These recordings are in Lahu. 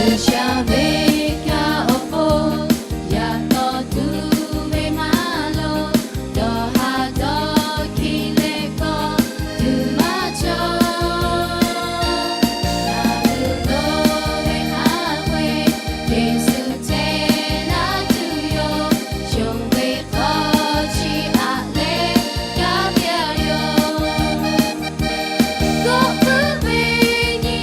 G'uiˬsha ve kaꞈ awˬ pon yaꞈ taw tuˬ ve maˇ loˍ, dawˬ haˍ dawˬ hkiˇ leh kawˆ tuˬ maˇ cawˬ. Ngaˬ hui dawˇ ve haˉ ve, Yeˍsuˆ ceh naˉ tuˬ yoˬ. Shonˍ ve hk'aw chi aꞈ leh kaˇ piˇ a yoˬ. Kawˆ puiˉ ve nyi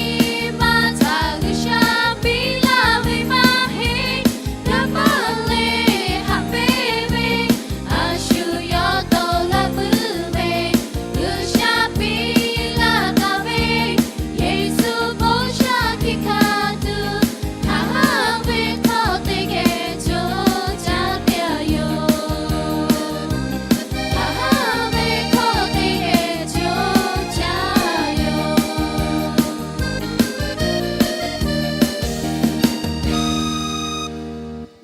ma htaꞈ G'uiˬsha piˇ laˇ ve maˇ heˆ. Kanˇ paˆ leh haꞈ pehnˇ ve, a shu yawˇ tawˍ la puiˉ ve, G'uiˬsha piˇ laˇ taˍ ve, Yeˍsuˆ bon sha hkiˆ hkanˍ tuˬ, haˉ ve hkawˇ teˇ geh co caˇ piˇ a yoˬ. Haˉ ve hkawˇ teˇ geh co caˇ yoˬ.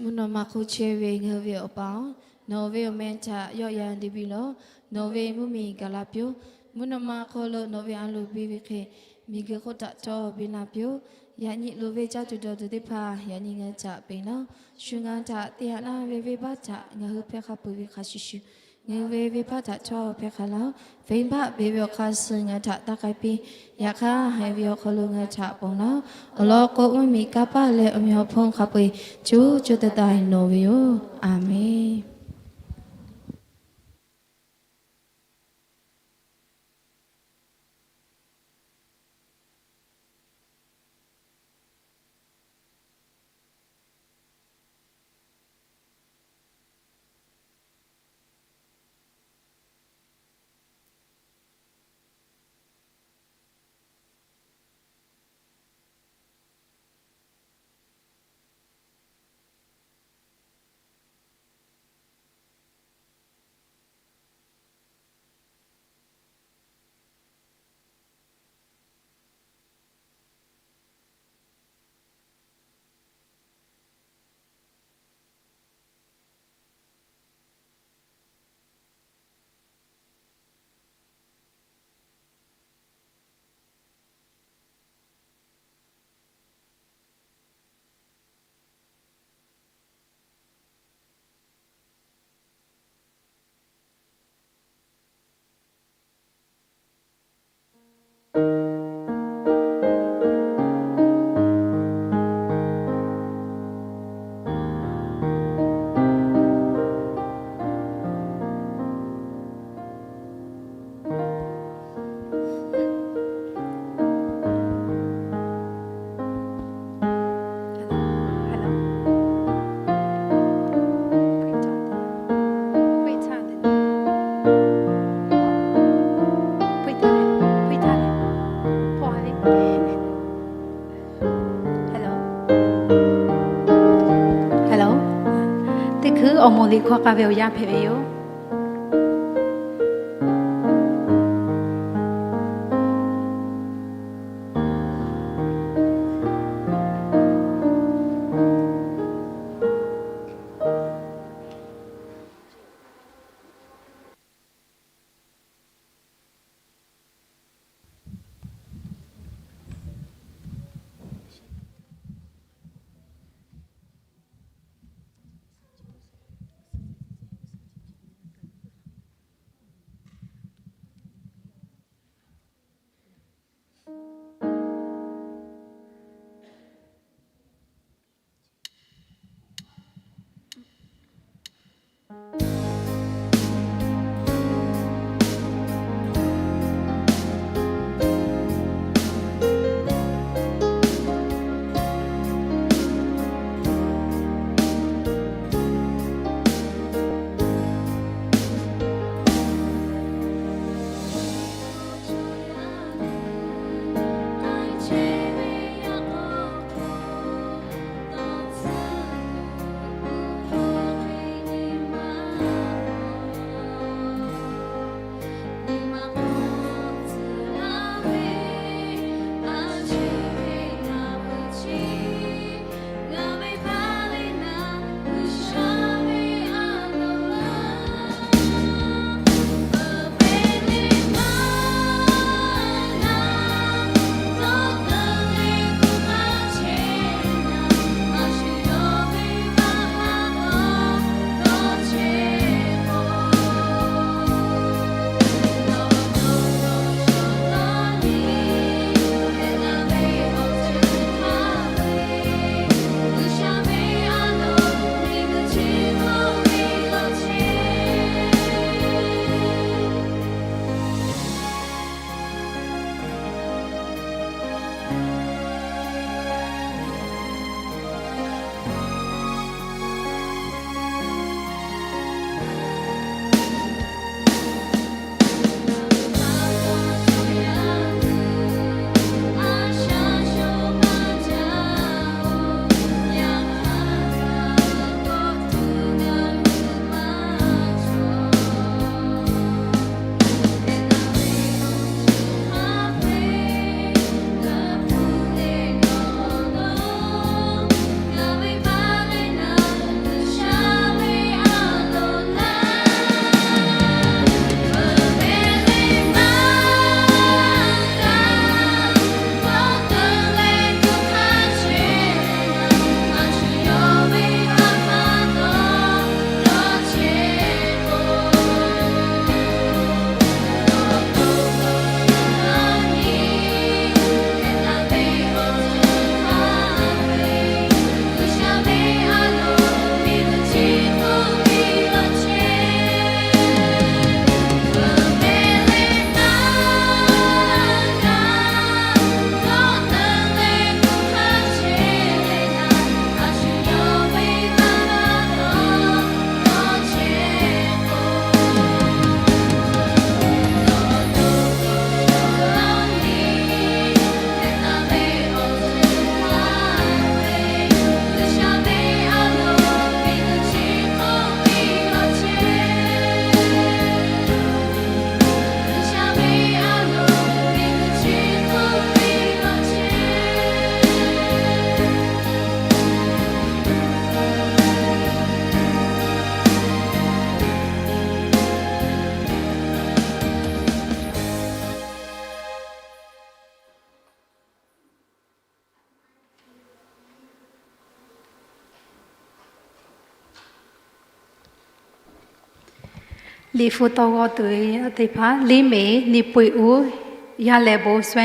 Mvuhˇ naw ma hk'oˆ chehˇ ve ngaˬ hui ve Awˬ pa-oˬ, nawˬ ve awˬ meh htaꞈ yawˆ yan te piˇ lawˬ. Nawˬ ve mvuhˇ miˬ gaˬ la piˇ-oˆ. Mvuhˇ naw ma hk'aw lo nawˬ ve a loˍ piˇ ve hk'e, miˬguiˬ hk'oˆ htaꞈ htawˇ piˇ laˇ piˇ-oˆ. Yaꞈ nyi loˍ ve caˇ tuˬ dawˬ tuˬ teˇ hpaˍ yaꞈ nyi ngaˬ hui htaꞈ peꞈ laˇ-oˆ. Shu ngaˬ hui htaꞈ te haꞈ laˇ ve venˇbaˆ htaꞈ ngaˬ hui hpehˇ hk'a peuˬ ve hk'a shuˍ shuˍ, ngaˬ hui ve venˇbaˆ htaꞈ htawˇ hpehˇ hk'a laˇ-oˆ. Venˇbaˆ beˬ ve awˬ hk'aˇ suh ngaˬ hui htaꞈ taˇ k'ai piˇ. Yaꞈ hk'aˇ, haiˬ ve awˬ hk'aw lo ngaˬ hui htaꞈ ponˬ laˇ-oˆ. Awˬ lawn k'o, mvuhˇ miˬ, kanˇ paˆ leh awˬ meꞈ awˬ hponˇ hk'a peu-eˬ co co taiˍ taiˍ nawˬ ve yoˬ. Aˍmenˍ. Hello. Teˇ hkui awˬ moˍ liꞈ hkawˇ k'a ve awˬ yanˇ hpehꞈ ve yoˬ. Liꞈ hpu taw g'aw tuˬ ve teˇ hpaˍ, လေး မေ နှစ်ပွေ့ဦး ရန်လယ်ဘို ဆွဲ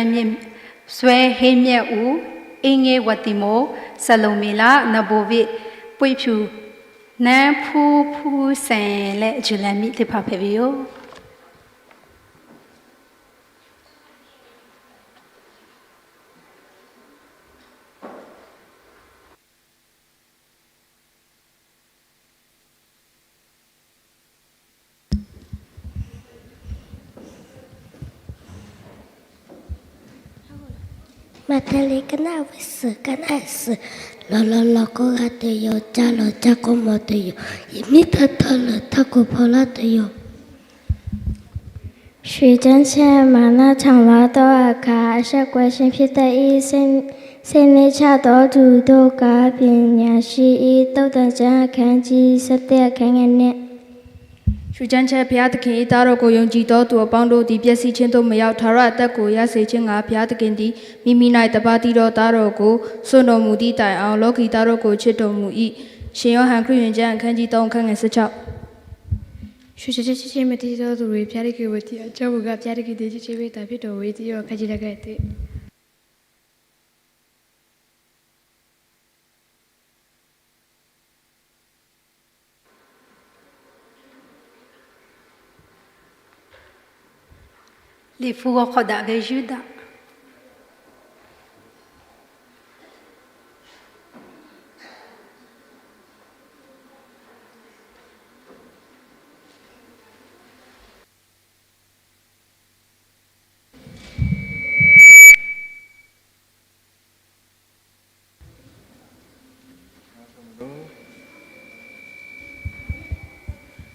ဟင်းမြတ်ဦး အင်းငယ် ဝတီမို့ စလိုမေလ နဘိုဝ့ၣ် ပွေ့ဖြူ နန်းဖူးဖူးစင် လeh အ July မြစ် teˇ hpaˍ hpehꞈ ve yoˬ. Maꞈhtehˍ liꞈ ကနၣ်ဝိသု ကနၣ်သု lawˬ lawˬ lawˬ k'oˆ g'a tuˬ yoˬ. Ca lawˬ ca k'oˆ mawˬ tuˬ yoˬ. Yehˬ miˉ htawˇ htawˇ lawˬ htaˇ k'oˆ hpaw laˇ tuˬ yoˬ. 许真切玛纳场劳动尔卡，阿舍国新皮特伊塞内恰多主多嘎比亚西伊豆等真肯基色列肯尼。 ရွှေချမ်းချမ်းဘုရားသခင်၏ သားတော်ကို ယုံကြည်သောသူအပေါင်းတို့သည် ပျက်စီးခြင်းသို့ မရောက်၊ ထာဝရအသက်ကို ရစေခြင်းငှာ ဘုရားသခင်သည် မိမိ၌တပါးတည်းသော သားတော်ကို စွန့်တော်မူသည့်တိုင်အောင် လောကီသားတို့ကို ချစ်တော်မူ၏။ ရှင်ယောဟန်ခရစ်ဝင်ကျမ်း အခန်းကြီးသုံး အခန်းငယ်ဆယ့်ခြောက်။ ရွှေချမ်းချမ်းချစ်ခြင်းမတည်သောသူတွေ ဘုရားသခင်ကို သိအောင် ကြောက်ဖို့က ဘုရားသခင်သည် ချစ်ခြင်းမေတ္တာဖြစ်တော်မူ၏။ တယောက်ခန်းကြီးလည်းကဲ့သို့ Liꞈ hpu g'aw hk'aw daꞈ ve Yuˇdaꞈ.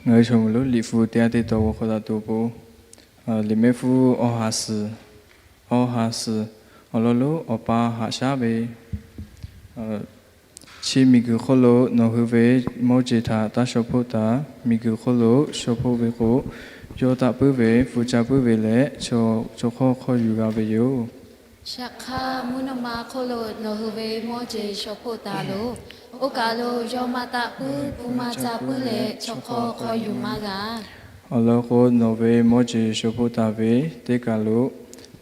Ngaˬ hui chaw mvuh lo Liꞈ hpu teˇ g'aˇ teˇ taw g'aw hk'aw daꞈ tuˬ awˬ pon, Liꞈ mehˆ hpfuhˇ awˬ ha suhˍ, awˬ ha suhˍ awˬ lawn lo Awˬ pa haꞈ shaˉ ve, chi miˬguiˬ hk'oˆ lo nawˬ hui ve mawˇ jeˬ htaꞈ taˇ shaw hpoˆ taˍ. Miˬguiˬ hk'oˆ lo shaw hpoˆ ve k'o, yawˇ taˆ puiˉ ve, hpu ca puiˉ ve leh, chaw hk'awˇ hk'aw yuˬ g'a ve yoˬ. Yaꞈ hk'aˇ, mvuhˇ naw ma hk'oˆ lo nawˬ hui ve mawˇ jeˬ shaw hpoˆ taˍ loˬ. Oˇ kaˬ lo yawˇ maˇ taˆ puiˉ, hpu maˇ ca puiˉ leh, chaw hk'awˇ hk'aw yuˬ maˇ g'a. Awˬ lawn k'o, nawˬ ve mawˇ jeˬ shaw hpoˆ taˍ ve teˇ kaˬ lo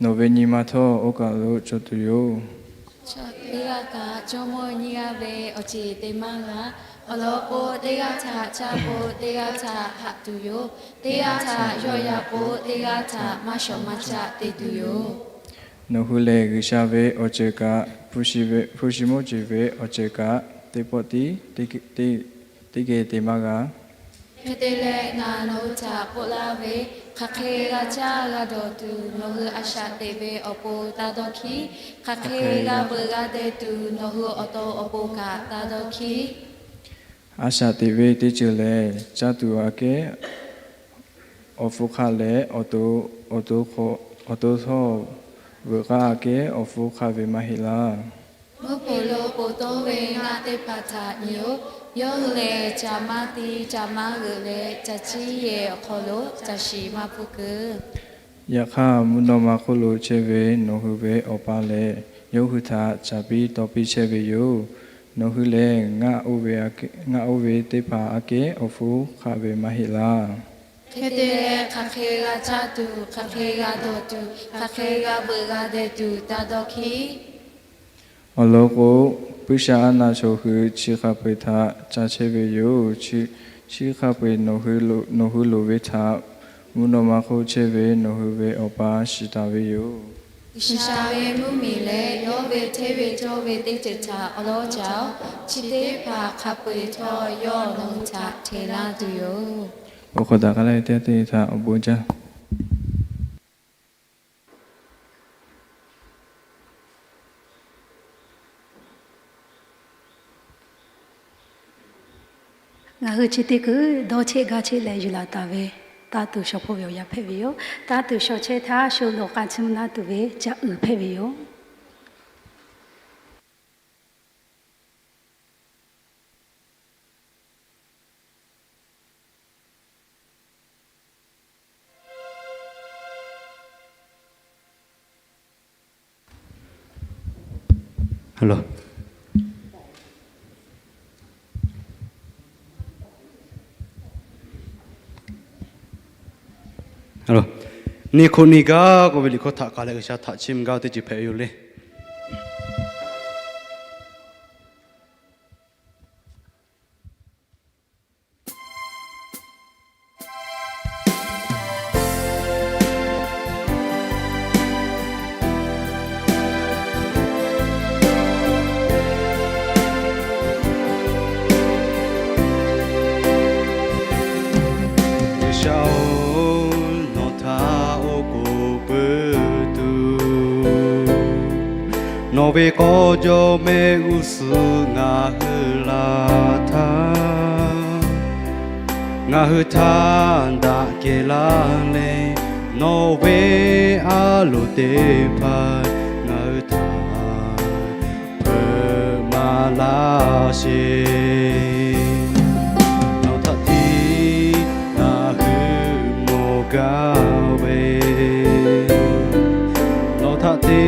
nawˬ ve nyi ma htawˇ oˇ kaˬ lo cawˬ tuˬ yoˬ. Chaw teˇ g'aˇ kaꞈ jawˇmawˇ nyiˇ g'aˇ ve awˬ ceˬ te maˇ g'a. Awˬ lawn k'o, teˇ g'aˇ htaꞈ caˇ k'o, teˇ g'aˇ htaꞈ haꞈ tuˬ yoˬ. Teˇ g'aˇ htaꞈ yawˆ yan k'o, teˇ g'aˇ htaꞈ maˇ shawˍ maˇ caˆ te tuˬ yoˬ. Nawˬ hui lehˬ, G'uiˬsha ve awˬ ceuˬ kaꞈ, hpu shi mawˇ jeˬ ve awˬ ceuˬ kaꞈ, teˇ pawˆ tiˉ teˇ geh te maˇ g'a. Hk'e te leh, ngaˬ nawˬ hui htaꞈ k'oˆ laˇ ve, hk'aˬ hk'e g'a caˇ g'a dawˬ tuˬ, nawˬ hui a shaꞈ teꞈ ve awˬ pon taˇ dawˇ hkiˉ. Hk'aˬ hk'e g'a veuꞈ g'a deh tuˬ, nawˬ hui awˬ to awˬ pon kaꞈ taˇ dawˇ hkiˉ. A shaꞈ teꞈ ve teˇ ceuˬ lehˬ, caˇ tuˬ aꞈ kehˉ awˬ hpfuhˇ hk'aˆ leh, awˬ to, awˬ to htawˇ veuꞈ k'aˇ aꞈ kehˉ awˬ hpfuhˇ hk'aˆ ve maˇ heˆ laˇ. Mvuhˇ hpeuꞈ lo poˬ tawˇ ve ngaˆ teˇ hpaˍ htaꞈ nyi-oˬ. Yawˇ hui lehˬ, caꞈ maˇ tiˉ caꞈ maˇ g'euꞈ leh, caˬ ciˇ yehˬ awˬ hk'aw lo caˬ shiˍ maˇ hpfuhˇ kuiˬ. Yaꞈ hk'aˇ, mvuhˇ naw ma hk'oˆ lo chehˇ ve nawˬ hui ve Awˬ pa lehˬ, yawˇ hui htaꞈ caˍ piˇ taw piˇ chehˇ ve yoˬ. Nawˬ hui lehˬ, ngaˆ oˇ ve teˇ hpaˍ aꞈ kehˉ awˬ hpfuhˇ hk'aˆ ve maˇ heˆ laˇ. Hk'e te leh, hk'aˬ hk'e g'a caˇ tuˬ, hk'aˬ hk'e g'a dawˬ tuˬ, hk'aˬ hk'e g'a veuꞈ g'a deh tuˬ taˇ dawˇ hkiˉ. Awˬ lawn k'o, puiˇ sha aˉ naˆ chaw hui chi hk'a peu-eˬ htaꞈ ca chehˇ ve yoˬ. Chi hk'a peu-eˬ nawˬ hui loˍ ve htaꞈ mvuhˇ naw ma hk'oˆ chehˇ ve nawˬ hui ve Awˬ pa shiˍ taˍ ve yoˬ. G'uiˬsha ve mvuhˇmiˬ leh yawˇ ve hteˇ ve cawˇ ve teˇ ceuˬ htaꞈ awˬ lawˉ caˇ-oˬ. Chi teˇ hpaˍ hk'a peu-eˬ htawˇ yawˇ nawˬ hui htaꞈ hteꞈ laˇ tuˬ yoˬ. Awˬ hk'awꞈ daꞈ k'ai laˇ ve teˇ g'aˇ teˇ g'aˇ htaꞈ awˬ bon jaˇ. Ngaˬ hui chi teˇ kuiˬ dawˇ cheˆ gaˇ cheˆ leh yuˬ laˬ taˍ ve, taˇ tuˬ shaw hpoˆ ve awˬ yanˇ hpehꞈ ve yoˬ. Taˇ tuˬ shaw chehˇ htaˇ, shu lawˬ k'a chiˇ mvuh laˇ tuˬ ve caꞈ uiˍ hpehꞈ ve yoˬ. Hello. Neˇ hk'oˆ neˇ gaˇ k'oˆ ve liꞈ hkawˇ htaꞈ k'ai leh G'uiˬsha htaꞈ chiˇ mvuh gaˇ ve teˇ ceuˬ hpehꞈ ve yoˬ le. G'uiˬsha-oˬ, nawˬ htaꞈ oˉ k'oˍ pui tuˬ, nawˬ ve k'aw jawˇ mehˆ g'uˇ suhˍ ngaˬ hui laˬ htaˇ, ngaˬ hui htaꞈ daꞈ kehˬ laˇ leh, nawˬ ve a loˍ teˇ hpaˍ ngaˬ hui htaꞈ hpeuꞈ maˍ laˇ sheˍ. Nawˬ htaꞈ tiˉ ngaˬ hui mawˬ gaˇ ve, nawˬ htaꞈ te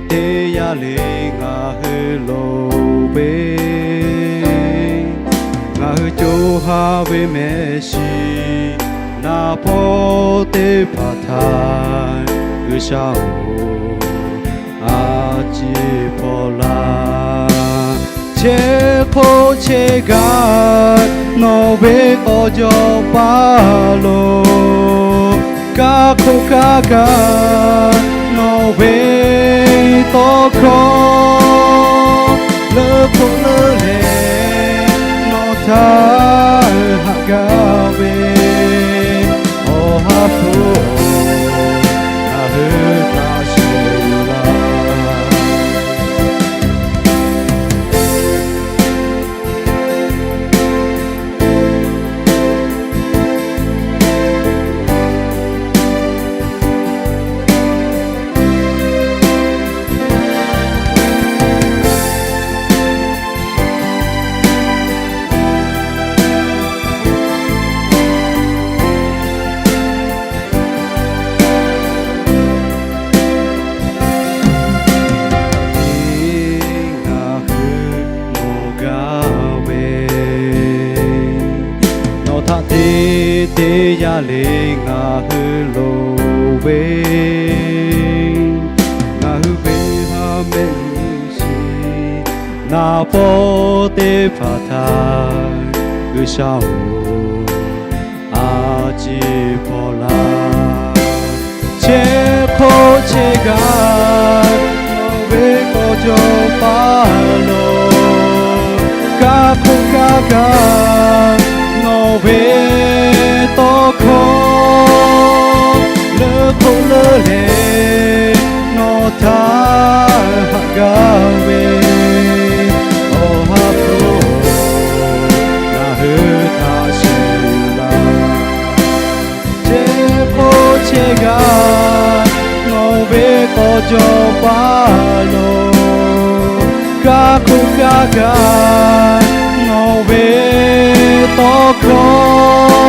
teˇ yanˇ le ngaˬ hui loˍ ve, ngaˬ hui co ha ve mehˆ shiˍ naˍ pawˆ teˇ hpaˍ htaꞈ G'uiˬsha-oˬ, a ciˉ hpaw laˇ. Chehˇ hk'oˆ chehˇ gaˇ nawˬ ve k'aw jawˇ paˇ lo, kaˇ hk'oˆ kaˇ gaˇ nawˬ ve tawˇ hkawˇ, leuˉ hk'oˆ leuˉ leh nawˬ htaꞈ haꞈ gaˇ ve, Awˬ ha hpu-oˬ, ngaˬ hui htaꞈ shehˍ yuˬ laˇ. Ngaˬ hui mawˬ gaˇ ve, nawˬ htaꞈ te teˇ yanˇ le ngaˬ hui loˍ ve, ngaˬ hui ve ha mehˆ g'uˇ suhˍ naˍ pawˆ teˇ hpaˍ htaꞈ G'uiˬsha-oˬ, a ciˉ hpaw laˇ. Chehˇ hk'oˆ chehˇ gaˇ nawˬ ve k'aw jawˇ paˇ lo, kaˇ hk'oˆ kaˇ gaˇ nawˬ ve tawˇ hkawˇ, leuˉ hk'oˆ leuˉ leh nawˬ htaꞈ haꞈ gaˇ ve, Awˬ ha hpu-oˬ, ngaˬ hui htaꞈ shehˍ yuˬ laˇ. Chehˇ hk'oˆ chehˇ gaˇ nawˬ ve k'aw jawˇ paˇ lo, kaˇ hk'oˆ kaˇ gaˇ nawˬ ve tawˇ hkawˇ,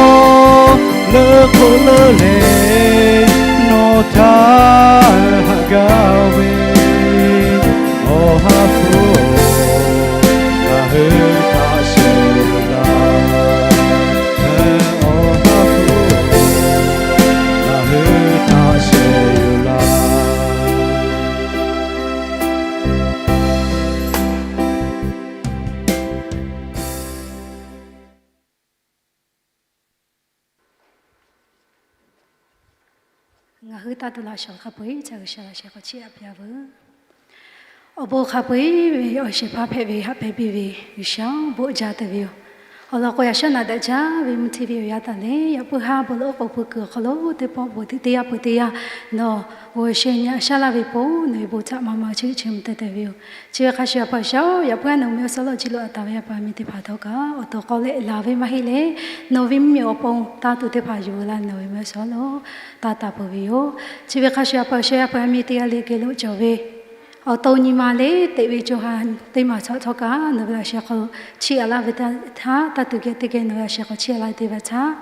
leuˉ hk'oˆ leuˉ leh nawˬ htaꞈ haꞈ gaˇ ve, Awˬ ha hpu-oˬ, ngaˬ hui htaꞈ shehˍ yuˬ laˇ. Awˬ ha hpu-oˬ, ngaˬ hui htaꞈ shehˍ yuˬ laˇ. Ngaˬ hui taˇ tuˬ laꞈ shawˍ hk'a peu-eˬ ca G'uiˬsha laꞈ sheh k'awꞈ chiˇ aꞈ piˇ-a veuˬ. Awˬ bon hk'a peu-eˬ ve awˬ shehˍ hpaˇ hpehꞈ ve haꞈ pehnˇ piˇ ve G'uiˬsha-oˬ, bon jaˇ te ve yoˬ. Awˬ lawn k'o, yaꞈ shaˉ naꞈ daꞈ jaˇ ve mvuhˇ hteˇ ve awˬ yanˇ taˍ leh, yaꞈ puiˉ haˉ bon leuˉ oˉ k'oˍ pui kuiˬ awˬ hk'aw lo teˇ pawˆ bon teˇ yanˇ pui teˇ yanˇ nawˬ g'awˬ sheh nyi aꞈ shaˉ laˇ ve po nawˬ ve bon htaꞈ maˇ maˇ chiˇ chiˇ mvuh te te ve yoˬ. Chi ve hk'a shuˍ, Awˬ pa G'uiˬsha-oˬ, yaꞈ puiˉ haˉ nawˬ ve mvuhˇmiˬ awˬ suhˉ lo jiˇ lo a taˍ ve yaˇ paˍ miˇ teˇ hpaˍ htawˇ kaꞈ awˬ to k'aw leh laˬ ve maˇ heˆ leh, nawˬ ve mvuhˇmiˬ awˬ pon taˇ tuˬ teˇ hpaˍ yuˬ laˇ nawˬ ve mvuhˇmiˬ awˬ suhˉ lo taˇ taˍ peuˬ ve yoˬ. Chi ve hk'a shuˍ, Awˬ pa G'uiˬsha, yaˇ paˍ miˇ teˇ g'aˇ le geh lo cawˬ ve awˬ to nyi ma le teꞈ ve co ha teˇ maˬ chaꞈ htawˇ kaꞈ nawˬ ve laꞈ sheh hk'aw lo chiˇ aꞈ laˇ ve htaˇ, taˇ tuˬ geh teˇ geh nawˬ ve laꞈ sheh hk'aw chiˇ aꞈ laˇ ve teˇ g'aˇ htaˇ,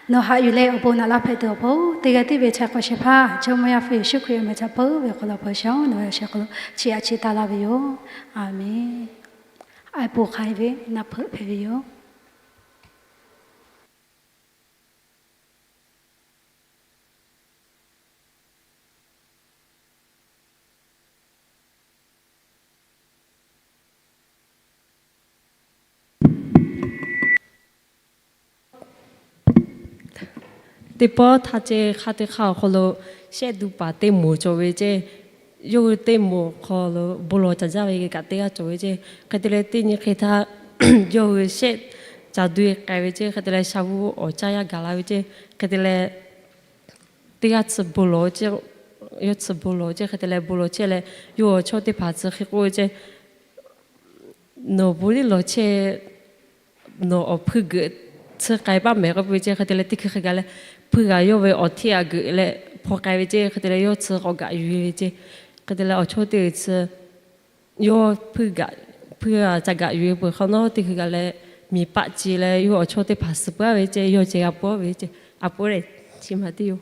nawˬ haꞈ yuˬ leh awˬ bon naꞈ laˇ hpehꞈ tuˬ awˬ pon teˇ g'aˇ teˇ ve chaiˇ hk'awꞈ shehˍ hpaˇ Jawˇmawˇ Yaˇ hpu Yeˍsuˆ Hkriꞈ awˬ meh htaꞈ peuˬ ve awˬ hk'aw lo Awˬ pa G'uiˬsha nawˬ ve laꞈ sheh hk'aw lo chiˇ aꞈ chiˇ taˇ laˇ ve yoˬ. A menˬ. A po hk'ai ve naˆ hpeuꞈ hpehꞈ ve yoˬ. Teˇ pawˆ htaˇ ceˇ, hk'aˇ teˇ hk'aˇ awˬ hk'aw lo shehˆ duˇ paˍ teˇ moˍ cawˬ ve ceˇ. Yawˇ hui teˇ moˍ awˬ hk'aw lo bon lawˬ caˍ jaˇ ve kaꞈ teˇ g'aˇ cawˬ ve ceˇ. Hk'e te leh teˇ nyi hk'e htaˇ yawˇ hui shehˆ caˍ duˇ k'ai ve ceˇ. Hk'e te leh sha vuˇ awˬ caˇ yaˇ gaˬ la ve ceˇ. Hk'e te leh teˇ g'aˇ tcuh bon lawˬ ceˇ, yawˇ tcuh bon lawˬ ceˇ. Hk'e te leh bon lawˬ chehˇ leh, yawˇ awˬ chawˇ teˇ hpaˍ tcuh hk'e k'oˆ ve ceˇ, Nawˬ bon liˇ lawˬ chehˇ, nawˬ awˬ hpuiˇ geuꞈ tcuh k'ai paˆ mehˍ k'oˆ ve ceˇ. Hk'e te leh teˇ hkui hk'e gaˬ leh, hpuiˇ g'aꞈ yawˇ ve awˬ hteˇ aꞈ geuꞈ leh hpaw k'ai ve ceˇ. Hk'e te leh yawˇ tcuh k'awꞈ gaꞈ yuˬ ve ceˇ. Hk'e te leh awˬ chawˇ teˇ g'uiˬ tcuh yawˇ hpuiˇ g'aꞈ, hpuiˇ g'aꞈ ca gaꞈ yuˬ ve peuˬ hk'awꞈ nawˉ, teˇ hkui gaˬ leh miˬ paˆ ce leh yawˇ awˬ chawˇ teˇ hpaˍ suh peuˬ ve ceˇ. Yawˇ ceh g'a peuˬ ve ceˇ. A peuˬ leh chi ma teˇ yoˬ.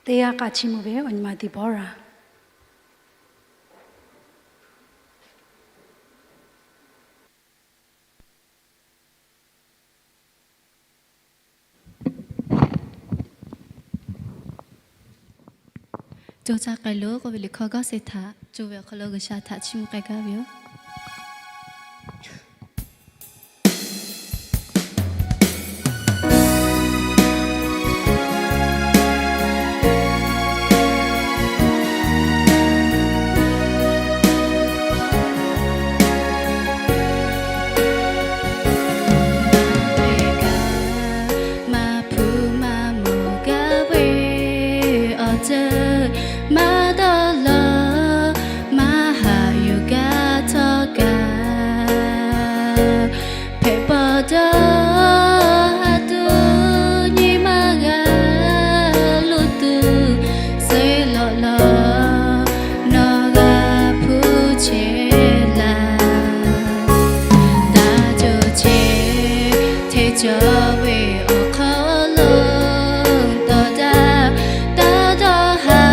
Teˇ g'aˇ k'a chiˇ mvuh ve awˬ nyi ma Deborah. Coˇ caˇ k'ai loˬ k'oˆ ve liꞈ hkawˇ g'aˇ se htaꞈ coˇ ve awˬ hk'aw lo G'uiˬsha htaꞈ chiˇ mvuh k'ai gaˇ ve yoˬ. Maˇ hpeuꞈ maˇ mawˬ gaˇ ve awˬ ceuˬ, maˇ dawˇ lawˬ maˇ haꞈ yuˬ gaˇ htawˇ kaꞈ, hpehꞈ paw dawˇ haˉ tuˬ nyi maˇ g'a luˬ tuˬ, suh lawꞈ lawꞈ nawˬ g'a hpuˇ chehˇ laˇ. Daꞈ jaˇ chehˇ hteˇ cawˬ ve awˬ hk'aw lo tawˍ daꞈ, taˇ dawˇ ha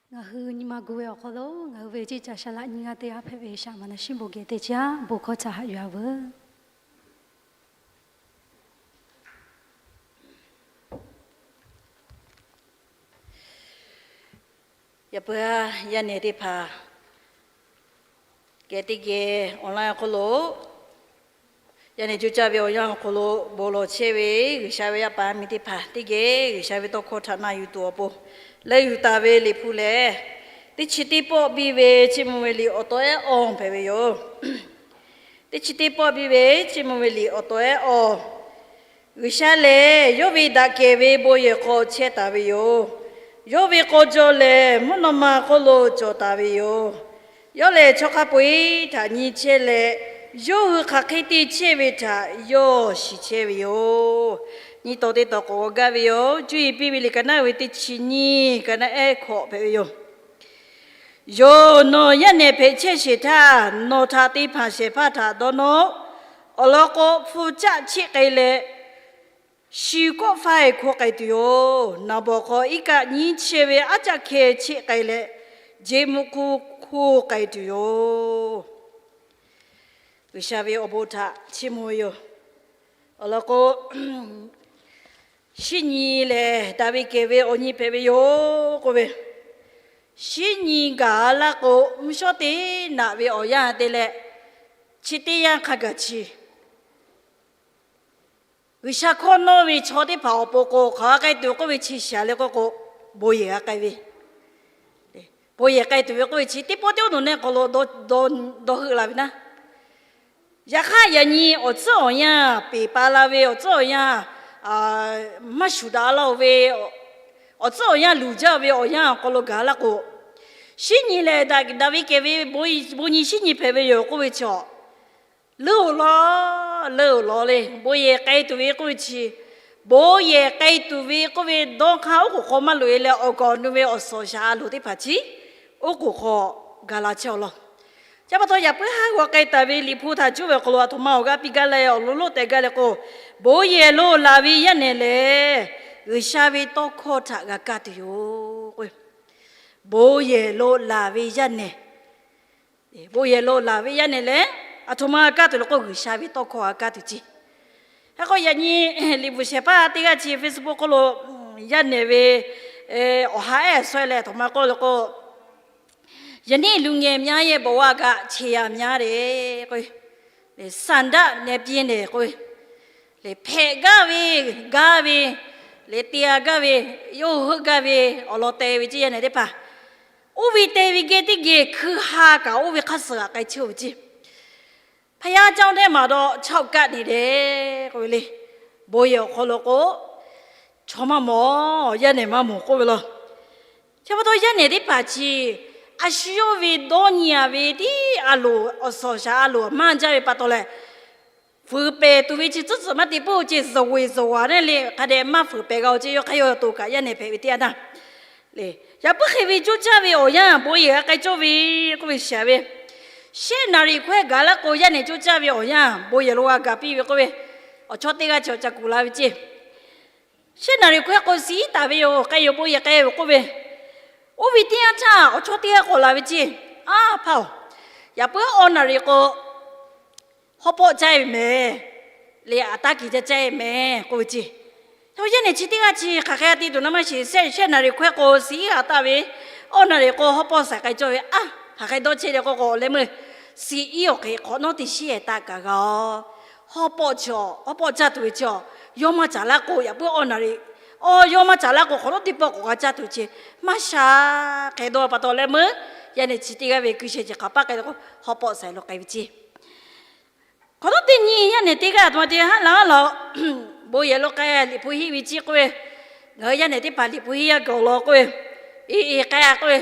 Ngaˬ hui nyi ma gu ve awˬ hk'aw lo ngaˬ hui ve ceˇ caˬ shaˍ laꞈ nyi g'aˇ teˇ g'aˇ hpehꞈ ve Saˍ maˍ na shiˉ bon geh teˇ caˇ bon hkawˇ htaꞈ haꞈ yuˬ-a veuˬ. Yaꞈ puiˉ yaˇ nehˬ teˇ hpaˍ geh teˇ geh online awˬ hk'aw lo yaˇ nehˬ coˇ caˇ ve awˬ yanˇ awˬ hk'aw lo bon lawˬ chehˇ ve G'uiˬsha ve yaˇ paˍ yaˇ miˇ teˇ hpaˍ teˇ geh G'uiˬsha ve tawˇ hkawˇ htaꞈ na yuˬ tuˬ awˬ pon leuˆ yuˬ taˍ ve Liꞈ hpu lehˬ, teˇ chi teˇ pawˆ biˇ ve Chiˇ mvuh ve liꞈ awˬ taw ehˉ awˬ hpehꞈ ve yoˬ. Teˇ chi teˇ pawˆ biˇ ve Chiˇ mvuh ve liꞈ awˬ taw ehˉ awˬ. G'uiˬsha lehˬ, yawˇ ve daꞈ kehˬ ve bon yehˬ hk'aw chehˇ taˍ ve yoˬ. Yawˇ ve k'aw jaw lehˬ, mvuhˇ naw ma hk'oˆ lo cawˬ taˍ ve yoˬ. Yawˇ lehˬ, chaw hk'a peu-eˬ htaꞈ nyi chehˇ leh, yawˇ hui hk'aˬ hk'e te chehˇ ve htaꞈ yawˇ shiˍ chehˇ ve yoˬ. Nyiˇ taw teˇ taw k'awꞈ g'aw gaˇ ve yoˬ. Cuˇ yiˍ piˇ ve liꞈ ka naˆ ve teˇ chi nyiˇ, ka naˆ ehˉ hkawꞈ hpehꞈ ve yoˬ. Yawˇ nawˬ yaˇ nehˬ hpehꞈ chehˇ sheˍ htaˇ, nawˬ htaꞈ te hpanˍ shehˍ hpaˇ htaꞈ dawˇ nawˉ. Awˬ lawn k'o, hpu caˆ cheˆ k'ai leh, shi kawˆ faiˇ hkoˇ k'ai tuˬ yoˬ. Naˍ bawˍ hk'aw iˉ kaˆ nyiˉ chehˇ ve aˉ caˆ hkeh cheˆ k'ai leh, jeˇ mvuhˇ hkuˇ hkoˇ k'ai tuˬ yoˬ. G'uiˬsha ve awˬ bon htaꞈ chiˇ mvuh ve yoˬ. Awˬ lawn k'o, shinˉ nyi lehˬ, daꞈ ve kehˬ ve awˬ nyi hpehꞈ ve yoˬ k'oˆ ve, shinˉ nyi gaˬ laˇ k'o, mvuhˇ shawˉ teˇ naꞈ ve awˬ yanˇ te leh, chi teˇ yanˇ hk'a gaˬ chi G'uiˬsha hkawˇ nawˇ ve chaw teˇ hpaˍ awˬ pon k'o, hk'aˬ g'a k'ai tuˬ k'oˆ ve chi shiˍ leh k'oˆ k'o, bon yehˬ g'a k'ai ve. Bon yehˬ k'ai tuˬ ve k'oˆ ve chi teˇ pawˆ teˇ oˇ nawˬ nehˆ hk'aw lo dawˇ heuˆ la ve naˉ, yaꞈ hk'aˇ yaꞈ nyi awˬ tcuhˉ awˬ yanˇ peˬ pa la ve awˬ tcuhˉ awˬ yanˇ, maˇ shuˍ daꞈ laˇ-oˬ ve, awˬ tcuhˉ awˬ yanˇ luˬ jaˇ ve awˬ yanˇ awˬ hk'aw lo gaˬ laˇ k'o, shinˉ nyi lehˬ, daꞈ ve kehˬ ve bon nyi shinˉ nyi hpehꞈ ve yoˬ k'oˆ ve chi a, leuˉ-oˬ law, leuˉ-oˬ law le. Bon yehˬ k'ai tuˬ ve k'oˆ ve chi, bon yehˬ k'ai tuˬ ve k'oˆ ve dawˇ hk'aˇ oˉ k'oˍ hk'aw maˇ loꞈ-e leh, awˬ kaˍ awˬ nu ve awˬ suhˍ awˬ shaˍ a loˍ teˇ hpaˍ chi oˉ k'oˍ hk'aw gaˬ la chehˇ-aw law. Chi pa taw yaꞈ puiˉ haˉ g'aw k'ai taˍ ve Liꞈ hpu htaꞈ cuˇ ve awˬ hk'aw lo aˬ htoꞈ ma awˬ g'aˇ piˇ gaˇ leh awˬ lawn lonˉ teh gaˇ leh k'o, bon yehˬ lo laˬ ve yaˇ nehˬ lehˬ, G'uiˬsha ve tawˇ hkawˇ htaꞈ g'a kaˇ tuˬ yoˬ. Bon yehˬ lo laˬ ve yaˇ nehˬ, bon yehˬ lo laˬ ve yaˇ nehˬ lehˬ, aˬ htoꞈ ma g'a kaˇ tuˬ le k'o, G'uiˬsha ve tawˇ hkawˇ g'a kaˇ tuˬ ceˇ. Hk'e k'o yaꞈ nyi Liꞈ bvuhꞈ shehˍ hpaˇ teˇ g'aˇ chi Facebook hk'oˆ lo yaˇ nehˬ ve awˬ ha ehˉ suh leh aˬ htoꞈ ma k'oˆ le k'o, ယနေ့လူငယ်များရဲ့ဘဝက ခြေရာများတယ် k'o, ဆန္ဒနဲ့ပြင်းတယ် k'o, hpehꞈ gaˇ ve, gaˇ ve, leh te-a gaˇ ve, yawˇ hui heuˆ gaˇ ve awˬ lawn te ve ceˇ yaˇ nehˬ teˇ hpaˍ. Oˇ ve te ve geh teˇ geh hkui ha kaꞈ oˇ ve hk'aˇ suh g'aꞈ k'ai chehˇ-oˬ ve ceˇ. ဘုရားကျောင်းထဲမှာတော့ ခြောက်ကပ်နေတယ် k'oˆ ve le. Bon yehˬ awˬ hk'aw lo k'o, chaw maˇ mawˬ, yaˇ nehˬ maˇ mawˬ k'oˆ ve law. Chi pa taw yaˇ nehˬ teˇ hpaˍ chi a shu yawˇ ve dawˇ nyi-a ve tiˉ a loˍ awˬ suhˍ awˬ shaˍ a loˍ maˇ jaˇ ve pa taw leh, fuiˍ pehˍ tuˬ ve chi tcuhˉ tcuhˬ maˇ te puiˉ-o ceˇ, zuhˬ g'uiˬ zuhˬ g'aˬ naˆ le hk'a dehꞈ maˇ fuiˍ pehˍ g'a-o ceˇ. Yawˇ hk'aˇ yawˇ to kaꞈ yaˇ nehˬ hpehꞈ ve teˇ yanˇ naˇ le. Yaꞈ puiˉ hk'e ve coˇ caˇ ve awˬ yanˇ bon yehˬ g'a k'ai cawˇ ve k'oˆ ve shiˍ ve, shehˆ naˍ riˍ hkawehˇ gaˬ laˇ k'o yaˇ nehˬ coˇ caˇ ve awˬ yanˇ bon yehˬ lo g'a gaˬ piˇ ve k'oˆ ve, awˬ chawˇ teˇ g'aˇ chi awˬ ca kuˬ la ve ceˇ. Shehˆ naˍ riˍ hkawehˇ k'o suh iˉ taˍ ve yoˬ, k'ai yoˬ, bon yehˬ k'ai ve k'oˆ ve, oˇ ve teˇ yanˇ htaˇ awˬ chawˇ teˇ g'aˇ k'awꞈ la ve ceˇ. A hpaˇ-oˬ, yaꞈ puiˉ awˇ naˍ riˍ k'o hawˉ pawˆ caˇ ve mehˍ le, aˬ taˇ kiˬ caˇ caˇ ve mehˍ k'oˆ ve ceˇ. Yaˇ nehˬ chi teˇ g'aˇ chi hk'aˬ hk'e g'a te tuˬ na maˇ shiˍ. Shehˆ naˍ riˍ hkawehˇ k'o suh iˉ g'a taˆ ve, awˇ naˍ riˍ k'o hawˉ pawˆ saiˍ k'ai cawˇ ve, a hk'aˬ hk'e dawˇ chehˇ le k'oˆ k'o, leh meuˇ suh iˉ awˬ hk'e hk'awꞈ nawˉ teˇ shiˉ-ehˍ taˆ kaꞈ g'a-o. Hawˉ pawˆ chi, hawˉ pawˆ caˇ tuˬ ve chi, yawˇ maˇ caˍ laˇ k'o, yaꞈ puiˉ awˇ naˍ riˍ, a yawˇ maˇ caˍ laˇ k'o hk'awꞈ nawˉ teˇ pawˆ k'awꞈ g'a caˇ tuˬ ceˇ. Maˇ sha hk'e dawˇ pa taw leh meuˇ yaˇ nehˬ chi teˇ g'aˇ ve hkui sheh chi hk'aˬ paˇ k'ai le k'o, hawˉ pawˆ saiˍ lo k'ai ve ceˇ. Hk'awꞈ nawˉ teˇ nyi yaˇ nehˬ teˇ g'aˇ aˬ htoꞈ ma te haˉ la haˉ la, bon yehˬ lo k'ai Liꞈ hpu henˇ ve ceˇ k'oˆ ve, ngaˬ hui yaˇ nehˬ teˇ hpaˍ Liꞈ hpu henˇ yaˇ gaˬ awˬ lawn k'oˆ ve, e e k'ai-a k'oˆ ve,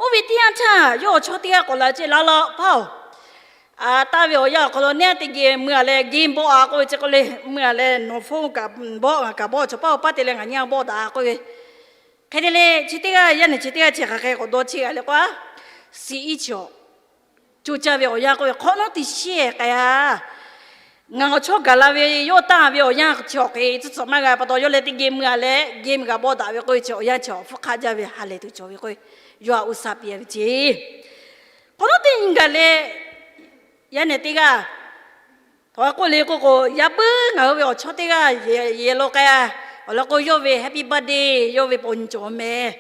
oˇ ve teˇ yanˇ htaˇ yawˇ awˬ chawˇ teˇ g'aˇ k'awꞈ la ceˇ, Laˇ law hpaˇ-oˬ, a taˇ ve awˬ yanˇ awˬ hk'aw lo neˇ teˇ geh mui-a leh game bawˆ-a k'oˆ ve ceˇ k'oˆ le, mui-a leh nawˬ hpfuhˇ kaꞈ bawˆ, ngaˬ kaꞈ bawˆ, chaw paˇ-oˬ paˇ te leh ngaˬ nyi-a bawˆ daꞈ k'oˆ ve. Hk'e te leh chi teˇ g'aˇ yaˇ nehˬ chi teˇ g'aˇ chi hk'aˬ hk'e k'awꞈ dawˇ chehˇ g'a le k'o, a suh iˉ chi awˬ coˇ caˇ ve awˬ yanˇ k'oˆ ve hk'awꞈ nawˉ teˇ shiˉ-ehˍ k'ai-a. Ngaˬ awˬ chawˇ gaˬ la ve yawˇ tanˇ ve awˬ yanˇ chi awˬ hk'e tcuhˉ tcuhˉ maˇ g'a pa taw, yawˇ leh teˇ geh mui-a leh geh mui g'a bawˆ daꞈ ve k'oˆ ve chi awˬ yanˇ chi awˬ hpfuhˇ hk'aˆ jaˇ ve ha lehˬ tuˬ cawˬ ve k'o, yawˇ htaꞈ oˇ saˇ piˇ-a ve ceˇ. Hk'awꞈ nawˉ teˇ nyi gaˬ leh, yaˇ nehˬ teˇ g'aˇ htawꞈ k'oˆ le k'oˆ k'o, yaꞈ puiˉ ngaˬ hui ve awˬ chawˇ teˇ g'aˇ yehˬ lo k'ai-a. Awˬ lawn k'o, yawˇ ve happy birthday, yawˇ ve paw nyi cawˬ meh.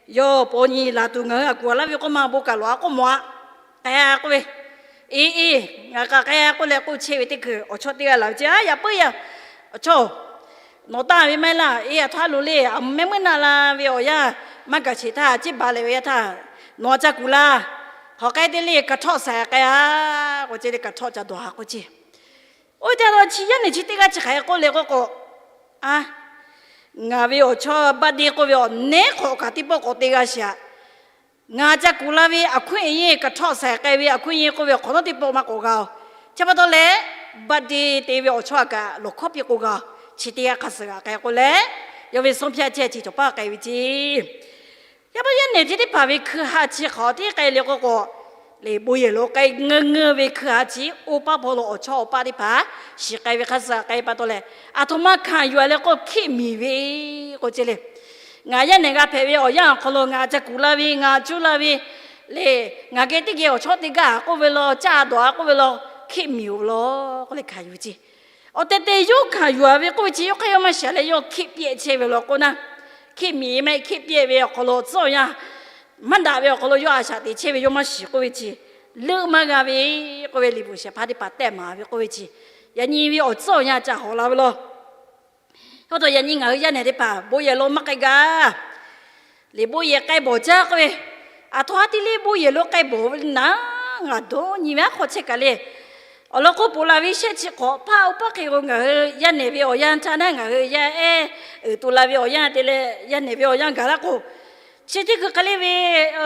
Yawˇ paw nyi laˬ tuˬ ngaˬ hui a kuˬ a laˇ ve k'oˆ ma bon kaˬ lawˬ-a k'oˆ mawˬ-a. K'ai-a k'oˆ ve, Eˬ eˬ, ngaˬ kaꞈ k'ai-a k'oˆ leh k'oˆ chehˇ ve teˇ hkui awˬ chawˇ teˇ g'aˇ laˬ ve ceˇ, Yaꞈ puiˉ yaˇ awˬ chawˇ, nawˬ tanˇ ve maˇ heˆ laˇ. Eˬ, aˬ htoꞈ a loˍ le. Aˬ mehˆ meuˇ naˆ la ve awˬ yanˇ maˇ gaˬ sheˍ htaˇ, ceˇ ba lehˬ ve yaˇ htaˇ nawˬ a ca kuˬ laˇ. Hk'aˬ k'ai te le, kaꞈ htawˆ saiˍ k'ai-a k'oˆ ceˇ le, kaꞈ htawˆ ca dawˬ-a k'oˆ ceˇ. Oˇ ve teˇ g'aˇ chi yaˇ nehˬ chi teˇ g'aˇ chi hk'aˬ hk'e k'oˆ le k'oˆ k'o, a, ngaˬ ve awˬ chawˇ birthday k'oˆ ve awˬ neˉ hk'awꞈ kaꞈ teˇ pawˆ k'awꞈ te g'a sheˍ-a. Ngaˬ ca kuˬ la ve aˬ hkuiˉ eˬ yeˇ, kaꞈ htawˆ saiˍ k'ai ve aˬ hkuiˉ eˬ yeˇ k'oˆ ve awˬ hk'awꞈ nawˉ teˇ pawˆ maˇ k'awꞈ g'a-oˬ. Chi pa taw leh, birthday te ve awˬ chawˇ a kaꞈ lawˬ hkawˉ piˇ k'o g'a-oˬ. Chi teˇ g'aˇ hk'a suh g'a k'ai k'o leh, yawˇ ve sawˉ hpiˇ a chehˇ chi cawˬ paˇ k'ai ve ceˇ. Yaꞈ hk'aˇ yaˇ nehˬ chi teˇ hpaˍ ve hkui ha chi hk'awꞈ tiˉ k'ai le k'oˆ k'o, le bon yehˬ lo k'ai ngeu ngeu ve hkui ha chi oˇ paˆ hpawˇ lo awˬ chawˇ awˬ paˆ teˇ hpaˍ shiˍ k'ai ve hk'a suh k'ai pa taw leh, aˬ htoꞈ ma hkanˍ yuˬ-a leh k'oˆ hkiˆ miˬ ve k'o ceˇ le. Ngaˬ yaˇ nehˬ g'a hpehꞈ ve awˬ yanˇ awˬ hk'aw lo ngaˬ ca kuˬ la ve, ngaˬ cuˇ la ve le, ngaˬ geh teˇ geh awˬ chawˇ teˇ g'aˇ k'oˆ ve law, caˇ dawˬ-a k'oˆ ve law, hkiˆ miˬ-oˬ law k'oˆ leh hkanˍ yuˬ ve ceˇ. Awˬ tehˬ tehˬ yawˇ hkanˍ yuˬ-a ve k'oˆ ve chi yawˇ hk'aˇ yawˇ maˇ shiˍ leh yawˇ hkiˆ piˇ chehˇ ve law k'o naˉ, hkiˆ miˬ maˇ heˆ, hkiˆ piˇ ve awˬ hk'aw lo tcuhˉ awˬ yanˇ maˇ daꞈ ve awˬ hk'aw lo yawˇ a shaꞈ teꞈ chehˇ ve yawˇ maˇ shiˍ k'oˆ ve chi, leuˆ maˇ g'a ve k'oˆ ve liꞈ bvuhꞈ shehˍ hpaˇ teˇ hpaˍ tehꞈ maˍ ve k'oˆ ve chi, yaꞈ nyi ve awˬ tcuhˉ awˬ yanˇ ca hawˍ la ve law. Oˇ htaꞈ yaꞈ nyi ngaˬ hui yaˇ nehˬ teˇ hpaˍ bon yehˬ lo maˇ k'ai gaˇ. Liꞈ bon yehˬ k'ai bawˬ jaˇ k'oˆ ve, aˬ htoꞈ ha te le bon yehˬ lo k'ai bawˬ ve naˉ, ngaˬ dawˇ nyi ve aˉ hk'aw chehˇ kaꞈ le. Awˬ lawn k'o, ponˬ laˬ ve shehˆ chi hk'awꞈ hpaˇ oˇ paˉ hk'e k'o, ngaˬ hui yaˇ nehˬ ve awˬ yanˇ htaˇ naˉ, ngaˬ hui yaˇ ehˉ uiˍ to la ve awˬ yanˇ te leh yaˇ nehˬ ve awˬ yanˇ gaˬ laˇ k'o, chi teˇ hkui hk'e le ve,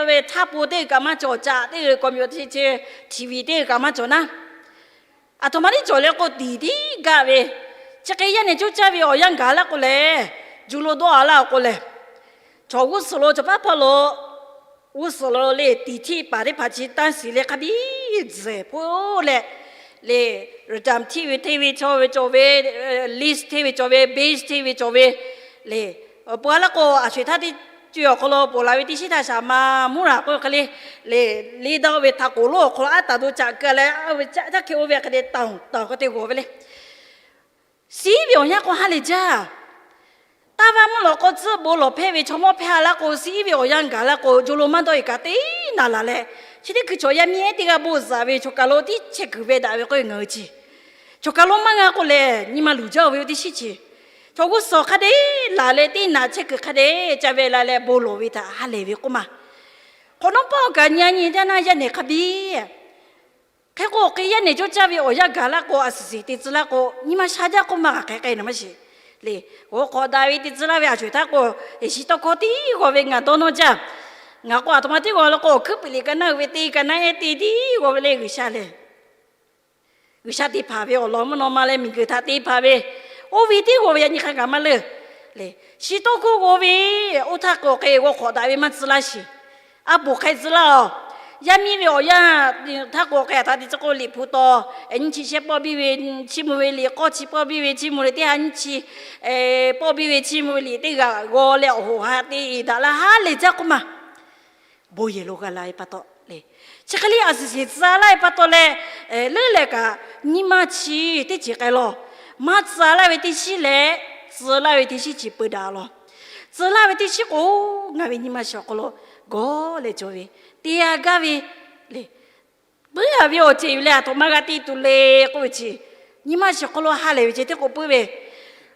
ve htaˇ po teˇ g'uiˬ kaꞈ maˇ cawˬ, caꞈ teˇ g'uiˬ computer, TV teˇ g'uiˬ kaꞈ maˇ cawˬ naˉ, aˬ htoꞈ ma tiˉ cawˬ le k'o, tiˍ tiˉ gaˆ ve, chi hk'e yaˇ nehˬ coˇ caˇ ve awˬ yanˇ gaˬ laˇ k'o lehˬ, juˇ lo dawˇ-a laˇ-oˬ k'o lehˬ, chaw g'uˇ suhˍ lo chaw paˉ hpawˇ lo g'uˇ suhˍ lo le tiˍ hteˇ paˍ teˇ hpaˍ chi tanˇ shiˍ leh hk'a biˇ tzuhˬ hpoˆ leh, le rtam hteˇ ve hteˇ ve chaw ve cawˬ ve, list hteˇ ve cawˬ ve, base hteˇ ve cawˬ ve, le, ponˬ-a laˇ k'o, aˬ sho-eˬ htaˇ teˇ co awˬ hk'aw lo ponˬ laˬ ve teˇ shiˉ htaˇ shaˍ ma muˇraˬ k'oˆ hk'e le, le, le daˇ ve htaꞈ k'oˍ lonˉ awˬ hk'aw lo aˉ taˍ to caꞈ keu leh, a ve caꞈ caˇ hkeh oˇ ve hk'e te taˍ taˍ hk'e te g'awˬ ve le. Siˉ ve awˬ yanˇ k'o ha lehˬ jaˇ. Taˇ vaˇ mvuhˇ lawꞈ k'aw tcuhˆ bon lawˬ hpehˇ ve chaw mawˇ hpehˇ-a laˇ k'o, siˉ ve awˬ yanˇ gaˬ laˇ k'o, jo lo maˇ dawˇ-e kaꞈ teˇ naˍ laˬ leh, chi teˇ hkui chaw yaˇ miˇ ehˉ teˇ g'aˇ bon zaꞈ ve chaw kaˬ lo tiˉ chehˇ kuiˬ ve daꞈ ve k'oˆ ve ngaˬ hui chi, chaw kaˬ lo maˇ g'a k'oˆ lehˬ, nyi ma luˬ jaˇ-oˬ ve teˇ shiˉ chi, chaw g'uˇ suhˍ hk'a dehꞈ laˬ leh teˇ naˍ chehˇ kuiˬ hk'a dehꞈ ca ve la leh bon lawˬ ve htaꞈ ha lehˬ ve k'oˆ ma. Hk'awꞈ nawˉ pawˆ kaꞈ nyi a nyi teˇ naˇ yaˇ nehˬ hk'a biˇ Hk'e k'o, hk'e yaˇ nehˬ coˇ caˇ ve awˬ yanˇ gaˬ laˇ k'o, a suhˍ suhˍ te tcuh laˇ k'o, nyi ma sha jaˇ k'oˆ ma kaꞈ hk'e k'ai na maˇ shiˍ le. G'aw k'awꞈ daꞈ ve te tcuh laˇ ve a sho-eˬ htaˇ k'o, eˬ, shi tawˇ hkawˇ tiˉ g'aw ve ngaˬ dawˇ nawˇ jaˇ. Ngaˬ k'o, aˬ htoꞈ ma tiˉ g'aw la k'o, awˬ hkuiˉ puiˍ liꞈ ka naˉ uiˍ ve te ka naˉ ehˉ te tiˉ g'aw ve le. G'uiˬsha lehˬ, G'uiˬsha te hpanˍ ve awˬ lawn mvuhˇ naw ma leh miˬguiˬ htaꞈ te hpanˍ ve, oˇ ve tiˉ g'aw ve yaꞈ nyi hk'a gaˬ maˇ leuˇ le. Shi tawˇ hkawˇ g'aw ve, oˇ htaˇ k'o hk'e g'aw k'awꞈ daꞈ ve maˇ tcuh laˇ shiˍ. A poˍ hk'e tcuh laˇ-oˬ. Yaˇ miˇ ve awˬ yanˇ htaˇ k'o hk'e a htaꞈ te tcuh k'o, liꞈ hpu taw nyiˇ chi shehˆ pawˆ biˇ ve, chiˇ mvuh ve liꞈ k'awˇ chi pawˆ biˇ ve, chiˇ mvuh liꞈ teˇ ha nyiˇ chi pawˆ biˇ ve, chiˇ mvuh ve liꞈ teˇ g'aꞈ g'aw leh awˬ hoꞈ ha te daꞈ laˇ ha lehˬ jaˇ k'oˆ ma. Bon yehˬ lo g'a la ve pa taw le. Chi hk'e le a suhˍ suhˍ tcuh laˇ ve pa taw leh, leuˉ leh kaꞈ nyi ma chi teˇ ceuˬ k'ai law. Maˇ tcuh laˇ ve teˇ shiˉ leh tcuh laˇ ve teˇ shiˉ chi peu daꞈ law. Tcuh laˇ ve teˇ shiˉ k'o, ngaˬ ve nyi ma shiˍ awˬ hk'aw lo gawˬ leh cawˬ ve, te a gaˇ ve le. Puiˉ-a ve awˬ ceuˬ yuˬ leh a htoꞈ ma g'a te tuˬ le k'oˆ ve chi, nyi ma shiˍ awˬ hk'aw lo ha lehˬ ve ceh teˇ k'o puiˉ ve.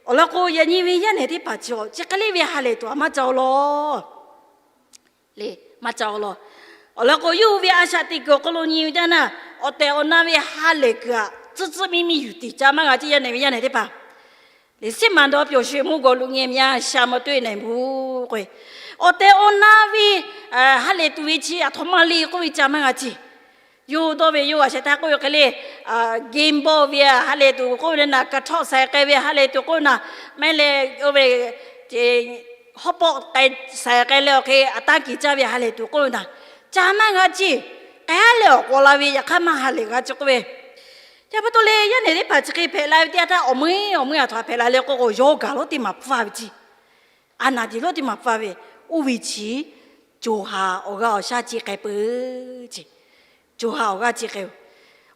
Awˬ lawn k'o, yaꞈ nyi ve yaˇ nehˬ teˇ hpaˍ chi awˬ chi hk'e le ve ha lehˬ tuˬ a maˇ ca-o law. Le, maˇ ca-o law. Awˬ lawn k'o, yawˇ hui ve a shaꞈ teꞈ kuiˬ awˬ hk'aw lo nyi ve jaˇ naˇ, awˬ tehˬ awˬ na ve ha lehˬ kuiˬ aꞈ tcuhˉ tcuhˉ miˇ miˇ yuˬ tiˍ ca maˇ g'a ceˇ. Yaˇ nehˬ ve yaˇ nehˬ teˇ hpaˍ le, စစ်မှန်သော ပျော်ရွှင်မှုကို လူငယ်များ ရှာမတွေ့နိုင်ဘူး k'o, awˬ tehˬ awˬ na ve ha lehˬ tuˬ ve chi a htoꞈ ma le k'oˆ ve ca maˇ g'a ceˇ. Yawˇ hui dawˇ ve yawˇ hui a sheh htaˇ k'oˆ ve hk'e le, game bawˆ ve ha lehˬ tuˬ k'oˆ ve le naˍ, กระเทาะ saiˍ k'ai ve ha lehˬ tuˬ k'oˆ naˍ, mehˉ leh oˇ ve hawˉ pawˆ k'ai saiˍ k'ai leh awˬ hk'e a tanˇ kiˍ caˇ ve ha lehˬ tuˬ k'oˆ ve naˍ, ca maˇ g'a ceˇ. K'ai ha lehˬ awˬ k'awꞈ la ve yaꞈ hk'aˇ maˇ ha lehˬ g'a ceˇ k'oˆ ve, Chi pa taw leh yaˇ nehˬ teˇ hpaˍ chi hk'e hpehꞈ la ve teˇ yanˇ htaˇ, awˬ meuˇ awˬ meuˇ aˬ htoꞈ ma hpehꞈ la leh k'oˆ k'o, yawˇ gaˬ lonˉ teˇ maˍ pfuhˇ ve ceˇ, a naˍ diˍ lonˉ teˇ maˍ pfuhˇ ve, oˇ ve chi co ha awˬ g'aˇ awˬ shaˉ chi k'ai peuˬ ceˇ. Co ha awˬ g'aˇ chi k'ai-oˬ.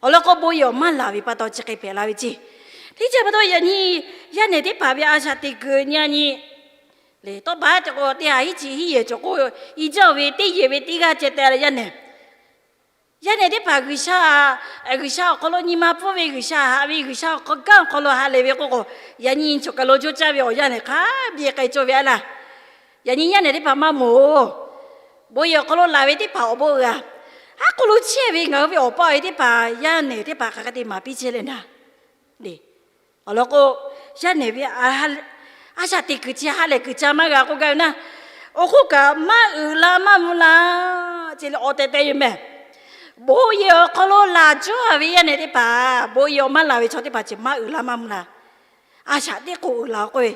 Awˬ lawn k'o, bon yehˬ awˬ maˇ laˬ ve pa taw chi hk'e hpehꞈ la ve ceˇ. Teˇ chi pa taw yaꞈ nyi yaˇ nehˬ teˇ hpaˍ ve a shaꞈ teꞈ kuiˬ nyi a nyi le, tawˇ paˍ te k'o teˇ ha hiˉ chi hiˉ yehˬ cawˬ k'o, i jaˇ ve teˇ yehˬ ve teˇ g'aˇ ceh te leh yaˇ nehˬ Yaˇ nehˬ teˇ hpaˍ G'uiˬsha, G'uiˬsha awˬ hk'aw lo nyi ma pfuhˇ ve, G'uiˬsha haꞈ ve, G'uiˬsha awˬ hk'aw kanˉ awˬ hk'aw lo ha lehˬ ve k'oˆ k'o, yaꞈ nyi chi kaˬ lo coˇ caˇ ve awˬ yaˇ nehˬ hk'a biˇ k'ai cawˇ ve a laˇ. Yaꞈ nyi yaˇ nehˬ teˇ hpaˍ maˇ moˍ-oˬ. Bon yehˬ awˬ hk'aw lo laˬ ve teˇ hpaˍ awˬ bon g'a. Aˉ hk'aw lo chehˇ ve ngaˬ hui ve awˬ pa awˬ e teˇ hpaˍ yaˇ nehˬ teˇ hpaˍ hk'aˬ hk'e te maˍ piˇ chehˇ leh naˍ. Awˬ lawn k'o, yaˇ nehˬ ve a shaꞈ teꞈ kuiˬ chi ha lehˬ kuiˬ ca maˇ g'a k'oˆ gaˇ ve naˇ, awˬ hk'oˆ kaꞈ maˇ uiˍ la maˇ mvuh la ce le awˬ tehˬ tehˬ yoˬ mehˬ. Bon yehˬ awˬ hk'aw lo laˬ cawˇ ve yaˇ nehˬ teˇ hpaˍ, bon yehˬ awˬ maˇ laˬ ve chaw teˇ hpaˍ chi maˇ uiˍ la maˇ mvuh la. A shaꞈ teˇ k'oˍ uiˍ la-o k'oˆ ve,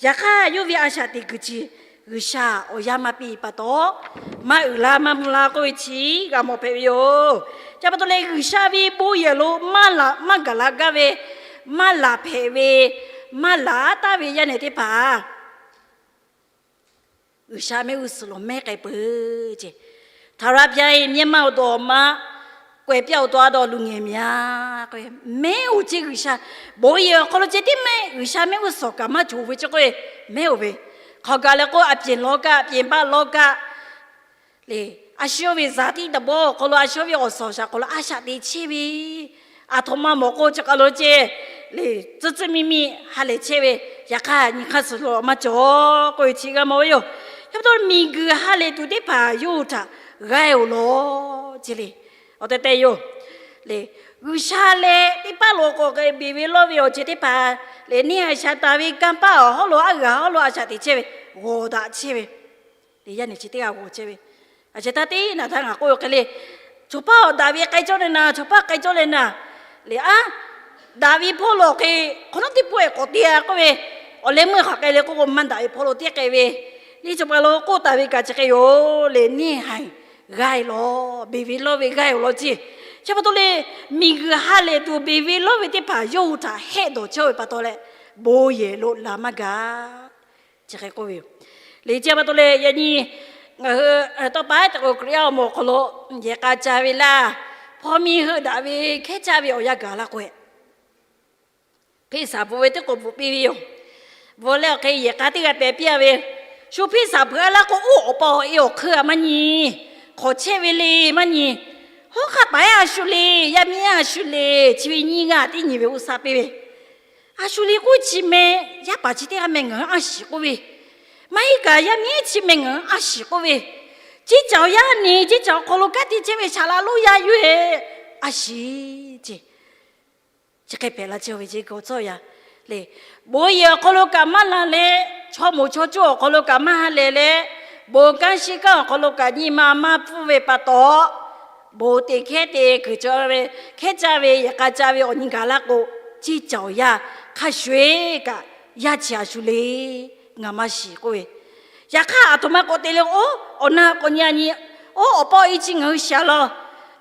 yaꞈ hk'aˇ yawˇ ve a shaꞈ teꞈ kuiˬ chi G'uiˬsha awˬ yanˇ maˇ piˇ pa taw, maˇ uiˍ la maˇ mvuh la k'oˆ ve chi g'a mawˬ hpehꞈ ve yoˬ. Chi pa taw leh G'uiˬsha ve bon yehˬ lo maˇ laˬ maˇ gaˬ la gaˇ ve, maˇ laˬ hpehꞈ ve, maˇ laˬ taˍ ve yaˇ nehˬ teˇ hpaˍ G'uiˬsha mehˆ g'uˇ suhˍ lo mehˉ k'ai peuˬ ce. ထာဝရဘုရားရဲ့ မျက်မှောက်တော်မှာ ကွယ်ပျောက်သွားသော လူငယ်များ k'o, mehˉ-oˬ ce G'uiˬsha. Bon yehˬ awˬ hk'aw lo ceh tiˉ mehˆ, G'uiˬsha mehˆ g'uˇ suhˍ kaꞈ maˇ cawˬ ve ce k'o, mehˉ-oˬ ve. Hk'aw gaˬ leh k'o, အပြင်လောက, ပြင်ပလောက le, a shu yawˇ ve ဇာတိသဘော awˬ hk'aw lo, a shu yawˇ ve awˬ suhˍ awˬ shaˍ hk'aw lo a shaꞈ teꞈ chehˇ ve, aˬ htoꞈ ma mawˬ k'o chi kaˬ lo ce le, tcuh tcuh miˇ miˇ ha lehˬ chehˇ ve, yaꞈ hk'aˇ nyi hk'aˇ suh lo maˇ cawˬ k'oˆ ve chi g'a mawˬ ve yoˬ. Chi pa taw miˬguiˬ ha lehˬ tuˬ teˇ hpaˍ yawˇ hui htaꞈ g'aˇ-oˬ lawˬ ce le. Awˬ tehˬ tehˬ yoˬ le. G'uiˬsha leh teˇ paˆ lo k'awꞈ k'ai beˬ ve lawˇ ve awˬ ceuˬ teˇ hpaˍ le, neˇ haiˬ shaˍ taˍ ve kanˇ paˆ awˬ hawˉ lo aˉ g'aˬ hawˉ lo a shaꞈ teꞈ chehˇ ve, g'awˬ daꞈ chehˇ ve le, yaˇ nehˬ chi teˇ g'aˇ g'awˬ chehˇ ve, a sheh htaˇ teˇ naˬ htaˇ ngaˬ k'oˆ ve hk'e le, chawˬ paˇ awˬ daꞈ ve k'ai cawˇ leh naˍ, chawˬ paˇ k'ai cawˇ leh naˍ le, aˉ daꞈ ve hpawˇ lo awˬ hk'e hk'awꞈ nawˉ teˇ pawˆ-e k'awꞈ te-a k'oˆ ve, awˬ leh meuˇ hk'aˬ k'ai le k'oˆ k'o, maˇ daꞈ ve hpawˇ lo teˇ k'ai ve, neˇ chawˬ paˇ lo k'oˆ taˍ ve kaꞈ chi hk'e yoˬ le, neˇ haiˬ g'aˇ-e lawˬ, beˬ ve lawˇ ve g'aˇ-oˬ lawˬ ce. Chi pa taw le, miˬguiˬ ha lehˬ tuˬ beˬ ve lawˇ ve teˇ hpaˍ yawˇ hui htaꞈ hehˆ dawˬ chehˇ ve pa taw leh, bon yehˬ lo laˬ maˇ gaˬ chi hk'e k'oˆ ve yoˬ. Le chi pa taw leh yaꞈ nyi ngaˬ hui tawˇ pa te k'o, Hkriꞈ yaˇ awˬ moˍ awˬ hk'aw lo yehˬ k'a ca ve laˇ, hpawˇ miˇ heuˆ daꞈ ve hkehˉ caˇ ve awˬ yanˇ gaˬ laˇ k'o, hpeˇ saˍ bvuhꞈ ve teˇ k'oˍ bvuhꞈ piˇ ve yoˬ. Bvuhꞈ leh awˬ hk'e yehˬ k'a teˇ g'aˇ pehˍ piˇ-a ve, shu hpeˇ saˍ bvuhꞈ-a laˇ k'o, oˇ awˬ pa awˬ e awˬ hk'eun-a maˇ nyi, hk'awꞈ chehˇ ve le maˇ nyi, hawˉ hk'aˆ paˍ-eˉ a shu le, yaˇ miˇ-eˉ a shu le, chi ve nyiˇ g'aˇ teˇ nyi ve g'uˇ saˆ piˇ ve, a shu le k'oˆ chi meh, yaˇ paˍ chi teˇ g'aˇ meh ngaˬ hui a shiˍ k'oˆ ve, maˇ heˆ kaꞈ yaˇ miˇ chi meh ngaˬ hui a shiˍ k'oˆ ve, ceˇ caˬ awˬ yanˇ nyi, ceˇ caˬ awˬ hk'aw lo kanˉ te chehˇ ve shaˍ laꞈ lonˉ yaˇ yoˬ-e, a shiˍ ce. Chi hk'e hpehꞈ la chehˇ ve ce k'o tcuhˇ yaˇ le, bon yehˬ awˬ hk'aw lo kaꞈ maˇ laˬ leh, chaw moˍ chaw cuˇ awˬ hk'aw lo kaꞈ maˇ ha lehˬ leh, bon kanˉ shiˉ kanˉ awˬ hk'aw lo kaꞈ nyi ma maˇ pfuhˇ ve pa taw, bon te hkehˉ te kuiˬ cawˬ ve, hkehˉ caˇ ve, yehˬ k'a ca ve awˬ nyi gaˬ laˇ k'o, ceˇ caˬ awˬ yanˇ hk'a shuˍ-eˬ kaꞈ yaˇ chi a shu le, ngaˬ maˇ shiˍ k'oˆ ve, yaꞈ hk'aˇ aˬ htoꞈ ma k'awꞈ te le k'o, awˬ na k'awꞈ nyi a nyi, oˇ awˬ pa awˬ e chi ngaˬ hui shiˍ-a lawˬ,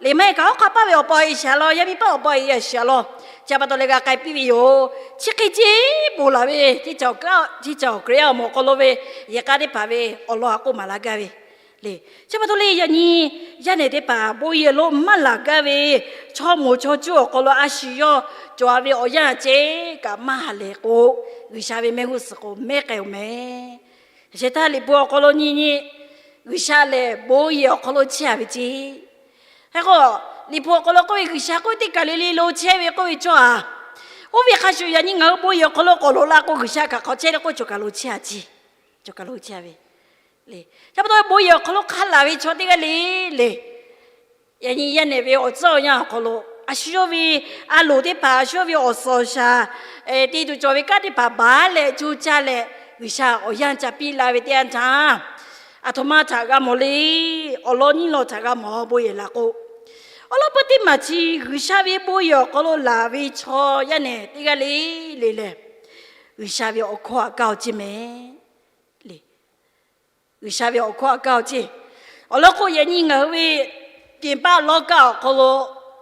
le maˇ heˆ kaꞈ hawˉ hk'aˆ paˇ ve awˬ pa awˬ e shiˍ-a lawˬ, yaˇ miˇ paˇ awˬ pa awˬ e shiˍ-a lawˬ, chi pa taw leh g'a k'ai piˇ ve yoˬ. Chi hk'e ce bon laˬ ve, ceˇ caˬ Hkriꞈ yaˇ awˬ moˍ awˬ hk'aw lo ve yehˬ k'a teˇ hpaˍ ve awˬ lawn a k'oˆ maˍ laˇ gaˇ ve le. Chi pa taw leh yaꞈ nyi yaˇ nehˬ teˇ hpaˍ bon yehˬ lo maˇ laˬ gaˇ ve, chaw moˍ chaw cuˇ awˬ hk'aw lo a shu yawˇ cawˬ-a ve awˬ yanˇ ceˇ kaꞈ maˇ ha lehˬ k'o, G'uiˬsha ve mehˆ g'uˇ suhˍ k'o mehˉ k'ai-oˬ meh. Shehˍ htaˇ Liꞈ hpu awˬ hk'aw lo nyi nyi, G'uiˬsha lehˬ bon yehˬ awˬ hk'aw lo chehˇ-a ve ce. Hk'e k'o, Liꞈ hpu awˬ hk'aw lo k'oˆ ve, G'uiˬsha k'oˆ ve teˇ kaˬ le le lo chehˇ ve k'oˆ ve cawˇ-a. Oˇ ve hk'a shuˍ yaꞈ nyi ngaˬ hui bon yehˬ awˬ hk'aw lo k'awꞈ loꞈ la k'o, G'uiˬsha kaꞈ hk'awꞈ chehˇ leh k'oˆ cawˬ kaˬ lo chehˇ-a ce. Cawˬ kaˬ lo chehˇ-a ve le. Chi pa taw bon yehˬ awˬ hk'aw lo hk'a laˬ ve chaw teˇ g'aˇ le le, yaꞈ nyi yaˇ nehˬ ve awˬ tcuhˉ awˬ yanˇ awˬ hk'aw lo, a shu yawˇ ve a loˍ teˇ hpaˍ, a shu yawˇ ve awˬ suhˍ awˬ shaˍ, te tuˬ cawˬ ve kanˉ teˇ hpaˍ baˬ leh coˇ caˇ leh, G'uiˬsha awˬ yanˇ ca piˇ la ve teˇ yanˇ htaˇ, aˬ htoꞈ ma htaꞈ g'a mawˬ le. Awˬ lawn nyiˇ lawn htaꞈ g'a mawˬ bon yehˬ laˬ k'o, awˬ lawn peuˇ teˇ maˬ chi G'uiˬsha ve bon yehˬ awˬ hk'aw lo laˬ ve chaw yaˇ nehˬ teˇ g'aˇ le le lehˬ, G'uiˬsha ve awˬ hkawˇ aꞈ kaˇ-oˬ ceˇ meh le. G'uiˬsha ve awˬ hkawˇ aꞈ kaˇ-oˬ ceˇ. Awˬ lawn k'o, yaꞈ nyi ngaˬ hui ve ပြင်ပလောက awˬ hk'aw lo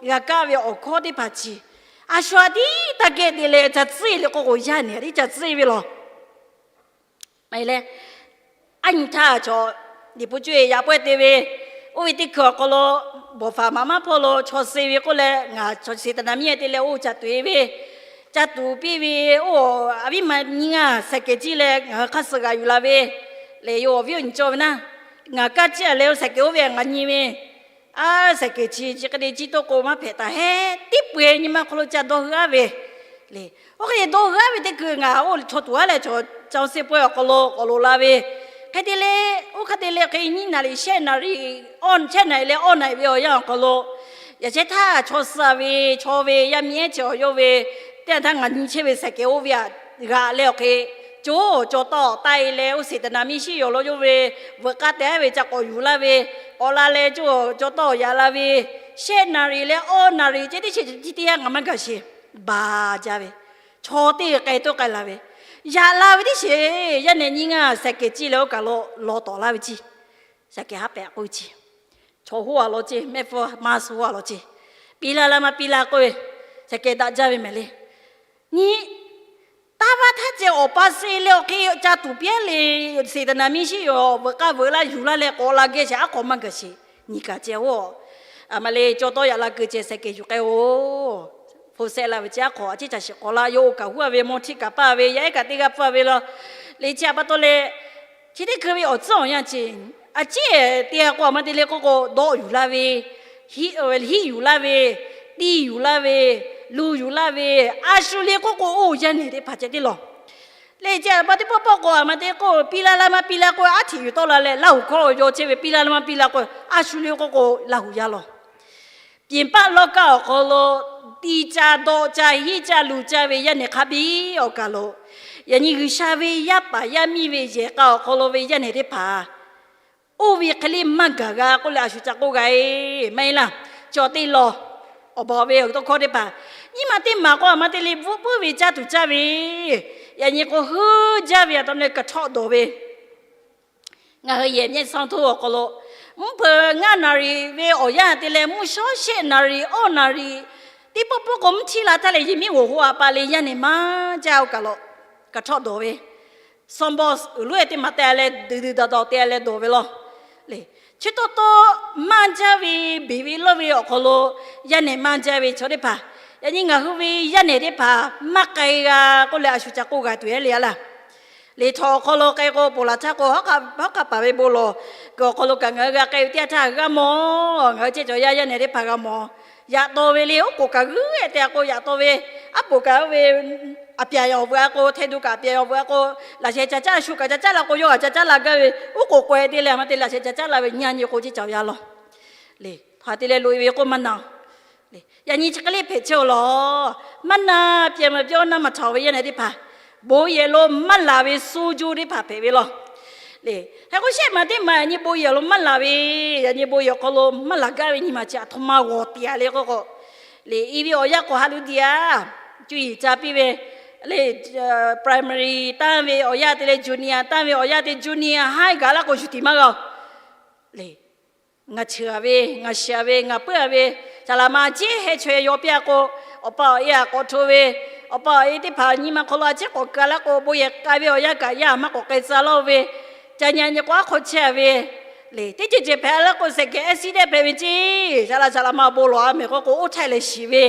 g'a kaˇ ve awˬ hkawˇ teˇ hpaˍ chi, A shu a tiˉ taˇ geh te leh ca tcuhˉ le k'oˆ k'o, yaˇ nehˬ a tiˉ ca tcuhˉ ve laˬ. Maˇ heˆ leh, a nyi htaˇ chaw liꞈ hpu cuˇ e yaꞈ pawehˇ te ve, oˇ ve teˇ hkui awˬ hk'aw lo, bawˬ faˍ maꞈ maˇ hpawˇ lo chaw suh ve k'oˆ leh, ngaˬ chaw Seˍtaˍnaˍ miˇ te leh oˇ ca tuˬ e ve, ca tuˬ piˇ ve, oˇ a viˉ ma nyiˇ ngaˇ saiˍ kehˍ ciˇ leh ngaˬ hui hk'aˇ suh g'a yuˬ la ve, leh yawˇ awˬ viˉ awˬ nyi cawˇ ve naˇ, ngaˬ kaˇ ciˇ a leh oˇ saiˍ kehˍ oˇ ve ngaˬ nyi ve, a saiˍ kehˍ chi chi hk'e te ciˇ tawˇ k'o maˇ hpehꞈ taˍ hehˉ, teˇ peu eˬ nyi ma hk'aw lo ca dawˇ hui aˉ ve le. Oˇ hk'e te dawˇ hui aˉ ve teˇ hkui ngaˬ oˇ chaw tuˬ aˉ leh chaw, chaw seˇ pawehˇ awˬ hk'aw lo k'awꞈ loꞈ la ve, hk'e te leh, oˇ hk'e te leh hk'e nyiˇ naˍ riˍ shehˆ naˍ riˍ, shehˆ naˍ riˍ leh awˇ naˍ riˍ ve awˬ yanˇ awˬ hk'aw lo, yaꞈ chehˇ htaˇ chaw suh ve chaw ve yaˇ miˇ ehˉ chi awˬ yawˇ ve, teˇ yanˇ htaˇ ngaˬ nyi chehˇ ve saiˍ kehˍ oˇ ve aꞈ g'aꞈ leh awˬ hk'e, co caw tawˆ taˆ e leh oˇ Seˍtaˍnaˍ miˇ shiˉ yawˬ lo yawˇ ve veuꞈ k'aˇ te aˉ ve ca k'awꞈ yuˬ laˇ ve, k'awꞈ la leh co caw tawˆ yaꞈ la ve, shehˆ naˍ riˍ leh awˇ naˍ riˍ ceh teˇ chi chi teˇ yanˇ ngaˬ maˇ gaˬ sheˍ, baˬ jaˇ ve, chaw teˇ g'aˇ k'ai tawˆ k'ai la ve, yaꞈ la ve teˇ sheˍ, yaˇ nehˬ nyiˇ ngaˇ saiˍ kehˍ ciˇ leh oˇ kaˬ lo lawˬ tawˍ laˇ ve ciˇ. Saiˍ kehˍ haˉ pehꞈ k'oˆ ve ciˇ, chaw hoˉ a law ceˇ, mehˆ hpfuhˇ maˇ suh hoˉ a law ceˇ, piˇ laˇ laˇ maˇ piˇ laˇ k'oˆ ve, saiˍ kehˍ daꞈ jaˇ ve mehˍ le. Nyi, taˇ vaˇ htaˇ ceh awˬ pa suh leh awˬ hk'e ca tuˬ piˇ aˉ le, Seˍtaˍnaˍ miˇ shiˉ yawˬ veuꞈ k'aˇ veuꞈ laˇ yuˬ laˇ leh k'awꞈ la geh sheˍ aˉ hk'awꞈ maˇ gaˬ sheˍ, nyi kaꞈ ceh oˇ, a ma le caw tawˆ yaꞈ la keu ceh saiˍ kehˍ yuˬ k'ai oˬ, hpu sehˆ la ve ceh aˉ hk'awꞈ a ciˉ ca shiˍ k'awꞈ la, yawˇ oˇ kaˬ huˉ a ve mawˇ htiˇ kaꞈ paˇ ve, yaˇ ehˉ kaꞈ teˇ g'aˇ pfuhˇ a ve law. Le chi a pa taw leh, chi teˇ hkui ve awˬ tcuhˉ awˬ yanˇ ceh, a ciˉ te a k'o a ma te le k'oˆ k'o dawˆ yuˬ laˇ ve, hiˆ yuˬ laˇ ve, tiˇ yuˬ laˇ ve, luˬ yuˬ laˇ ve, a shu le k'oˆ k'o oˇ yaˇ nehˬ teˇ hpaˍ ceh tiˉ lawˬ. Le chi a pa teˇ pawˆ pawˆ k'o a ma te k'oˆ piˇ laˇ laˇ maˇ piˇ laˇ k'oˆ aˉ hteꞈ yuˬ tawˆ la leh Laˇ huˍ hkawˇ yaw chehˇ ve piˇ laˇ laˇ maˇ piˇ laˇ k'o, a shu le k'oˆ k'o Laˇ huˍ yaˇ lawˬ. Pinˍ paˆ lawˇ kaˇ awˬ hk'aw lo, tiˇ caˇ dawˆ caˇ hiˆ caˇ luˬ caˇ ve yaˇ nehˬ hk'a biˇ awˬ kaˬ lo, yaꞈ nyi G'uiˬsha ve yaˇ paˍ yaˇ miˇ ve yehˬ k'a awˬ hk'aw lo ve yaˇ nehˬ teˇ hpaˍ, oˇ ve hk'e le maˇ gaˬ g'a k'oˆ leh a shu ca k'oˆ g'a e, maˇ heˆ laˇ. Chaw teˇ lawˬ, awˬ baˬ ve awˬ tawˇ hkawˇ teˇ hpaˍ, nyiˇ ma teˇ maˬ k'o a ma te le bvuhˆ puiˉ ve caˇ tuˬ caˇ ve, yaꞈ nyi k'o heuˆ jaˇ ve a taw leh kaꞈ htawˆ dawˬ ve, ngaˬ hui yehˬ mehˆ sanˇ htoˇ awˬ hk'aw lo, mvuhˇ hpeuꞈ ngaˇ naˍ riˍ ve awˬ yanˇ te leh mvuhˇ shawˉ shehˆ naˍ riˍ awˇ naˍ riˍ, teˇ pawˆ pawˆ k'o mvuhˇ htiˇ la htaˇ leh yehˬ miˉ g'awˬ ho a pa le yaˇ nehˬ maˇ jaˇ oˇ kaˬ lo, kaꞈ htawˆ dawˬ ve, sawˇ bawˆ uiˍ loˉ e teˇ maˬ te leh duˬ duˬ dawˬ dawˬ te leh dawˬ ve law. Le, chi taw taw maˇ jaˇ ve, beˬ ve lawˇ ve awˬ hk'aw lo yaˇ nehˬ maˇ jaˇ ve chaw teˇ hpaˍ, yaꞈ nyi ngaˬ hui ve yaˇ nehˬ teˇ hpaˍ maˇ k'ai g'a k'oˆ leh a shu ca k'oˆ g'a tuˬ e le a laˇ. Liꞈ htawnˍ awˬ hk'aw lo k'ai k'o, ponˬ laˬ htaˇ k'o, hawˉ hk'aˆ paˍ ve bon lawˬ kuiˬ awˬ hk'aw lo kaꞈ ngaˬ hui g'a k'ai ve teˇ yanˇ htaˇ g'a mawˬ. Ngaˬ hui ceh cawˬ yaˇ yaˇ nehˬ teˇ hpaˍ g'a mawˬ. Yaꞈ taw ve le, oˉ k'oˍ kaꞈ g'uiˇ e te a k'o yaꞈ taw ve, aˉ poꞈ kaꞈ oˇ ve, aꞈ pyaˍ awˬ veuꞈ a k'o, htaiˍ duˬ kaꞈ aꞈ pyaˍ awˬ veuꞈ a k'o, laꞈ sheh ca caˇ shu kaꞈ ca caˇ la k'o, yawˇ kaꞈ ca caˇ la gaˇ ve, oˉ k'oˍ k'aweh te leh a ma te laꞈ sheh ca caˇ la ve nyi a nyi k'o ceˇ cawˬ yaˇ lawˬ. Le, hk'aˬ te leh loꞈ e ve k'oˆ maˇ na. Yaꞈ nyi chi hk'e le hpehꞈ chehˇ-oˬ lawˬ. Maˇ na, pyaꞈ maˍ pyawˇ naˇ maˬ htaꞈ ve yaˇ nehˬ teˇ hpaˍ, bon yehˬ lo maˇ laˬ ve suh juˇ teˇ hpaˍ hpehꞈ ve law. Le, hk'e k'o shehˆ maˬ teˇ maˬ yaꞈ nyi bon yehˬ lo maˇ laˬ ve, yaꞈ nyi bon yehˬ awˬ hk'aw lo maˇ laˬ gaˇ ve nyi maˬ chi a htoꞈ ma g'awˬ tiꞈ a le k'oˆ k'o, le, i ve awˬ yanˇ k'awꞈ haꞈ lu diꞈ a, cuˇ yiˍ ca piˇ ve, le, primary tanˇ ve awˬ yanˇ te leh junior tanˇ ve awˬ yanˇ te junior high gaˬ laˇ k'o shuˍ tiꞈ maˇ g'a-oˬ. Le, ngaˬ cheuˬ a ve, ngaˬ shiˍ a ve, ngaˬ puiˉ a ve, saˍ laꞈ ma ciˉ heh chaweh yaw piˇ a k'o, awˬ pa awˬ e a k'awꞈ hto ve, awˬ pa awˬ e teˇ hpaˍ nyi ma hk'aw lo a ciˉ k'awꞈ ka laˇ k'o, bon yehˬ k'ai ve awˬ yanˇ kaꞈ yaˇ maˇ k'awꞈ k'ai tcuh laˇ-oˬ ve, ca nyi a nyi k'o aˉ hk'aw chehˇ a ve, le, teˇ ceuˬ ceuˬ hpehꞈ a laˇ k'o, sehˬ kehˬ ehˉ siˉ dehˆ hpehꞈ ve ceˇ, saˍ laꞈ saˍ laꞈ ma bon lawˬ a mehˬ k'oˆ k'o oˇ htaiˇ leh shiˍ ve,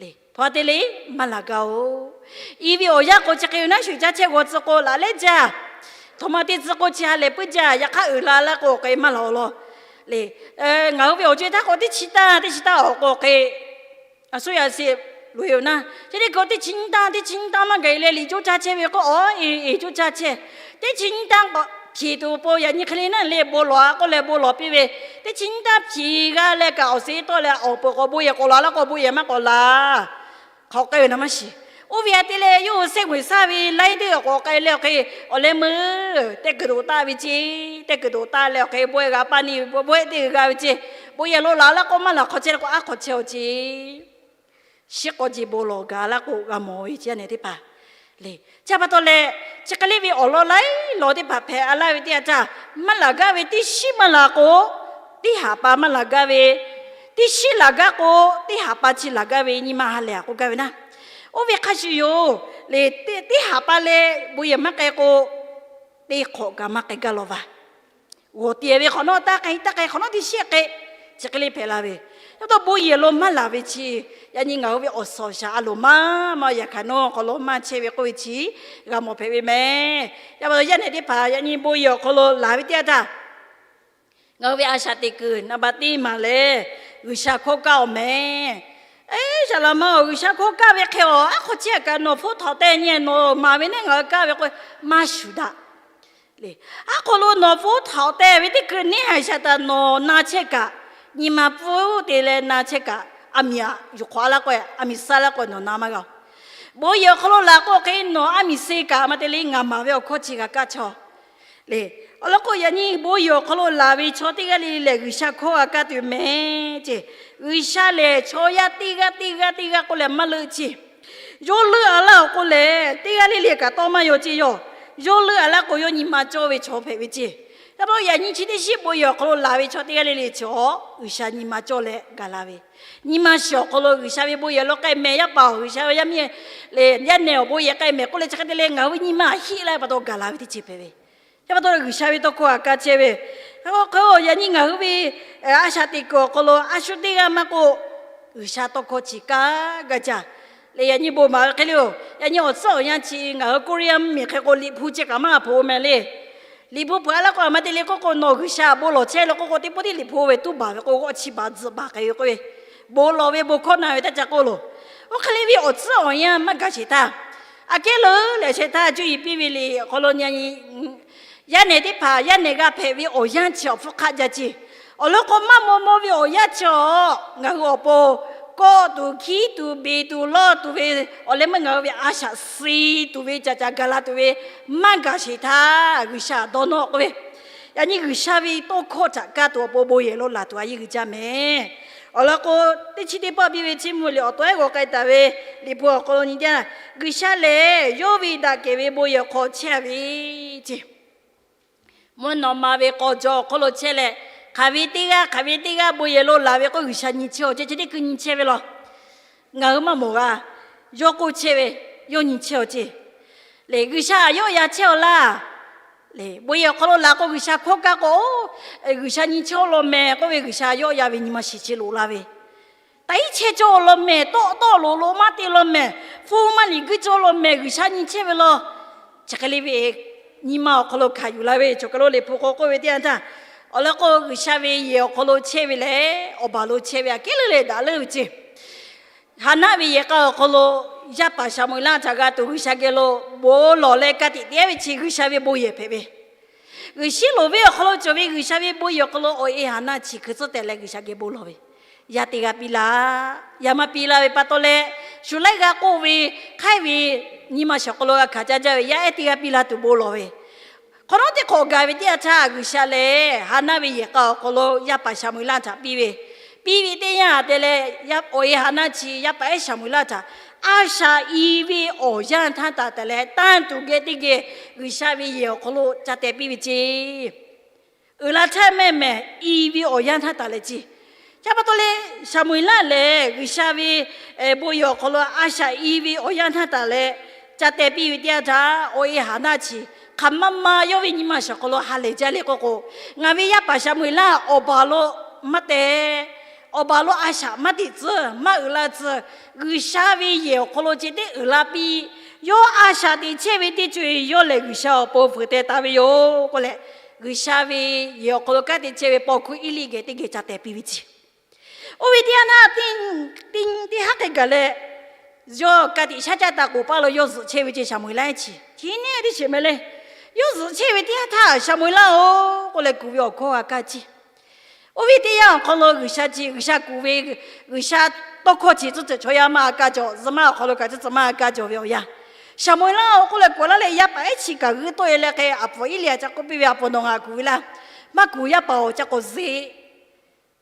le, htaꞈ te le maˇ laˬ gaˇ-oˬ. I ve awˬ yanˇ k'o chi hk'e ve naˉ shuˍ caˇ chehˇ g'aw tcuh k'o laꞈ lehˉ jaˇ, htaꞈ ma te tcuh k'o chi ha lehˬ puiˉ jaˇ, yaꞈ hk'aˇ uiˍ la laˇ k'o awˬ k'ai maˇ laˬ-oˬ law. Le, ngaˬ hui ve awˬ co-e htaˇ k'o teˇ chi tanˇ teˇ chi tanˇ awˬ k'o awˬ k'ai, a suˉ yaꞈ sheˍ loꞈ e-oˬ naˇ, chi teˇ hkui teˇ chi nyiˇ tanˇ teˇ chi nyiˇ tanˇ maˇ gaˬ e leh liꞈ coˇ caˇ chehˇ ve k'o, awˬ e e coˇ caˇ chehˇ. Teˇ chi nyiˇ tanˇ k'awꞈ hpiˍ tuˬ po yaꞈ nyi hk'e le naˉ le bon lawˬ a k'oˆ leh bon lawˬ piˇ ve, teˇ chi nyiˇ tanˇ hpiˍ g'a leh kaꞈ awˬ suhˍ tawˆ leh awˬ peuˬ k'awꞈ bon yehˬ k'awꞈ laˬ laˇ k'o bon yehˬ maˇ k'awꞈ laˬ. Hk'aˬ k'ai ve naˬ maˇ shiˍ. Oˇ ve a te leh yawˇ hui sehˆ g'uiˬ shaˉ ve laiˉ teˇ awˬ k'awꞈ k'ai leh awˬ hk'e, awˬ leh meuˇ tehˆ kuiˬ toꞈ taˆ ve ceˇ, tehˆ kuiˬ toꞈ taˆ leh awˬ hk'e bawehˇ g'a paˇ ni ve bawehˇ teˇ g'uiˬ g'a ve ceˇ. Bon yehˬ lo laˬ laˇ k'o maˇ laˬ hk'aw chehˇ leh k'o aˉ hk'aw chehˇ-oˬ ceˇ. Shiˉ k'aw jeˬ bon lawˬ gaˬ laˇ k'o g'a mawˬ ve chi yaˇ nehˬ teˇ hpaˍ le. Chi pa taw leh, chi hk'e le ve awˬ lawn laiˉ lawn teˇ hpaˍ hpehꞈ a laˇ ve teˇ yanˇ htaˇ, maˇ laˬ gaˇ ve teˇ shiˉ maˇ laˬ k'o, teˇ haꞈ pa maˇ laˬ gaˇ ve, Teˇ shiˉ laˬ gaˇ k'o, teˇ haˍ pa chi laˬ gaˇ ve nyi ma ha lehˬ a k'oˆ gaˇ ve naˉ. Oˇ ve hk'a shuˍ yoˬ le. Teˇ haˍ pa leh bon yehˬ maˇ k'ai k'o, teˇ hk'awꞈ kaꞈ maˇ k'ai gaˇ lawˬ vaˬ. G'awˬ tiˍ ve hk'awꞈ nawˉ taˇ k'ai, taˇ k'ai hk'awꞈ nawˉ teˇ shiˉ k'ai, chi hk'e le hpehꞈ la ve. Yaˇ taw bon yehˬ lo maˇ laˬ ve chi, yaꞈ nyi ngaˬ hui ve awˬ suhˍ awˬ shaˍ a loˍ maˇ maˇ yaꞈ hkaˍ nawˉ awˬ hk'aw lo maˇ chehˇ ve k'oˆ ve chi g'a mawˬ hpehꞈ ve mehˍ. Yaˇ pa taw yaˇ nehˬ teˇ hpaˍ yaꞈ nyi bon yehˬ awˬ hk'aw lo laˬ ve teˇ yanˇ htaˇ, ngaˬ hui ve a shaꞈ teꞈ kuiˬ naˍ baˬ teˇ maˬ lehˬ, G'uiˬsha hkawˇ kaˇ awˬ mehˍ. Eˇ, saˍ laꞈ ma-oˬ, G'uiˬsha hkawˇ kaˇ ve hk'e awˬ aˉ hk'aw chehˇ kaꞈ nawˬ hpfuhˇ htaꞈ te nyi nawˬ maˍ ve neˉ ngaˬ hui kaˇ ve k'o, maˇ shuˍ daꞈ le. Aˉ hk'aw lo nawˬ hpfuhˇ htaꞈ te ve teˇ hkui neˉ haiˬ shaˍ htaꞈ nawˬ na chehˇ kaꞈ, nyi ma pfuhˇ te leh na chehˇ kaꞈ, a miˍ aꞈ yuˬ hk'awꞈ a laˇ k'o, a miˍ suh laˇ k'o nawˬ na maˇ g'a-oˬ. Bon yehˬ awˬ hk'aw lo laˬ k'o hk'e nawˬ a miˍ suh kaꞈ maˇ te le, ngaˬ maˍ ve awˬ hkawˇ chi g'a kaˇ chaw le. Awˬ lawn k'o, yaꞈ nyi bon yehˬ awˬ hk'aw lo laˬ ve chaw teˇ g'aˇ le le lehˬ, G'uiˬsha hkawˇ g'a kaˇ tuˬ mehˍ ceˇ. G'uiˬsha lehˬ, chaw yaˇ teˇ g'aˇ teˇ g'aˇ teˇ g'aˇ k'oˆ leh maˇ leuˆ ceˇ. Yawˇ leuˆ a laˇ-oˬ k'oˆ leh, teˇ g'aˇ le le kaꞈ tawˇ maˇ yaw ceˇ. Yawˇ, yawˇ leuˆ a laˇ k'o, yawˇ nyi ma cawˇ ve chaw hpehꞈ ve ceˇ. Yaˇ pa yaꞈ nyi chi teˇ shiˉ bon yehˬ awˬ hk'aw lo laˬ ve chaw teˇ g'aˇ le le chaw, G'uiˬsha nyi ma cawˇ leh gaˬ la ve. Nyi ma shiˍ awˬ hk'aw lo G'uiˬsha ve bon yehˬ lo k'ai mehˍ. Yaˇ paˍ-oˬ, G'uiˬsha ve yaˇ miˇ le, yaˇ nehˬ awˬ bon yehˬ k'ai mehˍ k'oˆ leh, chi hk'e te leh ngaˬ hui ve nyi ma a hiˆ laˇ ve pa taw gaˬ la ve teˇ ceuˬ hpehꞈ ve. Yaˇ pa taw G'uiˬsha ve tawˇ hkawˇ g'a kaˇ chehˇ ve. Hk'e k'o, yaꞈ nyi ngaˬ hui ve a shaꞈ teꞈ kuiˬ awˬ hk'aw lo a shu teˇ g'aˇ maˇ k'oˆ, G'uiˬsha tawˇ hkawˇ chi kaˇ gaˇ jaˇ le. Yaꞈ nyi bon maˍ ve hk'e le-oˬ, yaꞈ nyi awˬ tcuhˉ awˬ yanˇ chi ngaˬ hui Koˇreˇyaˇ mvuhˇmiˬ hk'e k'o, liꞈ hpu ceh kaꞈ maˇ hpoꞈ mehˍ le. Liꞈ hpu hpeuꞈ a laˇ k'o, a maˇ te le k'oˆ k'o, nawˬ G'uiˬsha bon lawˬ chehˇ le k'oˆ k'o, teˇ pawˆ tiˉ liꞈ hpu ve tuˉ baˬ ve k'o, g'awˇ chi baˬ tzuhꞈ baˬ k'ai ve k'oˆ ve, bon lawˬ ve bon hkawˇ na ve taˇ ca k'oˆ loˬ. Oˇ hk'e le ve awˬ tcuhˉ awˬ yanˇ maˇ gaˬ sheˍ htaˇ, aꞈ kehˉ leuˉ lehˬ shehˍ htaˇ cuˇ yiˍ piˇ ve liꞈ awˬ hk'aw lo yaꞈ nyi yaˇ nehˬ teˇ hpaˍ yaˇ nehˬ g'a hpehꞈ ve awˬ yanˇ chi awˬ hpfuhˇ hk'aˆ jaˇ ceˇ. Awˬ lawn k'o, maˇ maw maw ve awˬ yanˇ chi awˬ ngaˬ hui awˬ pon kawˆ tuˬ, hkiˉ tuˬ, beˬ tuˬ, lawˇ tuˬ ve awˬ leh meuˇ ngaˬ hui ve a shaꞈ suh tuˬ ve, caꞈ caꞈ gaˬ la tuˬ ve maˇ gaˬ sheˍ htaˇ, G'uiˬsha dawˇ nawˇ k'oˆ ve, yaꞈ nyi G'uiˬsha ve tawˇ hkawˇ htaꞈ kaˇ tuˬ awˬ pon bon yehˬ lo laˬ tuˬ a yeˇ g'uiˬ jaˇ mehˍ. Awˬ lawn k'o, teˇ chi teˇ pawˆ piˇ ve Chiˇ mvuh liꞈ awˬ to ehˉ g'aw k'ai taˍ ve liꞈ hpu awˬ hk'aw lo nyi teˇ, G'uiˬsha lehˬ yawˇ ve daꞈ kehˬ ve bon yehˬ hk'aw chehˇ ve ceˇ. Mvuhˇ naw ma ve k'aw jaw awˬ hk'aw lo chehˇ leh, hk'aˬ ve teˇ g'aˇ hk'aˬ ve teˇ g'aˇ bon yehˬ lo laˬ ve k'o, G'uiˬsha nyi chehˇ-aw ceˇ. Chi teˇ hkui nyi chehˇ ve law. Ngaˬ hui maˇ mawˬ g'a. Yawˇ k'oˆ chehˇ ve, yawˇ nyi chehˇ-aw ceˇ. Lehˬ, G'uiˬsha yawˆ yan chehˇ-aw laˇ. Lehˬ, bon yehˬ awˬ hk'aw lo laˬ k'o, G'uiˬsha hkawˇ kaˇ k'o, G'uiˬsha nyi chehˇ-aw law mehˍ k'oˆ ve, G'uiˬsha yawˆ yan ve nyi ma shiˍ chi loꞈ la ve, taꞈ iˉ chehˇ cawˇ law mehˍ, tawˆ tawˆ loꞈ loꞈ maˇ te law mehˍ, hpu maˇ liꞈ guiˇ cawˇ law mehˍ, G'uiˬsha nyi chehˇ ve law. Chi hk'e le ve nyi ma awˬ hk'aw lo hkanˍ yuˬ la ve, chaw kaˬ lo liꞈ hpu k'aw k'oˆ ve teˇ yanˇ htaˇ, awˬ lawn k'o, G'uiˬsha ve yehˬ awˬ hk'aw lo chehˇ ve lehˬ, awˬ baˬ lo chehˇ ve aꞈ kehˉ leuˉ leh daꞈ leuˉ ve ceˇ. Haˍnaˆ ve yehˬ k'a awˬ hk'aw lo yaˇ paˍ Saˍmo-eˍlaˆ htaꞈ g'a tuˬ G'uiˬsha geh lo bon lawˬ leh ka tiꞈ te-a ve chi G'uiˬsha ve bon yehˬ hpehꞈ ve. G'uiˬsha loˍ ve awˬ hk'aw lo cawˬ ve G'uiˬsha ve bon yehˬ awˬ hk'aw lo awˬ e Haˍnaˆ chi hkui tcuhˉ tehꞈ leh G'uiˬsha geh bon lawˬ ve, yaˇ te g'a piˇ laˇ. Yaˇ maˇ piˇ laˇ ve pa taw leh, shu laiˉ g'a k'oˆ ve, hk'aiˉ ve nyi ma shiˍ awˬ hk'aw lo g'a hkanˍ caˇ jaˇ ve yaˇ ehˉ teˇ g'aˇ piˇ la tuˬ bon lawˬ ve, hk'awꞈ nawˉ teˇ hk'awꞈ gaˬ ve teˇ yanˇ htaˇ, G'uiˬsha lehˬ Haˍnaˆ ve yehˬ k'a awˬ hk'aw lo yaˇ paˍ Saˍmo-eˍlaˆ htaꞈ piˇ ve, piˇ ve teˇ yanˇ te leh, awˬ e Haˍnaˆ chi yaˇ paˍ ehˉ Saˍmo-eˍlaˆ htaꞈ a shaꞈ i ve awˬ yanˇ htaˇ taˍ tehꞈ leh tanˇ tuˬ geh teˇ geh G'uiˬsha ve yehˬ awˬ hk'aw lo ca teh piˇ ve ceˇ. Uiˍ la htaˇ mehˆ mehˍ i ve awˬ yanˇ htaˇ taˍ leh ceˇ. Chi pa taw leh, Saˍmo-eˍlaˆ lehˬ G'uiˬsha ve bon yehˬ awˬ hk'aw lo a shaꞈ i ve awˬ yanˇ htaˇ taˍ leh ca teh piˇ ve teˇ yanˇ htaˇ, awˬ e Haˍnaˆ chi hk'aˬ ma ma yawˇ ve nyi ma shiˍ awˬ hk'aw lo ha lehˬ jaˇ le k'oˆ k'o, ngaˬ ve yaˇ paˍ Saˍmo-eˍlaˆ awˬ baˬ lo maˇ teh, awˬ baˬ lo a shaꞈ maˇ teꞈ tcuh, maˇ uiˍ la tcuh, G'uiˬsha ve yehˬ awˬ hk'aw lo ceh tiˉ uiˍ la piˇ. Yawˇ a shaꞈ teꞈ chehˇ ve teˇ co-e yawˇ lehˬ G'uiˬsha awˬ pon fuiˍ teh taˍ ve yoˬ k'oˆ leh, G'uiˬsha ve yehˬ awˬ hk'aw lo kanˉ te chehˇ ve paw hkuˇ Eˇliˆ geh teˇ geh ca teh piˇ ve ceˇ. Oˇ ve teˇ yanˇ htaˇ, teˇ haˉ hk'e gaˬ leh, yawˇ ka tiꞈ shaˉ caˇ taˍ k'oˍ paˇ lo yawˇ zuhꞈ chehˇ ve ceˇ. Saˍmo-eˍlaˆ chi hk'e neˉ teˇ sheˍ meh le. Yawˇ zuhꞈ chehˇ ve teˇ yanˇ htaˇ, Saˍmo-eˍlaˆ-oˬ k'oˆ leh kuˬ ve awˬ hkawˇ g'a kaˇ ceˇ. Oˇ ve teˇ yanˇ awˬ hk'aw lo G'uiˬsha chi, G'uiˬsha kuˬ ve, G'uiˬsha tawˇ hkawˇ chi tcuhˉ tcuhˬ chaw yaˇ maˇ g'a kaˇ cawˬ, zuhꞈ maˇ awˬ hk'aw lo kaꞈ tcuhˉ tcuhˬ maˇ g'a kaˇ cawˬ ve awˬ yanˇ, Saˍmo-eˍlaˆ-oˬ k'oˆ leh kuˬ laˇ leh, yaˇ paˍ ehˉ chi kaꞈ g'uiˇ tawˆ e leh hk'e, aˬ hpfuhˍ Eˇliˍaꞈ ca k'oˆ piˇ ve, aˬ hpfuhˍ nawˬ ngaˬ kuˬ ve laˇ. Maˇ kuˬ, yaˇ paˍ-oˬ, ca k'awꞈ zeꞈ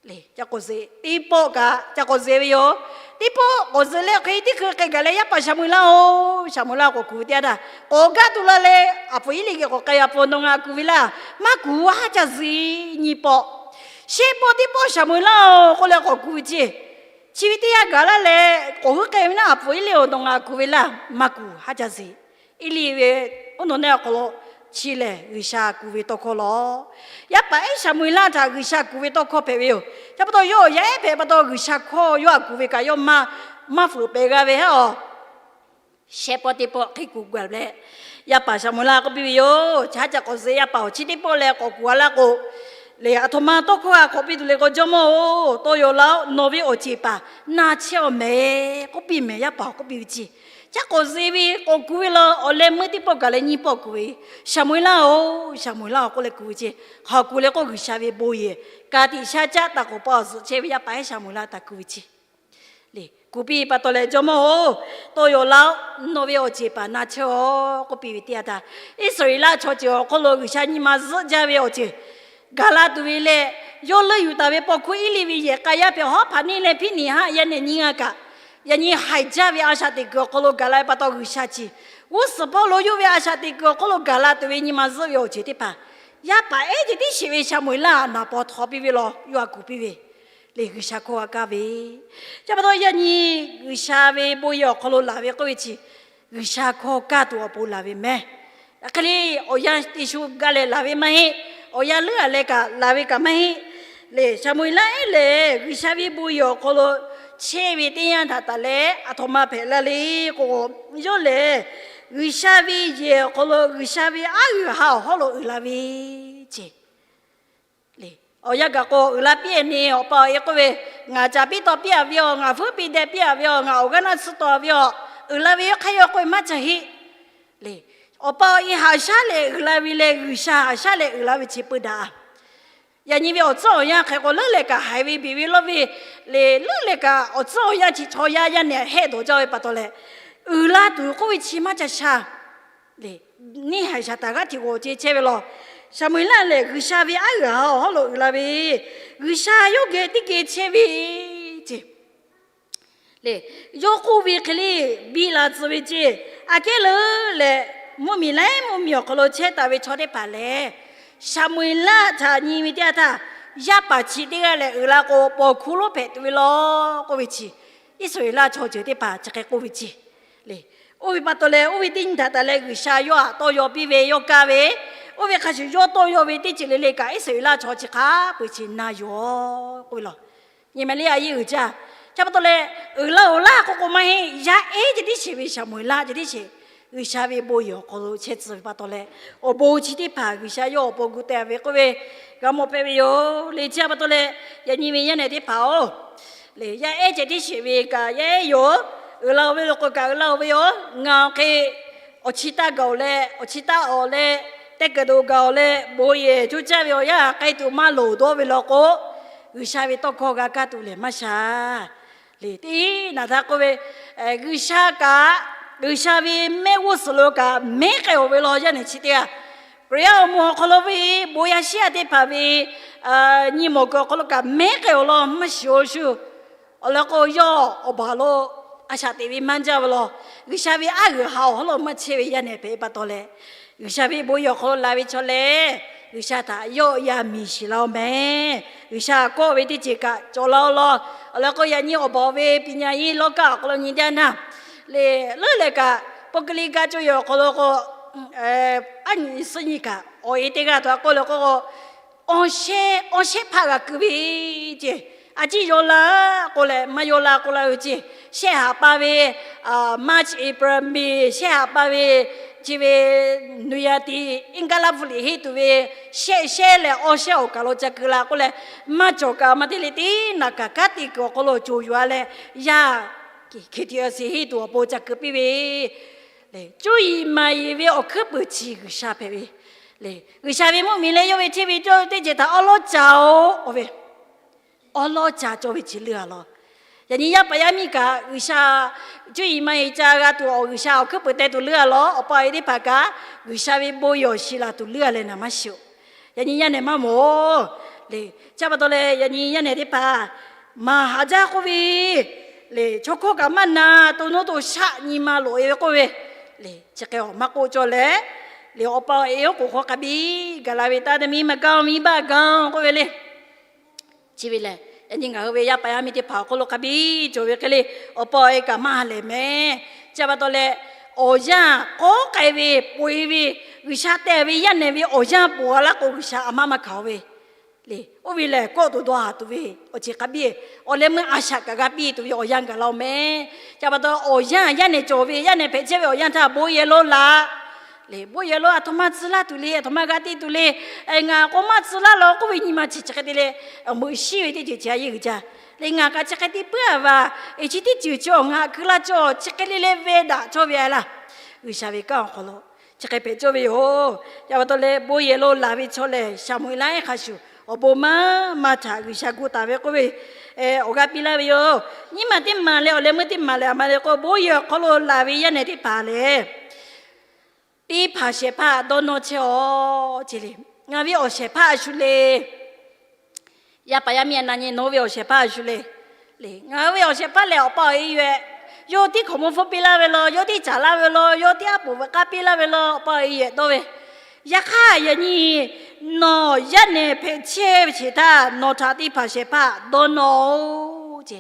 le, ca k'awꞈ zeꞈ. Teˇ pawˆ kaꞈ ca k'awꞈ zeꞈ ve yoˬ. Teˇ pawˆ k'awꞈ zeꞈ leh hk'e teˇ hkui hk'e gaˬ leh, yaˇ paˍ Saˍmo-eˍlaˆ-oˬ, Saˍmo-eˍlaˆ k'awꞈ kuˬ ve teˇ yanˇ htaˇ, k'awꞈ gaˇ tuˬ la leh aˬ hpfuhˍ Eˇliˆ geh k'awꞈ k'ai, aˬ hpfuhˍ nawˬ ngaˬ kuˬ ve laˇ. Maˇ kuˬ, haˉ ca zeꞈ nyi pawˆ. Shehˆ pawˆ teˇ pawˆ Saˍmo-eˍlaˆ-oˬ k'oˆ leh k'awꞈ kuˬ ve ceˇ. Chi ve teˇ yanˇ gaˬ laˇ leh k'awꞈ huiˉ k'ai ve naˉ, a puˍ Eˇliˇ-oˬ, nawˬ ngaˬ kuˬ ve laˇ. Maˇ kuˬ, haˉ ca zeꞈ. Eˇliˇ ve oˉ nawˬ neˇ awˬ hk'aw lo chi lehˬ G'uiˬsha kuˬ ve tawˇ hkawˇ lawˬ. Yaˇ paˍ ehˉ Saˍmo-eˍlaˆ htaꞈ G'uiˬsha kuˬ ve tawˇ hkawˇ hpehꞈ ve yoˬ. Chi pa taw yawˇ yaˇ ehˉ hpehꞈ pa taw G'uiˬsha hkawˇ yawˇ htaꞈ kuˬ ve kaꞈ yawˇ maˇ, maˇ fuiˍ pehˍ g'a ve haˉ-oˬ. Shehˆ pawˆ teˇ pawˆ hk'e kuˬ gaˬ leh, yaˇ paˍ Saˍmo-eˍlaˆ k'oˆ piˇ ve yoˬ. Chi haˉ ca k'awꞈ zeꞈ, yaˇ paˍ-oˬ, chi teˇ pawˆ leh k'awꞈ kuˬ a laˇ k'o, lehˬ, aˬ htoꞈ ma tawˇ hkawˇ g'a hk'awꞈ piˇ tuˬ le k'o, Jawˇmawˇ-oˬ, tawˇ yaw laˇ-oˆ. Nawˬ ve awˬ ceˬ paˍ na chehˇ-aw mehˍ k'oˆ piˇ mehˍ. Yaˇ paˍ k'oˆ piˇ ve ceˇ. Chi k'awꞈ zeꞈ ve k'awꞈ kuˬ ve la, awˬ leh meuˇ teˇ pawˆ gaˬ leh nyiˇ pawˆ kuˬ ve, Saˍmo-eˍlaˆ-oˬ, Saˍmo-eˍlaˆ-oˬ k'oˆ leh kuˬ ve ceˇ. Hk'aˬ kuˬ le k'o, G'uiˬsha ve bon yehˬ ka tiꞈ sha caˆ taˍ k'oˍ pa awˬ zuhꞈ chehˇ ve yaˇ paˍ ehˉ Saˍmo-eˍlaˆ htaꞈ kuˬ ve ceˇ. Lehˬ, kuˬ piˇ pa taw leh, Jawˇmawˇ-oˬ, tawˇ yaw laˇ-oˆ. Nawˬ ve awˬ ceˬ paˍ na chehˇ-aw k'oˆ piˇ ve teˇ yanˇ htaˇ, Iˉsaˍreˍlaˆ chaw ceuˬ awˬ hk'oˆ lo G'uiˬsha nyi ma zuhˆ jaˇ ve awˬ ceuˬ gaˬ la tuˬ ve leh, yawˇ leuˆ yuˬ taˍ ve paw hkuˇ Eˇliˇ ve yehˬ k'a yaˇ hpehꞈ Hawˉhpaˍniˆ leh Hpiˇniˍhaˆ yaˇ nehˬ nyiˇ ngaˇ kaꞈ, yaꞈ nyi haiˬ jaˇ ve a shaꞈ teꞈ kuiˬ awˬ hk'aw lo gaˬ la ve pa taw, G'uiˬsha chi g'uˇ suhˍ hpawˇ lo yawˇ ve a shaꞈ teꞈ kuiˬ awˬ hk'oˆ lo gaˬ la tuˬ ve nyi ma zuhˆ ve awˬ ceuˬ teˇ hpaˍ, yaˇ paˍ ehˉ ceh tiˉ sheˍ ve Saˍmo-eˍlaˆ naˍ paw htaw piˇ ve law, yawˇ htaꞈ kuˬ piˇ ve. Lehˬ, G'uiˬsha hkawˇ g'a kaˇ ve, chi pa taw yaꞈ nyi G'uiˬsha ve bon yehˬ awˬ hk'aw lo laˬ ve k'oˆ ve chi, G'uiˬsha hkawˇ kaˇ tuˬ awˬ pon laˬ ve mehˍ. Hk'e le, awˬ yanˇ teˇ shu gaˇ leh laˬ ve maˇ heˆ. Awˬ yanˇ leuˉ-a leh kaꞈ laˬ ve kaꞈ maˇ heˆ. Lehˬ, Saˍmo-eˍlaˆ ehˉ lehˬ G'uiˬsha ve bon yehˬ awˬ hk'aw lo chehˇ ve teˇ yanˇ htaꞈ taˍ leh, aˬ htoꞈ ma hpehꞈ la le k'o, yawˇ lehˬ G'uiˬsha ve yehˬ awˬ hk'aw lo G'uiˬsha ve aˉ g'uiˬ ha awˬ hawˉ lo uiˍ la ve ceˇ. Lehˬ, awˬ yanˇ gaˬ k'o, uiˍ la piˇ-e ne, awˬ pa awˬ e k'oˆ ve, Ngaˬ caˍ piˇ taw piˇ-a ve-oˬ, ngaˬ vuiˉ piˇ deh piˇ-a ve-oˬ, ngaˬ awˬ g'aˇ naˆ tsuhˇ taw ve-oˬ, uiˍ la ve yawˇ hk'aˇ yawˇ k'oˆ ve maˇ ca heˆ. Lehˬ, awˬ pa awˬ e haꞈ shaˉ leh uiˍ la ve leh, G'uiˬsha haꞈ shaˉ leh uiˍ la ve chi peu daꞈ. Yaꞈ nyi ve awˬ tcuhˉ awˬ yanˇ hk'e k'o, leuˉ leh kaꞈ haiˬ ve beˬ ve lawˇ ve, lehˬ, leuˉ leh kaꞈ awˬ tcuhˉ awˬ yanˇ chi chaw yaˇ yaˇ nehˬ hehˆ dawˬ jaˇ ve pa taw leh, uiˍ la tuˬ k'oˆ ve chi maˇ ca sha. Lehˬ, neˇ haiˬ shaˍ taˍ g'aˇ hteꞈ g'awˬ ce chehˇ ve law. Saˍmo-eˍlaˆ lehˬ G'uiˬsha ve aˉ g'uiˬ ha awˬ hawˉ lo uiˍ la ve, G'uiˬsha yawˇ geh teˇ geh chehˇ ve ceˇ. Lehˬ, yawˇ k'oˆ ve hk'e le, biˇ la tcuh ve ceˇ. Aꞈ kehˉ leuˉ leh, mvuhˇmiˬ laiˉ mvuhˇmiˬ awˬ hk'aw lo chehˇ taˍ ve chaw teˇ hpaˍ lehˬ, Saˍmo-eˍlaˆ htaꞈ nyi ve teˇ yanˇ htaˇ, yaˇ paˍ chi teˇ g'aˇ lehˬ uiˍ la k'o, paw hkuˇ lonˉ hpehꞈ tuˬ ve law k'oˆ ve chi, Iˉsaˍreˍlaˆ chaw ceuˬ teˇ hpaˍ chi hk'e k'oˆ ve ceˇ. Lehˬ, oˇ ve pa taw leh, oˇ ve teˇ nyi htaꞈ taˍ leh G'uiˬsha yawˇ htaꞈ tawˇ yaw piˇ ve, yawˇ kaˇ ve, oˇ ve hk'a shuˍ yawˇ tawˇ yaw ve teˇ ceuˬ le le kaꞈ, Iˉsaˍreˍlaˆ chaw chi hk'a peu-eˬ chi na yuˬ-oˬ k'oˆ ve law. Nyi ma le a yeˇ uiˍ jaˇ. Chi pa taw leh, uiˍ la-oˬ laˇ k'oˆ k'o maˇ heˆ. Yaˇ ehˉ ceh tiˉ sheˍ ve Saˍmo-eˍlaˆ ceh tiˉ sheˍ, G'uiˬsha ve bon yehˬ awˬ hk'aw lo chehˇ tcuh ve pa taw leh, awˬ bon chi teˇ hpaˍ G'uiˬsha yawˇ awˬ pon gu teh ve k'oˆ ve, g'a mawˬ hpehꞈ ve yoˬ. Lehˬ, chi pa taw leh, yaꞈ nyi ve yaˇ nehˬ teˇ hpaˍ-oˬ, lehˬ, yaˇ ehˉ ceh tiˉ sheˍ ve kaꞈ yaˇ ehˉ yoˬ. Uiˍ la-oˬ ve lo k'o kaꞈ uiˍ la-oˬ ve yoˬ. Ngaˬ awˬ hk'e awˬ chi taˇ gaˬ-oˬ leh, awˬ chi taˇ awˍ leh, teˇ kaˬ doꞈ gaˬ-oˬ leh, bon yehˬ coˇ caˇ ve awˬ yanˇ k'ai tuˬ maˇ loˍ dawˇ ve law k'o, G'uiˬsha ve tawˇ hkawˇ g'a kaˇ tuˬ lehˬ maˇ sha. Lehˬ, teˇ naˬ htaˇ k'oˆ ve, G'uiˬsha kaꞈ, G'uiˬsha ve mehˆ g'uˇ suhˍ lo kaꞈ mehˉ k'ai-oˬ ve law yaˇ nehˬ chi teˇ g'aˇ. Hkriꞈ yaˇ awˬ moˍ awˬ hk'aw lo ve bon yaˇ shiˉ yaˇ teˇ hpaˍ ve nyi mawˬ kuiˬ awˬ hk'aw lo kaꞈ mehˉ k'ai-oˬ law maˇ shiˍ-oˬ shuˍ. Awˬ lawn k'o, yawˇ awˬ baˬ lo a shaꞈ teꞈ ve maˇ jaˇ ve law. G'uiˬsha ve aˉ g'uiˬ ha awˬ hawˉ lo maˇ chehˇ ve yaˇ nehˬ hpehꞈ ve pa taw leh, G'uiˬsha ve bon yehˬ awˬ hk'aw lo laˬ ve chaw lehˬ, G'uiˬsha htaꞈ yawˇ ya miˬ shiˍ la-oˬ mehˍ. G'uiˬsha kawˆ ve teˇ ceuˬ kaꞈ cawˬ la-oˬ law. Awˬ lawn k'o, yaꞈ nyi awˬ baˬ ve ပညာရေး lawˇ kaˆ awˬ hk'aw lo nyi teˇ yanˇ htaˇ, lehˬ, leuˉ leh kaꞈ ပုဂ္ဂလိက coˇ yehˬ awˬ hk'aw lo k'o, aˉ nyi suhˉ nyi kaꞈ awˬ e teˇ g'aˇ htaꞈ k'oˆ leh k'o, awˬ shehˉ awˬ shehˉ hpaˆ g'a keu ve ceˇ. A ciˉ yaw la k'oˆ leh maˇ yaw la k'oˆ la ve ceˇ. Shehˆ haꞈ pa ve, March, April, May shehˆ haꞈ pa ve, chi ve နွေရာသီ အင်္ဂလပူၤလံ heˆ tuˬ ve shehˆ shehˉ leh awˬ shehˉ awˬ kaˬ lo ca keu la k'oˆ leh, maˇ cawˬ kaꞈ maˇ te le teˇ naˬ kaꞈ kanˉ te kuiˬ awˬ hk'aw lo coˬ yuˬ-a leh, yaˇ KTLC heˆ tuˬ awˬ pon ca keu piˇ ve, lehˬ, cuˇ yiˍ maˍ yiˍ ve awˬ hkuiˉ puiˍ chi G'uiˬsha hpehꞈ ve, lehˬ, G'uiˬsha ve mvuhˇmiˬ leh yawˇ ve chehˇ ve cawˇ teˇ ceuˬ htaꞈ awˉ lawˉ caˍ-oˬ k'oˆ ve, awˉ lawˉ caˍ cawˇ ve chi leuˇ-a law. Yaꞈ nyi yaˇ paˍ yaˇ miˇ kaꞈ G'uiˬsha cuˇ yiˍ maˍ yiˍ ca g'a tuˬ awˬ G'uiˬsha awˬ hkuiˉ puiˍ teh tuˬ leuˇ-a law. Awˬ pa awˬ e teˇ hpaˍ kaꞈ G'uiˬsha ve bon yehˬ awˬ shiˍ laˬ tuˬ leuˇ-a leh naˍ maˇ shiˍ-oˬ. Yaꞈ nyi yaˇ nehˬ maˇ mawˬ-oˬ. Lehˬ, chi pa taw leh yaꞈ nyi yaˇ nehˬ teˇ hpaˍ maˍ haꞈ jaˇ k'oˆ ve, lehˬ, chaw hkawˇ kaꞈ maˇ na, to nuˇ to shaˆ nyi ma loꞈ-e ve k'oˆ ve, lehˬ, chi hk'e awˬ maˇ k'oˆ cawˇ leh, lehˬ, awˬ pa awˬ e oˉ k'oˍ hk'aw hk'a biˇ gaˬ la ve taˇ, teˇ miˇ maˇ gaˇ miˇ baˆ gaˇ k'oˆ ve le. Chi ve lehˬ, yaꞈ nyi ngaˬ hui ve yaˇ paˍ yaˇ miˇ teˇ hpaˍ awˬ hk'aw lo hk'a biˇ cawˬ ve hk'e le, awˬ pa awˬ e kaꞈ maˇ lehˬ mehˍ. Chi pa taw leh, awˬ yanˇ k'awꞈ k'ai ve, peuˬ e ve, G'uiˬsha teh ve yaˇ nehˬ ve awˬ yanˇ peuˬ a laˇ k'o, G'uiˬsha a maˇ maˇ hkanˍ ve le. Oˇ ve lehˬ, kawˆ tuˬ dawˇ haˍ tuˬ ve awˬ ceuˬ hk'a biˇ, awˬ leh meuˇ a shaꞈ kaꞈ g'a piˇ tuˬ ve awˬ yanˇ gaˬ la-oˬ mehˍ. Chi pa taw, awˬ yanˇ yaˇ nehˬ cawˬ ve, yaˇ nehˬ hpehꞈ chehˇ ve awˬ yanˇ htaˇ bon yehˬ lo laˬ le. Bon yehˬ lo aˬ htoꞈ ma tcuh laˇ tuˬ le, aˬ htoꞈ ma g'a te tuˬ le. Ngaˬ k'o maˇ tcuh laˇ law k'oˆ ve nyi ma chi chi hk'e te leh, meuꞈ shiˉ ve teˇ ceuˬ chi a yeˇ uiˍ jaˇ le. Ngaˬ kaꞈ chi hk'e te puiˉ a va, eˬ chi teˇ ceuˬ chi awˬ ngaˬ hkui laˇ cawˇ chi hk'e le le ve daꞈ cawˇ ve a laˇ. G'uiˬsha ve kanˉ awˬ hk'aw lo chi hk'e hpehꞈ cawˇ ve yoˬ. Chi pa taw leh, bon yehˬ lo laˬ ve chaw lehˬ, Saˍmo-eˍlaˆ ehˉ hk'a shuˍ awˬ bon maˇ maˇ htaꞈ G'uiˬsha gu taˍ ve k'oˆ ve, awˬ g'aˇ piˇ laˇ ve yoˬ. Nyiˇ maˬ teˇ maˬ leh awˬ leh meuˇ teˇ maˬ lehˬ, a ma le k'o, bon yehˬ awˬ hk'aw lo laˬ ve yaˇ nehˬ teˇ hpaˍ lehˬ, teˇ hpaˍ shehˍ hpaˇ dawˇ nawˇ chehˇ-aw ce le. Ngaˬ ve awˬ shehˍ hpaˇ a shu le. Yaˇ paˍ yaˇ miˇ a na nyi, nawˬ hui ve awˬ shehˍ hpaˇ a shu le. Ngaˬ hui ve awˬ shehˍ hpaˇ lehˬ, awˬ pa awˬ e yehˬ, yawˇ teˇ hk'awꞈ mvuhˇ hpfuhˇ piˇ laˇ ve law, yawˇ teˇ caˍ laˇ ve law, yawˇ teˇ aˉ poꞈ ve k'aˉ piˇ laˇ ve law, awˬ pa awˬ e yehˬ dawˇ ve, yaꞈ hk'aˇ yaꞈ nyi nawˬ yaˇ nehˬ hpehꞈ chehˇ ve chi htaˇ, nawˬ htaꞈ teˇ hpaˍ shehˍ hpaˇ dawˇ nawˇ-oˬ ce.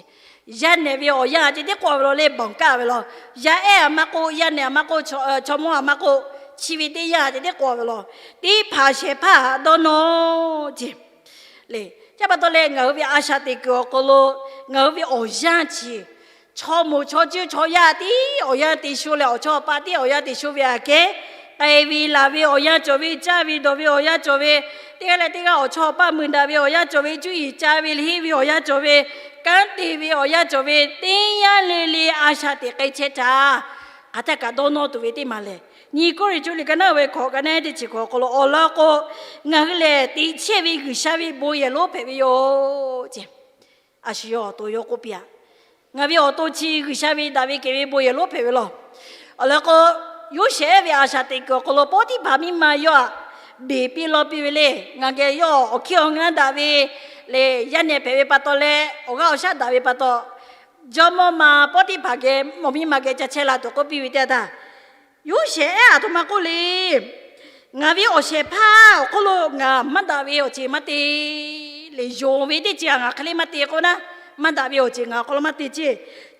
Yaˇ nehˬ ve awˬ yanˇ ceh tiˉ k'oˆ ve law le, bawˬ kaˆ ve law. Yaˇ ehˉ a maˇ k'oˆ, yaˇ nehˬ a maˇ k'oˆ, chaw mawˇ a maˇ k'oˆ, chi ve teˇ yanˇ ceh tiˉ k'oˆ ve law, teˇ hpaˍ shehˍ hpaˇ dawˇ nawˇ ce le. Chi pa taw leh, ngaˬ hui ve a shaꞈ teꞈ kuiˬ awˬ hk'aw lo ngaˬ hui ve awˬ yanˇ chi, chaw moˍ chaw cuˇ chaw yaˇ tiˉ awˬ yanˇ te sho leh, awˬ chawˇ awˬ paˇ tiˉ awˬ yanˇ te sho ve aꞈ kehˉ, k'ai ve laˬ ve awˬ yanˇ cawˬ ve, caˇ ve dawˬ ve awˬ yanˇ cawˬ ve, teˇ g'aˇ leh teˇ g'aˇ awˬ chawˇ awˬ paˇ mui daꞈ ve awˬ yanˇ cawˬ ve, cuˇ yiˍ ca ve leh heˆ ve awˬ yanˇ cawˬ ve, kanˉ te ve awˬ yanˇ cawˬ ve, teˇ yanˇ le le a shaꞈ teꞈ k'ai chehˇ htaˇ, hk'aˬ htaˇ kaꞈ dawˇ nawˇ tuˬ ve teˇ maˬ lehˬ, nyi Kawˇrenˍhtuˆ liꞈ ka naˉ ve hkawꞈ ka naˉ teˇ chi hkawꞈ awˬ hk'aw lo awˬ lawn k'o, ngaˬ hui lehˬ teꞈ chehˇ ve G'uiˬsha ve bon yehˬ lonˉ hpehꞈ ve yoˬ ce. A shu yawˇ awˬ to yawˇ k'oˆ piˇ-aꞈ, ngaˬ ve awˬ to chi G'uiˬsha ve daꞈ ve kehˬ ve bon yehˬ lonˉ hpehꞈ ve law. Awˬ lawn k'o, Yoˇsehꞈ ehˉ ve a shaꞈ teꞈ kuiˬ awˬ hk'aw lo Pawˇtiˆhpaˍ miˇ ma yawˇ aꞈ beˬ piˇ law piˇ ve le. Ngaˬ geh yawˇ awˬ hkiˇ awˬ ngaˇ daꞈ ve le, yaˇ nehˬ hpehꞈ ve pa taw leh, awˬ g'aˇ awˬ shaˉ daꞈ ve pa taw, jawˇmawˇ ma Pawˇtiˆhpaˍ geh mawˬ miˇ ma geh ca chehˇ la tuˬ k'oˆ piˇ ve teˇ htaˇ, Yoˇsehꞈ ehˉ aˬ htoꞈ ma k'oˆ le. Ngaˬ ve awˬ shehˍ hpaˇ awˬ hk'oˆ lo ngaˬ maˇ daꞈ ve awˬ ceuˬ maˇ te le. Yonˍ ve teˇ ceuˬ ngaˬ hk'e le maˇ te k'o naˉ, maˇ daꞈ ve awˬ ceuˬ ngaˬ awˬ hk'aw lo maˇ te ce.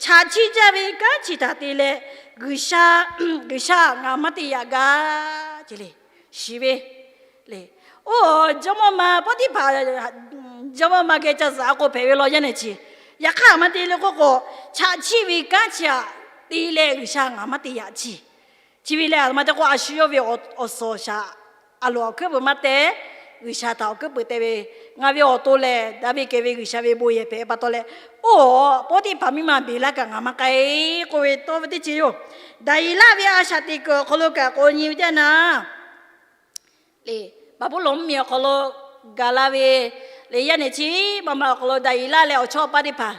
Chaꞈ chiˆ jaˇ ve kanˉ chi htaꞈ te leh, G'uiˬsha, G'uiˬsha ngaˬ maˇ te yaꞈ gaˇ ce le. Shiˍ ve le. Oˇ, jawˇmawˇ ma Pawˇtiˆhpaˍ, jawˇmawˇ ma geh ca zuhꞈ a k'o hpehꞈ ve law yaˇ nehˬ chi. Yaꞈ hk'aˇ maˇ te le k'oˆ k'o, chaꞈ chiˆ ve kanˉ chi htaꞈ te leh G'uiˬsha ngaˬ maˇ te yaꞈ ce. Chi ve lehˬ, aˬ htoꞈ ma te k'o, a shu yawˇ ve awˬ suhˍ awˬ shaˍ a loˍ awˬ hkuiˉ puiˍ maˇ teh, G'uiˬsha htaꞈ awˬ hkuiˉ puiˍ te ve, ngaˬ ve awˬ to lehˬ daꞈ ve kehˬ ve G'uiˬsha ve bon yehˬ hpehꞈ pa taw leh, oˇ, Pawˇtiˆhpaˍ miˇ ma beˬ laˇ kaꞈ ngaˬ maˇ k'ai k'oˆ ve tawˇ ve teˇ ceuˬ yoˬ. Daˍyeˍlaˆ ve a shaꞈ teꞈ kuiˬ awˬ hk'aw lo kaꞈ k'awꞈ nyi ve teˇ yanˇ, le, Baˍbuˍlonˍ mvuhˇmiˬ awˬ hk'aw lo gaˬ la ve le, yaˇ nehˬ chi ma ma awˬ hk'aw lo Daˍyeˍlaˆ leh awˬ chawˇ awˬ paˇ teˇ hpaˍ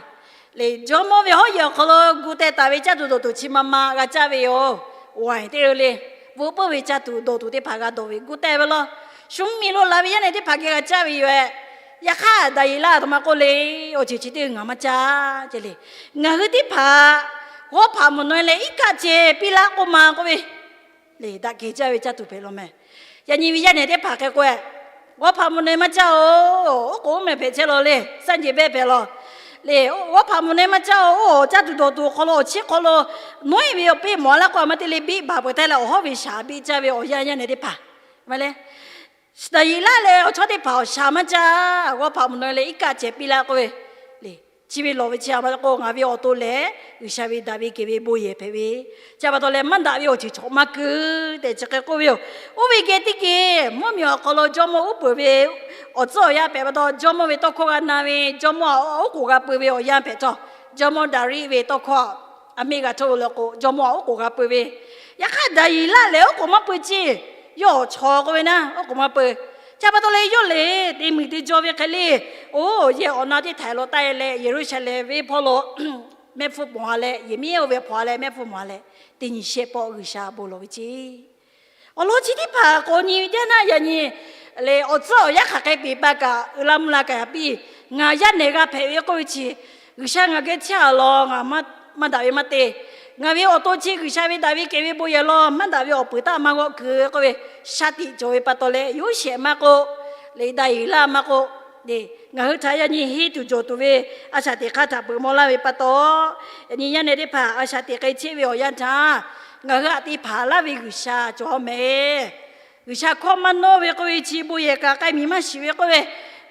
le, jawˇmawˇ ve hawˉ yehˬ awˬ hk'aw lo gu teh taˍ ve caˇ tuˬ dawˬ tuˬ chi ma ma g'a caˇ ve yoˬ. Waiˬ teˇ g'aˇ le, veuꞈ peuˇ ve caˇ tuˬ dawˬ tuˬ teˇ hpaˍ g'a dawˬ ve gu teh ve law. Shu mvuhˇmiˬ lo la ve yaˇ nehˬ teˇ hpaˍ geh g'a caˇ ve yoˬ. Yaꞈ hk'aˇ Daˍyeˍlaˆ aˬ htoꞈ ma k'oˆ le, awˬ ceuˬ chi teˇ g'aˇ ngaˬ maˇ caˇ ce le. Ngaˬ hui teˇ hpaˍ g'awˇ hpaꞈ mvuhꞈ nawˬ leh iˉ kaˆ ceh piˇ laˇ k'oˆ ma k'oˆ ve le, daꞈ kehˬ jaˇ ve caˇ tuˬ hpehꞈ law meh. Yaꞈ nyi ve yaˇ nehˬ teˇ hpaˍ hk'e k'oˆ-e, g'awˇ hpaꞈ mvuhꞈ nawˬ maˇ caˇ-oˬ, oˉ k'oˍ oˉ mehˍ hpehꞈ chehˇ law le, saˇ jeˬ behˇ hpehꞈ law le, g'awˇ hpaꞈ mvuhꞈ nawˬ maˇ caˇ-oˬ, oˇ caˇ tuˬ dawˬ tuˬ awˬ hk'aw lo awˬ chi hk'aw lo nawˉ-e ve awˬ piˇ mawˬ a laˇ k'o, a ma te le biˇ baˬ peuˬ htaˇ leh awˬ hawˉ ve shaˍ biˇ caˇ ve awˬ yanˇ yaˇ nehˬ teˇ hpaˍ ma le. Daˍyeˍlaˆ leh awˬ chawˇ teˇ hpaˍ awˬ shaˍ maˇ caˇ, g'awˇ hpaꞈ mvuhꞈ nawˬ leh iˉ kaˆ ceh piˇ laˇ k'oˆ ve le. Chi ve lawˬ ve chi a ma k'o, ngaˬ ve awˬ to lehˬ G'uiˬsha ve daꞈ ve kehˬ ve bon yehˬ hpehꞈ ve, chi pa taw leh maˇ daꞈ ve awˬ ceuˬ chaw maˇ keu tehꞈ chi hk'e k'oˆ ve yoˬ. Oˇ ve geh teˇ geh mvuhˇmiˬ awˬ hk'aw lo jawˇmawˇ uˉ peunˍ ve awˬ tcuhˉ awˬ yanˇ hpehꞈ pa taw, jawˇmawˇ ve tawˇ hkawˇ g'a na ve, jawˇmawˇ oˉ k'oˍ g'a peu ve awˬ yanˇ hpehꞈ htawˇ, jawˇmawˇ Daˍriˆ ve tawˇ hkawˇ a miˇ g'a htawˇ lo le k'o, jawˇmawˇ oˉ k'oˍ g'a peu ve. Yaꞈ hk'aˇ Daˍyeˍlaˆ lehˬ oˉ k'oˍ maˇ peu ce. Yawˇ awˬ chaw k'oˆ ve naˉ, oˉ k'oˍ maˇ peu. Chi pa taw leh yawˇ lehˬ te muiˬ te jaw ve hk'e le, oˇ, yehˬ awˬ na teˇ htaiˍ lo taˆ-e leh, Yeˍruˆsaˍlehnˍ venˇ hpawˇ lo mehˆ hpfuhˇ mawˬ a leh, yehˬ miˉ oˇ ve hpawꞈ a leh mehˆ hpfuhˇ mawˬ a leh, teˇ nyi shehˆ pawˆ G'uiˬsha bon lawˬ ve ce. Awˬ lawn chi teˇ hpaˍ k'awꞈ nyi ve teˇ naˆ yaꞈ nyi le, awˬ tcuhˉ awˬ yanˇ hk'aˬ hk'e peꞈ pa kaꞈ, uiˍ la mvuh la kaꞈ yaꞈ piˇ, ngaˬ yaˇ nehˬ g'a hpehꞈ ve k'oˆ ve chi, G'uiˬsha ngaˬ geh chehˇ a law, ngaˬ maˇ daꞈ ve maˇ te. Ngaˬ ve awˬ to chi G'uiˬsha ve daꞈ ve kehˬ ve bon yehˬ law, maˇ daꞈ ve awˬ peuˬ taˆ maˇ g'awˆ keu k'oˆ ve, shaˉ tiꞈ cawˬ ve pa taw leh, Yoˇsehꞈ maˇ k'oˆ le, Daˍyeˍlaˆ maˇ k'oˆ, Ngaˬ hui htaꞈ yaꞈ nyi henˇ tuˬ jawˬ tuˬ ve a shaꞈ teꞈ hk'aˇ htaꞈ peuˬ maw laˇ ve pa taw, yaꞈ nyi yaˇ nehˬ teˇ hpaˍ a shaꞈ teꞈ k'ai chehˇ ve awˬ yanˇ htaˇ, ngaˬ hui htaꞈ te hpanˍ laˇ ve G'uiˬsha cawˬ mehˍ. G'uiˬsha hkawˇ maˇ nawˇ ve k'oˆ ve chi bon yehˬ kaꞈ k'ai miˬ maˇ shiˍ ve k'oˆ ve,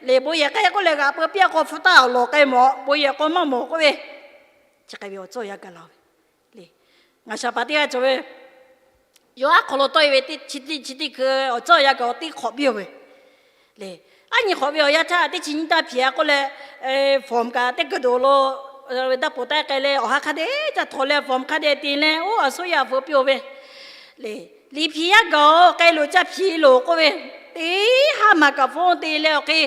lehˬ bon yehˬ k'ai k'oˆ leh g'aꞈ peu piˇ a k'aw hpu taˇ awˬ lawˬ k'ai mawˬ, bon yehˬ k'aw maˇ mawˬ k'oˆ ve, chi k'ai ve awˬ tcuhˉ awˬ yanˇ gaˬ la ve le. Ngaˬ shaˍ paˍ teˇ g'aˇ cawˬ ve, yawˇ aˉ hk'aw lo tawˆ e ve, chi teˇ hkui awˬ tcuhˉ awˬ yanˇ gaˬ awˬ teˇ hk'awꞈ piˇ ve le. Aˉ nyi hk'awꞈ ve awˬ yanˇ htaˇ teˇ chi nyiˇ taˇ hpiˍ a k'oˆ leh, form kaꞈ teˇ hkui dawˬ lo daˇ poˍ taˇ k'ai leh awˬ ha hk'a dehꞈ caˇ htawnˍ leh form hk'a dehꞈ te leh oˇ a suˉ yaˇ veuꞈ piˇ-oˬ ve le. Liꞈ hpiˍ yaˇ gaˬ-oˬ, k'ai loˬ caˇ hpiˍ loˬ k'oˆ ve, teˇ haˉ maˬ kaꞈ hpawˇ te leh awˬ hk'e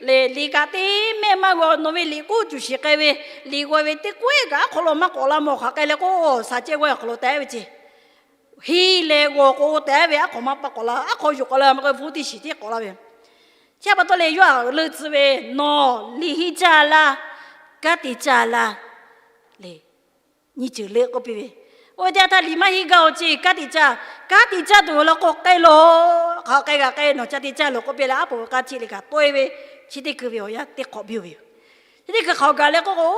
le, liꞈ kaꞈ teˇ mehˆ maˇ g'aw, nawˬ ve liꞈ k'oˆ cuˬ shiˍ k'ai ve, liꞈ g'aw ve teˇ kawehˇ kaꞈ aˉ hk'aw lo maˇ k'awꞈ la mawˬ hk'aˬ k'ai leh k'o, shaˍ cehˇ g'aw awˬ hk'aw lo tehꞈ ve ce. Henˇ leh g'aw k'o tehꞈ ve aˉ hk'aw maˇ paˇ k'awꞈ la, aˉ hk'aw yuˬ k'awꞈ la maˇ k'o hpu teˇ shiˍ tiˉ k'awꞈ la ve. Chi pa taw leh yawˇ htaꞈ leuˆ tcuh ve, nawˬ liꞈ henˇ caˇ laˇ, kanˉ te caˇ laˇ le. Nyi ceuˬ leuˆ k'oˆ piˇ ve, oˇ ve teˇ yanˇ htaˇ liꞈ maˇ henˇ gaˇ-oˬ ce, kanˉ te caˇ, kanˉ te caˇ tuˬ la k'o k'ai loˬ, hk'aˬ k'ai g'a k'ai, nawˬ ca te caˇ loˬ k'oˆ piˇ leh aˉ poꞈ k'aˇ chi le kaꞈ tawˆ e ve, chi teˇ hkui ve awˬ yanˇ teˇ hk'awꞈ piˇ-oˬ ve yoˬ. Chi teˇ hkui hk'aw gaˬ leh k'oˆ k'o,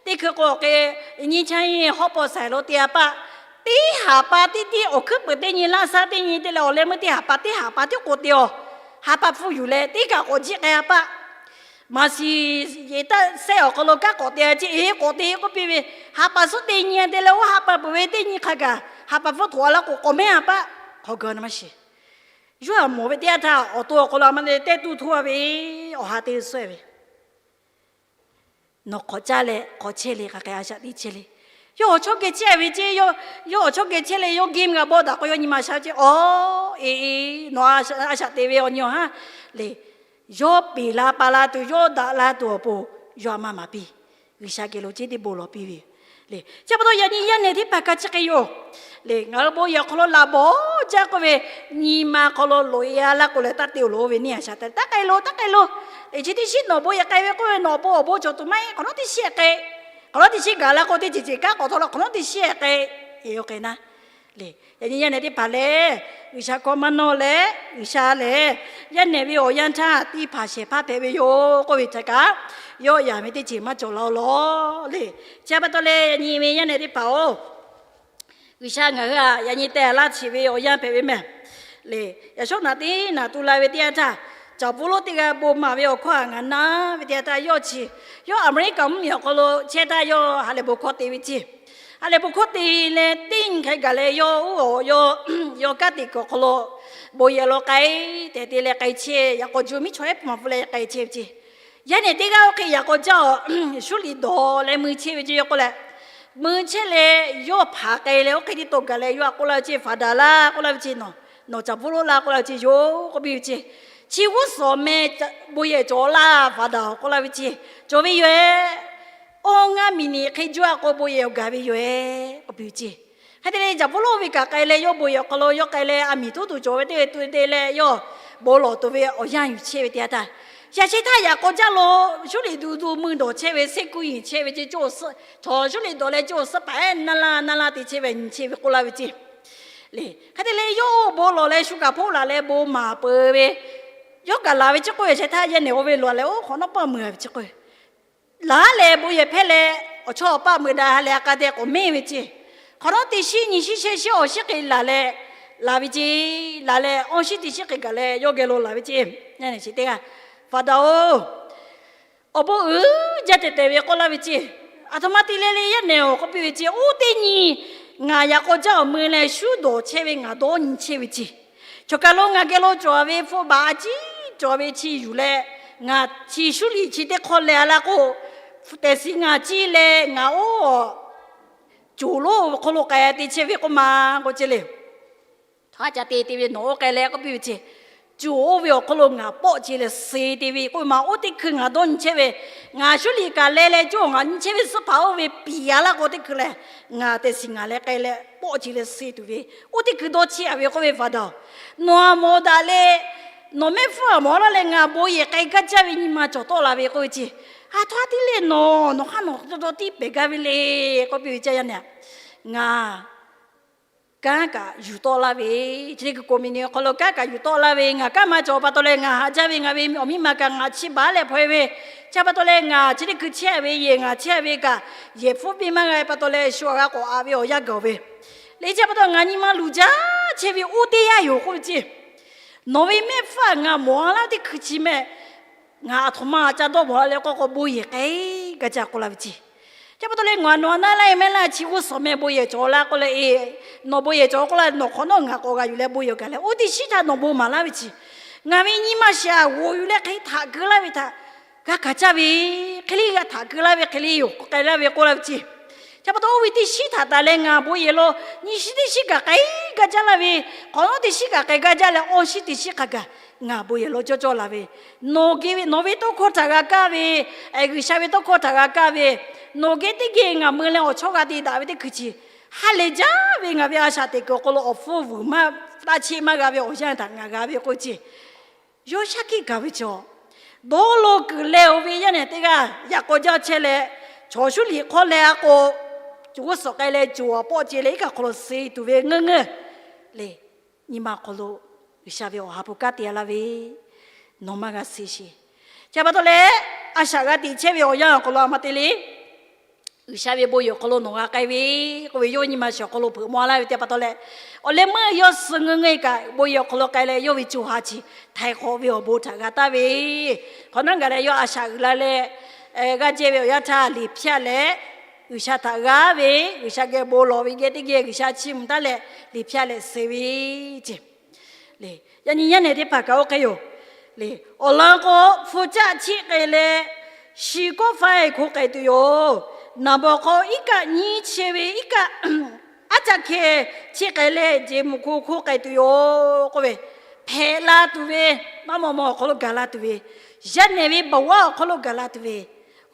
teˇ hkui k'o awˬ hk'e nyi chaˇ nyi hawˉ pawˆ saiˍ lo te a paˆ, teˇ haˍ pa teˇ tiˉ awˬ hkuiˉ peuˍ teˇ nyi, laˇ saˉ teˇ nyi te leh awˬ leh meuˇ teˇ haˍ pa teˇ haˍ pa tiˉ k'o te-oˬ, ha pa hpfuhˇ yuˬ leh teˇ kaꞈ k'awꞈ jiˆ k'ai a paˆ. Maˍ siˍ yeˬ taˇ sehˆ awˬ hk'aw lo kanˉ k'awꞈ te a ce, eˬ k'awꞈ te k'oˆ piˇ ve, ha pa suhˉ teˇ nyi te leh oˇ ha pa peuˬ ve teˇ nyi hk'a gaˬ ha pa hpfuhˇ htoꞈ a laˇ k'o k'awꞈ mehˉ a paˆ. Hk'aw gaˬ na maˇ shiˍ. Yawˇ htaꞈ mawˬ ve teˇ yanˇ htaˇ awˬ to awˬ hk'aw lo a ma te tehˇ tuˇ htoˇ a ve, awˬ ha te suhˉ ve, nawˬ hk'awꞈ caˇ leh hk'awꞈ chehˇ le, hk'aˬ hk'e a shaꞈ teꞈ chehˇ le. Yawˇ awˬ chawˇ geh chehˇ ve ce, yawˇ awˬ chawˇ geh chehˇ leh yawˇ game g'a bawˆ daꞈ k'o yawˇ nyi ma sha ce, aw, eˬ, nawˬ a shaꞈ te ve awˬ nyi awˬ ha le. Yawˇ peˬ la pa la tuˬ, yawˇ daꞈ la tuˬ awˬ pon yawˇ a ma maˍ piˇ. G'uiˬsha geh lo ceˇ teˇ bon lawˬ piˇ ve le. Chi pa taw yaꞈ nyi yaˇ nehˬ teˇ hpaˍ ka chi hk'e yoˬ le. Ngaˬ hui bon yehˬ awˬ hk'aw lo laꞈ bawˬ jaˇ k'oˆ ve, nyi ma hk'aw lo loꞈ e a laˇ k'o leh taˇ te-oˬ loˬ ve neˇ a shaꞈ te taˇ k'ai loˬ, taˇ k'ai loˬ. Eˬ, chi teˇ shiˉ nawˬ bon yehˬ k'ai ve k'oˆ ve nawˬ bon awˬ bon cawˬ tuˬ maˇ heˆ. Hk'awꞈ nawˉ teˇ shiˉ k'ai, hk'awꞈ nawˉ teˇ shiˉ gaˬ la k'o teˇ ceuˬ ceuˬ kanˉ k'awꞈ htaw la, hk'awꞈ nawˉ teˇ shiˉ k'ai, eˬ, oˇ hk'e na le. Yaꞈ nyi yaˇ nehˬ teˇ hpaˍ lehˬ, G'uiˬsha hkawˇ maˇ nawˇ leh, G'uiˬsha lehˬ yaˇ nehˬ ve awˬ yanˇ htaˇ teˇ hpaˍ shehˍ hpaˇ hpehꞈ ve yoˬ k'oˆ ve htaꞈ kaꞈ, yawˇ yaꞈ ve teˇ ceuˬ maˇ cawˬ la-o lawˬ le. Chi pa taw leh yaꞈ nyi ve yaˇ nehˬ teˇ hpaˍ-oˬ, G'uiˬsha ngaˬ hui htaꞈ yaꞈ nyi teh laˇ cheˬ ve awˬ yanˇ hpehꞈ ve mehˬ le. Yaꞈ shawˉ naꞈ teˇ naꞈ tu la ve teˇ yanˇ htaˇ, Caˍ Pawˇluˆ teˇ g'aˇ bon maˍ ve awˬ hkawˇ htaꞈ ngaˬ na ve teˇ yanˇ htaˇ, yawˇ chi, yawˇ Aˍmeˍriˆkaꞈ mvuhˇmiˬ awˬ hk'aw lo chehˇ htaˇ yawˇ ha lehˬ bon hkawˇ te ve ce. Ha lehˬ bon hkawˇ te leh teˇ nyi hk'e gaˬ leh yawˇ oˇ, yawˇ kanˉ te kuiˬ awˬ hk'aw lo bon yehˬ lo k'ai tehꞈ te leh k'ai chehˇ. Yaꞈ k'aw ju miˉ chaw ehˉ hpu maˍ hpu leh k'ai chehˇ ve ce. Yaˇ nehˬ teˇ g'aˇ oˇ hk'e yaꞈ k'aw jaˇ-oˬ, shuˉ liꞈ dawˬ leh mui chehˇ ve ce. Yawˇ k'oˆ leh, mui chehˇ leh yawˇ hpaˍ k'ai leh oˇ hk'e tiˉ tawˇ gaˬ leh yawˇ a k'oˆ laˇ ve ce, Faˍdaˍ laˇ k'oˆ laˇ ve ce, nawˬ, nawˬ Caˍ Pawˇluˆ laˇ k'oˆ laˇ ve ce, yoˬ k'oˆ piˇ ve ce. Chi g'uˇ suhˍ meh bon yehˬ cawˬ laˇ, Faˍdaˍ k'oˆ laˇ ve ce, cawˬ ve yoˬ-ehˉ. Awˇ ngaˇ miˬ niꞈ hk'e juˇ a k'o bon yehˬ awˬ gaˬ ve yoˬ-ehˉ k'oˆ piˇ ve ce. Hk'e te leh Caˍ Pawˇluˆ ve kaꞈ k'ai leh yawˇ bon yehˬ awˬ hk'aw lo yawˇ k'ai leh a miˬ tuˉ tuˬ cawˬ ve teˇ g'aˇ tu te leh yawˇ bon lawˬ tuˬ ve awˬ yanˇ yuˬ chehˇ ve teˇ yanˇ htaˇ, yaꞈ shehˍ htaˇ yaꞈ k'aw jaˇ lo shuˉ liꞈ du du mui dawˬ chehˇ ve, seˇ kuˇ yiˬ chehˇ ve ce, cawˇ awˬ suhˉ, shuˉ liꞈ dawˬ leh cawˇ awˬ suhˉ paˍ ehˉ naˇ laˇ naˇ laˇ te chehˇ ve nyi chehˇ ve k'oˆ laˇ ve ce. Le hk'e te leh yawˇ bon lawˬ leh shu kaꞈ hpoˆ laˬ leh bon maˍ peuˬ ve, yawˇ kaꞈ laˬ ve chi k'oˆ ve yaꞈ shehˍ htaˇ yaˇ nehˬ oˇ ve lawˬ leh oˇ hk'awꞈ nawˉ paˇ meuˬ ve ce k'o, laˬ leh bon yehˬ hpehˇ leh awˬ chawˇ awˬ paˇ meuˬ daꞈ ha lehˬ a k'a te k'awꞈ mehˇ ve ce. Hk'awꞈ nawˉ teˇ shiˉ nyi shiˉ shehˇ shiˉ awˬ shiˉ hk'e laˬ leh, laˬ ve ce. Laˬ leh awˇ shiˉ teˇ shiˉ hk'e gaˬ leh yawˇ geh lo laˬ ve ce. Yaˇ nehˬ chi teˇ g'aˇ, Faˍdaˍ-oˬ, awˬ bon uiˍ jaˇ tehꞈ tehꞈ ve k'oˆ laˇ ve ce. Aˬ htoꞈ ma te leh le yaˇ nehˬ-oˬ k'oˆ piˇ ve ce, oˇ teˇ nyi ngaˬ yaꞈ k'aw jaˇ awˬ mui leh shuˉ dawˬ chehˇ ve ngaˬ dawˇ nyi chehˇ ve ce. Choˬ kaˬ lo ngaˬ geh lo cawˬ ve hpfuhˇ baˬ a ciˉ cawˬ ve chi yuˬ leh, ngaˬ chi shuˉ liꞈ chi teˇ hk'awˇ leh a laˇ k'o, tehꞈ siˍ ngaˬ ciˇ leh ngaˬ oˇ coˬ lonˉ awˬ hk'aw lo k'ai te chehˇ ve k'oˆ ma k'oˆ ce le. Htaꞈ ca te te ve nawˬ oˇ k'ai leh k'oˆ piˇ ve ce. Coˬ oˇ ve awˬ hk'aw lo ngaˬ pawˆ ce leh suh te ve k'oˆ ve ma, oˇ teˇ hkui ngaˬ dawˇ nyi chehˇ ve, ngaˬ shuˉ liꞈ kaꞈ leh leh coˬ ngaˬ nyi chehˇ ve suhˉ hpaˍ oˇ ve piˍ a laˇ k'o teˇ hkui lehˬ, ngaˬ tehꞈ siˍ ngaˬ leh k'ai leh pawˆ ce leh suh tuˬ ve, oˇ teˇ hkui dawˇ chehˇ a ve k'oˆ ve Faˍdaˍ-oˬ, nawˬ a mawˬ daꞈ leh nawˬ mehˆ hpfuhˇ a mawˬ laˇ leh ngaˬ bon yehˬ k'ai gaˇ jaˇ ve nyi ma cawˬ tawˆ la ve k'oˆ ve ce. Aˬ htoꞈ ma te leh nawˬ, nawˬ hk'aˇ nawˬ dawˇ dawˇ tiˉ pehˬ gaˇ ve le k'oˆ piˇ ve ce yaˇ nehˬ. Ngaˬ kanˉ kaꞈ yuˬ tawˆ laˇ ve, chi teˇ hkui k'oˍ miˬ niꞈ awˬ hk'aw lo kanˉ kaꞈ yuˬ tawˆ laˇ ve, ngaˬ kanˉ maˇ cawˬ pa taw leh ngaˬ haꞈ jaˇ ve, ngaˬ ve awˬ miˇ ma kaꞈ ngaˬ chi baˬ leh hpaw e ve, chi pa taw leh ngaˬ chi teˇ hkui chehˇ ve yehˬ ngaˬ chehˇ ve kaꞈ, yehˬ hpfuhˇ piˇ maˇ g'a ve pa taw leh shu aꞈ g'a k'awꞈ aꞈ ve awˬ yanˇ gaˬ ve le. Chi pa taw ngaˬ nyi ma luˬ jaˇ chehˇ ve oˇ teˇ yanˇ yoˬ k'oˆ ve ceˇ. Nawˬ ve mehˆ hpfuhˇ ngaˬ mawˬ laˇ ve teˇ hkui chi mehˆ, ngaˬ aˬ htoꞈ ma ca dawˇ mawˬ la leh k'o k'o bon yehˬ k'ai gaˇ jaˇ k'oˆ laˇ ve ceˇ. Chi pa taw leh ngaˬ nawˬ aꞈ na laˇ e mehˆ laˇ chi g'uˇ suhˍ meh bon yehˬ cawˬ laˇ k'oˆ leh e, nawˬ bon yehˬ cawˬ k'oˆ laˇ, nawˬ hk'awꞈ nawˉ ngaˬ k'awꞈ g'a yuˬ leh bon yehˬ gaˬ leh oˇ teˇ shiˉ htaꞈ nawˬ bon maˍ laˇ ve ceˇ. Ngaˬ ve nyi ma shiˍ aꞈ g'oꞈ yuˬ leh hk'e htaꞈ keu laˇ ve htaꞈ g'a hkanˍ caˇ ve, hk'e le g'a htaꞈ keu laˇ ve hk'e le yoˬ k'ai laˇ ve k'oˆ laˇ ve ceˇ. Chi pa taw oˇ ve teˇ shiˉ htaꞈ taˍ leh ngaˬ bon yehˬ lo nyi shiˉ teˇ shiˉ kaꞈ k'ai gaˇ jaˇ laˇ ve, hk'awꞈ nawˉ teˇ shiˉ kaꞈ k'ai gaˇ jaˇ leh awˇ shiˉ teˇ shiˉ hk'a gaˬ ngaˬ bon yehˬ lo cawˇ cawˇ laˬ ve, nawˬ geh ve nawˬ ve tawˇ hkawˇ htaꞈ g'a kaˇ ve, G'uiˬsha ve tawˇ hkawˇ htaꞈ g'a kaˇ ve, nawˬ geh teˇ geh ngaˬ mui leh awˬ chawˇ g'a te daꞈ ve teˇ hkui chi ha lehˬ jaˇ ve ngaˬ ve a shaꞈ teꞈ kuiˬ awˬ hk'aw lo awˬ hpfuhˇ vuiˬ maˇ taˇ cheˆ maˇ g'a ve awˬ yanˇ htaꞈ ngaˬ g'a ve k'oˆ ceˇ. Yawˇ shaˉ hkiˆ gaˬ ve chaw, dawˇ law kuiˬ leh oˬ ve yaˇ nehˬ teˇ g'aˇ yaꞈ k'aw jaˇ chehˇ leh, chaw shuˉ liꞈ hk'awˇ leh a k'o, g'uˇ suhˍ k'ai leh coˬ aꞈ pawˆ ce leh iˉ kaˆ hk'aw lo suh tuˬ ve ngeuˇ ngeuˇ le. Nyi ma awˬ hk'aw lo G'uiˬsha ve awˬ ha hpu kanˉ te laˇ ve, nawˬ maˇ g'a suh sheˍ. Chi pa taw leh, a shaꞈ g'a teꞈ chehˇ ve awˬ yanˇ awˬ hk'aw lo a ma te le. G'uiˬsha ve bon yehˬ awˬ hk'aw lo nawˬ g'a k'ai ve k'oˆ ve, yawˇ nyi ma shiˍ awˬ hk'aw lo hpeuꞈ maw laˇ ve teˇ pa taw leh, awˬ leh meuˇ yawˇ suh ngeuˇ ngeuˇ kaꞈ bon yehˬ awˬ hk'aw lo k'ai leh yawˇ ve co ha chi htaiˍ hk'awꞈ ve awˬ bon htaꞈ g'a taˍ ve, hk'awꞈ nawˉ gaˬ leh yawˇ a shaꞈ g'uiˬ la leh g'aˇ jehˇ ve awˬ yanˇ htaˇ liꞈ hpyaˇ leh, G'uiˬsha htaꞈ g'aˇ ve, G'uiˬsha geh bon lawˬ ve geh teˇ geh G'uiˬsha chiˇ mvuh taˉ leh liꞈ hpyaˇ leh suh ve ceˇ. Yaꞈ nyi yaˇ nehˬ teˇ hpaˍ kaꞈ oˇ hk'e yoˬ le. Awˬ lawn k'o, hpu caˆ chiˆ k'ai leh, shi kawˆ faiˇ hko k'ai tuˬ yoˬ. Naˍ bawˬ hk'aw iˉ kaˆ nyiˇ chehˇ ve iˉ kaˆ, aˉ caˆ hkeh chiˆ k'ai leh, jeˬ muꞈ hko hko k'ai tuˬ yoˬ k'oˆ ve, hpehꞈ la tuˬ ve, maˇ maw maw awˬ hk'aw lo gaˬ la tuˬ ve, yaˇ nehˬ ve baˬ vaˇ awˬ hk'aw lo gaˬ la tuˬ ve,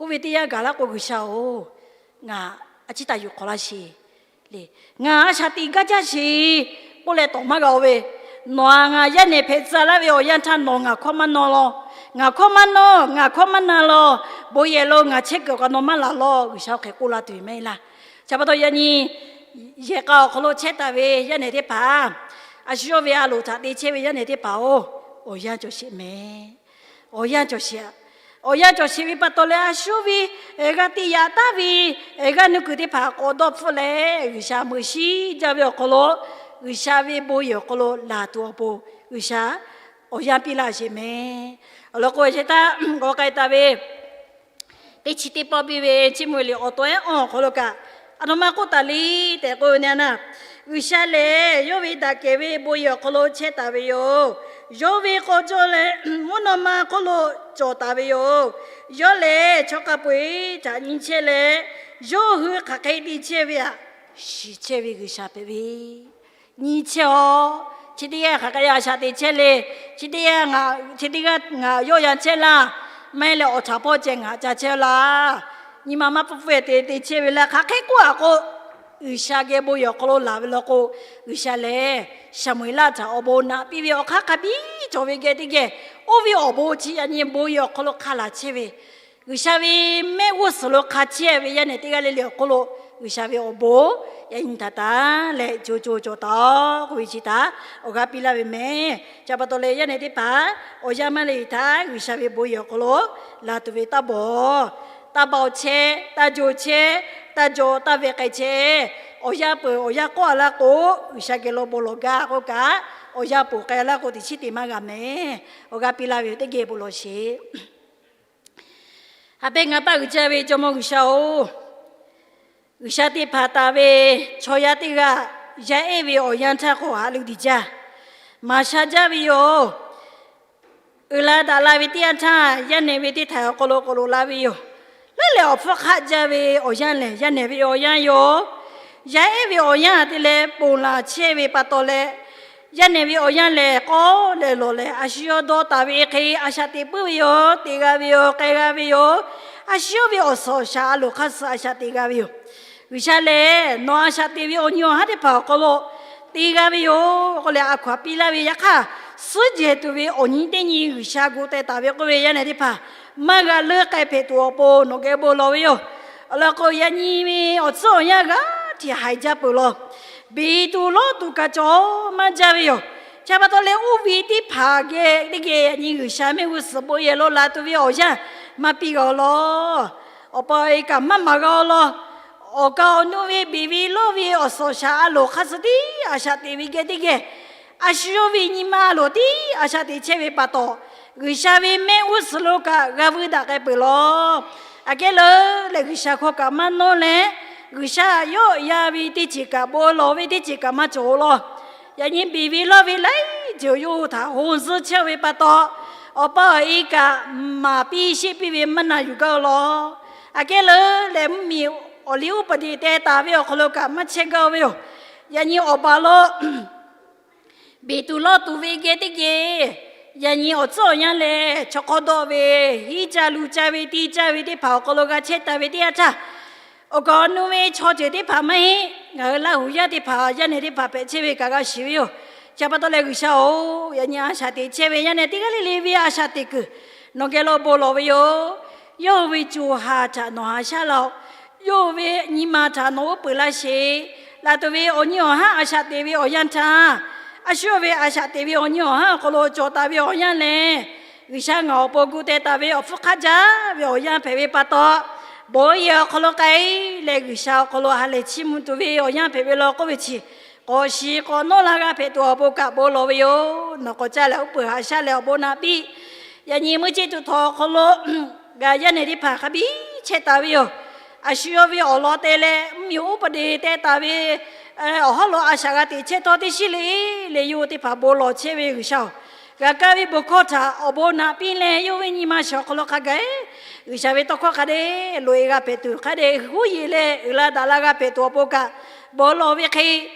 oˇ ve teˇ yanˇ gaˬ laˇ k'o, G'uiˬsha-oˬ, ngaˬ a ciˉ taˍ yuˬ hk'awꞈ laˇ sheˍ le. Ngaˬ a shaꞈ teꞈ gaˇ jaˇ sheˍ k'oˆ leh tawˍ maˇ g'a-o ve, nawˬ a ngaˬ yaˇ nehˬ hpehꞈ tcuh laˇ ve awˬ yanˇ htaˇ nawˬ ngaˬ hkawˇ maˇ nawˇ law. Ngaˬ hkawˇ maˇ nawˇ, ngaˬ hkawˇ maˇ na law. Bon yehˬ lo ngaˬ chehˇ kuiˬ awˬ hk'aw nawˬ maˇ laˬ law. G'uiˬsha hk'e k'oˆ la tuˬ ve maˇ heˆ laˇ. Chi pa taw yaꞈ nyi yehˬ k'a awˬ hk'aw lo chehˇ taˍ ve yaˇ nehˬ teˇ hpaˍ, a shu yawˇ ve a loˍ htaꞈ te chehˇ ve yaˇ nehˬ teˇ hpaˍ-oˬ, awˬ yanˇ cawˬ sheˍ mehˍ. Awˬ yanˇ cawˬ sheˍ, awˬ yanˇ cawˬ sheˍ ve pa taw leh a shu yawˇ ve g'a te yaꞈ taˍ ve g'aˇ nuˇ kuiˬ teˇ hpaˍ k'awꞈ dawˇ hpfuhˆ leh, G'uiˬsha meuꞈ shiˉ jaˇ ve awˬ hk'aw lo, G'uiˬsha ve bon yehˬ awˬ hk'aw lo laˬ tuˬ awˬ pon, G'uiˬsha awˬ yanˇ piˇ laˇ sheˍ mehˍ. Awˬ lawn k'o, chi htaˇ k'awꞈ k'ai taˍ ve teˇ chi teˇ pawˆ piˇ ve Chiˇ mvuh liꞈ awˬ to ehˉ awˬ hk'aw lo kaꞈ, a htoꞈ ma k'oˆ taˍ le tehꞈ k'oˆ ve na, G'uiˬsha lehˬ yawˇ ve daꞈ kehˬ ve bon yehˬ awˬ hk'aw lo chehˇ taˍ ve yoˬ. Yawˇ ve k'aw jawˇ leh mvuhˇ naw ma hk'oˆ lo cawˬ taˍ ve yoˬ. Yawˇ lehˬ chaw hk'a peu-eˬ htaꞈ nyi chehˇ leh, yawˇ hui hk'aˬ hk'e te chehˇ ve htaꞈ shiˍ chehˇ ve G'uiˬsha hpehꞈ ve nyi chehˇ-aˬ. Chi teˇ yanˇ hk'aˬ hk'e a shaꞈ teꞈ chehˇ le. Chi teˇ yanˇ, chi teˇ g'aˇ ngaˬ yawˇ yan chehˇ laˇ. Maˇ heˆ leh awˬ htaꞈ pawˆ ceh ngaˬ ca chehˇ laˇ. Nyi ma maˇ pfuhˇ pfuhˇ te te chehˇ ve laˇ. Hk'aˬ hk'e k'oˆ a k'o, G'uiˬsha geh bon yehˬ awˬ hk'aw lo laˬ ve law k'o, G'uiˬsha lehˬ Saˍmo-eˍlaˆ htaꞈ awˬ bon naꞈ piˇ ve awˬ hk'aˇ hk'a biˇ cawˬ ve geh teˇ geh, oˇ ve awˬ bon chi yaꞈ nyi bon yehˬ awˬ hk'aw lo hk'a laˬ chehˇ ve, G'uiˬsha ve mehˆ g'uˇ suhˍ lo hk'a chehˇ ve yaˇ nehˬ teˇ g'aˇ le le awˬ hk'oˆ lo, G'uiˬsha ve awˬ bon yaꞈ nyi htaꞈ taˍ leh co co cawˬ taˍ-oˬ k'oˆ ve chi htaꞈ awˬ g'aˇ piˇ laˇ ve mehˍ. Chi pa taw leh yaˇ nehˬ teˇ hpaˍ awˬ yanˇ maˇ le htaˇ G'uiˬsha ve bon yehˬ awˬ hk'aw lo laˬ tuˬ ve taˇ bawˬ, taˇ bawˬ chehˇ, taˇ jo chehˇ, taˇ jaw taˇ veh k'ai chehˇ. Awˬ yanˇ peuˬ awˬ yanˇ k'awˆ a laˇ k'o, G'uiˬsha geh lo bon lawˬ gaˇ k'oˆ kaꞈ, awˬ yanˇ peuˬ k'ai a laˇ k'o teꞈ chiˉ te maˇ g'a mehˍ. Awˬ g'aˇ piˇ laˇ ve teˇ geh bon lawˬ sheˍ. Haꞈ pehˇ ngaˬ paˆ uiˍ jaˇ ve Jawˇmawˇ G'uiˬsha-oˬ, G'uiˬsha teˇ hpaˍ taˍ ve chaw yaˇ teˇ g'aˇ yaˇ ehˉ ve awˬ yanˇ htaˇ k'o haꞈ leuˆ diˬ jaˇ, maˍ sha jaˇ ve yoˬ. Uiˍ la daꞈ la ve teˇ yanˇ htaˇ yaˇ nehˬ ve teˇ htaiˍ awˬ hk'aw lo k'awꞈ loꞈ la ve yoˬ. Leuˉ lehˬ awˬ hpfuhˇ hk'aˆ jaˇ ve awˬ yanˇ lehˬ yaˇ nehˬ ve awˬ yanˇ yoˬ. Yaˇ ehˉ ve awˬ yanˇ te leh ponˬ laˬ chehˇ ve pa taw leh, yaˇ nehˬ ve awˬ yanˇ lehˬ k'awꞈ lehˬ lawˬ lehˬ a shu yawˇ dawˇ taˍ ve hk'e a shaꞈ teꞈ puiˉ ve yoˬ. Te g'a ve yoˬ. K'ai g'a ve yoˬ. A shu yawˇ ve awˬ suhˍ awˬ shaˍ a loˍ hk'aˇ suh a shaꞈ teꞈ g'a ve yoˬ. G'uiˬsha lehˬ nawˬ a shaꞈ teꞈ ve awˬ nyi awˬ haˉ teˇ hpaˍ awˬ hk'aw lo te g'a ve yoˬ k'oˆ leh a hkaw-anˬ piˇ laˇ ve. Yaꞈ hk'aˇ, suhˉ jehˬ tuˬ ve awˬ nyi teˇ nyi G'uiˬsha gu teh taˍ ve k'oˆ ve yaˇ nehˬ teˇ hpaˍ maˇ g'a leuˉ k'ai hpehꞈ tuˬ awˬ pon nawˬ geh bon lawˬ ve yoˬ. Awˬ lawn k'o, yaꞈ nyi ve awˬ tcuhˉ awˬ yanˇ g'aˇ hteꞈ haiˬ jaˇ peuˬ law. Beˬ tuˬ lawˇ tuˬ kaꞈ cawˬ maˇ jaˇ ve yoˬ. Chi pa taw leh, oˇ ve teˇ hpaˍ geh teˇ geh yaꞈ nyi G'uiˬsha mehˆ g'uˇ suhˍ bon yehˬ lo laˬ tuˬ ve awˬ yanˇ maˇ piˇ g'a-oˬ law. Awˬ pa awˬ e kaꞈ maˇ maˍ g'a-oˬ law. Awˬ kaˍ awˬ nu ve beˬ ve lawˇ ve awˬ suhˍ awˬ shaˍ a loˍ hk'aˇ suh tiˉ a shaꞈ teꞈ ve geh teˇ geh, a shu yawˇ ve nyi ma a loˍ tiˉ a shaꞈ teꞈ chehˇ ve pa taw, G'uiˬsha ve mehˆ g'uˇ suhˍ lo kaꞈ g'a vuiˇ daꞈ k'ai peuˬ law. Aꞈ kehˉ leuˉ leh, G'uiˬsha hkawˇ kaꞈ maˇ nawˇ leh, G'uiˬsha yawˆ yan ve teˇ ceuˬ kaꞈ bon lawˬ ve teˇ ceuˬ kaꞈ maˇ cawˬ-oˬ law. Yaꞈ nyi beˬ ve lawˇ ve laiˉ ceuˬ yawˇ hui htaꞈ hon zuhˇ chehˇ ve pa taw, awˬ pa awˬ e kaꞈ maˍ piˇ sheˆ piˇ ve maˇ na yuˬ gaˇ-oˬ law. Aꞈ kehˉ leuˉ leh, mvuhˇmiˬ awˬ liˇ uˉ peˍ deˬ teh taˍ ve awˬ hk'aw lo kaꞈ maˇ chehˇ gaˇ ve yoˬ. Yaꞈ nyi awˬ baˬ lo beˬ tuˬ lawˇ tuˬ ve geh teˇ geh, yaꞈ nyi awˬ tcuhˉ awˬ yanˇ lehˬ, chaw hk'awˇ dawˆ ve, hiˉ caˇ lu caˇ ve, tiˇ caˇ ve teˇ hpaˍ awˬ hk'aw lo g'a chehˇ taˍ ve teˇ yanˇ htaˇ, awˬ kaˍ awˬ nu ve chaw ceuˬ teˇ hpaˍ maˇ heˆ. Ngaˬ hui Laˇhuˍ yaˇ teˇ hpaˍ yaˇ nehˬ teˇ hpaˍ hpehꞈ chehˇ ve kaꞈ g'a shiˍ ve yoˬ. Chi pa taw leh, G'uiˬsha-oˬ, yaꞈ nyi a shaꞈ teꞈ chehˇ ve yaˇ nehˬ teˇ g'aˇ le le ve a shaꞈ teꞈ kuiˬ nawˬ geh lo bon lawˬ ve yoˬ. Yawˇ hui ve co ha htaꞈ nawˬ haꞈ shaˉ laˇ-oˬ. Yawˇ hui ve nyi ma htaꞈ nawˬ uˉ peunˍ laˇ sheˍ. Laˬ tuˬ ve awˬ nyi awˬ haˉ a shaꞈ teꞈ ve awˬ yanˇ htaˇ, a shu ve a shaꞈ teꞈ ve awˬ nyi awˬ haˉ awˬ hk'aw lo cawˬ taˍ ve awˬ yanˇ lehˬ, G'uiˬsha ngaˬ awˬ pon gu teh taˍ ve awˬ hpfuhˇ hk'aˇ jaˇ ve awˬ yanˇ hpehꞈ ve pa taw, bon yehˬ awˬ hk'aw lo k'ai leh G'uiˬsha awˬ hk'aw lo ha lehˬ chiˇ mvuh tuˬ ve awˬ yanˇ hpehꞈ ve law k'oˆ ve chi, k'awꞈ shiˍ k'awꞈ nawˇ la g'a hpehꞈ tuˬ awˬ pon kaꞈ bon lawˬ ve yoˬ. Nawˬ k'awꞈ caˇ leh uˉ peunˍ haꞈ shaˉ leh awˬ bon naꞈ piˇ. Yaꞈ nyi meuˇ ceˇ tuˬ htawnˍ awˬ hk'aw lo g'a yaˇ nehˬ teˇ hpaˍ hk'a biˇ chehˇ taˍ ve yoˬ. A shu yawˇ ve awˬ lawn te leh mvuhˇmiˬ uˉ peˍ deˬ teh taˍ ve awˬ hawˉ lo a shaꞈ g'a teꞈ chehˇ htawˇ, teˇ shiˉ le le yawˇ hui teˇ hpaˍ bon lawˬ chehˇ ve G'uiˬsha-oˬ, g'a kaˇ ve bon hkawˇ htaꞈ awˬ bon naꞈ piˇ leh, yawˇ ve nyi ma shiˍ awˬ hk'aw lo hk'a gaˬ G'uiˬsha ve tawˇ hkawˇ hk'a dehꞈ loꞈ e g'a hpehꞈ tuˬ, hk'a dehꞈ huˉ yeˬ leh uiˍ la daꞈ la g'a hpehꞈ tuˬ awˬ pon kaꞈ bon lawˬ ve hk'e,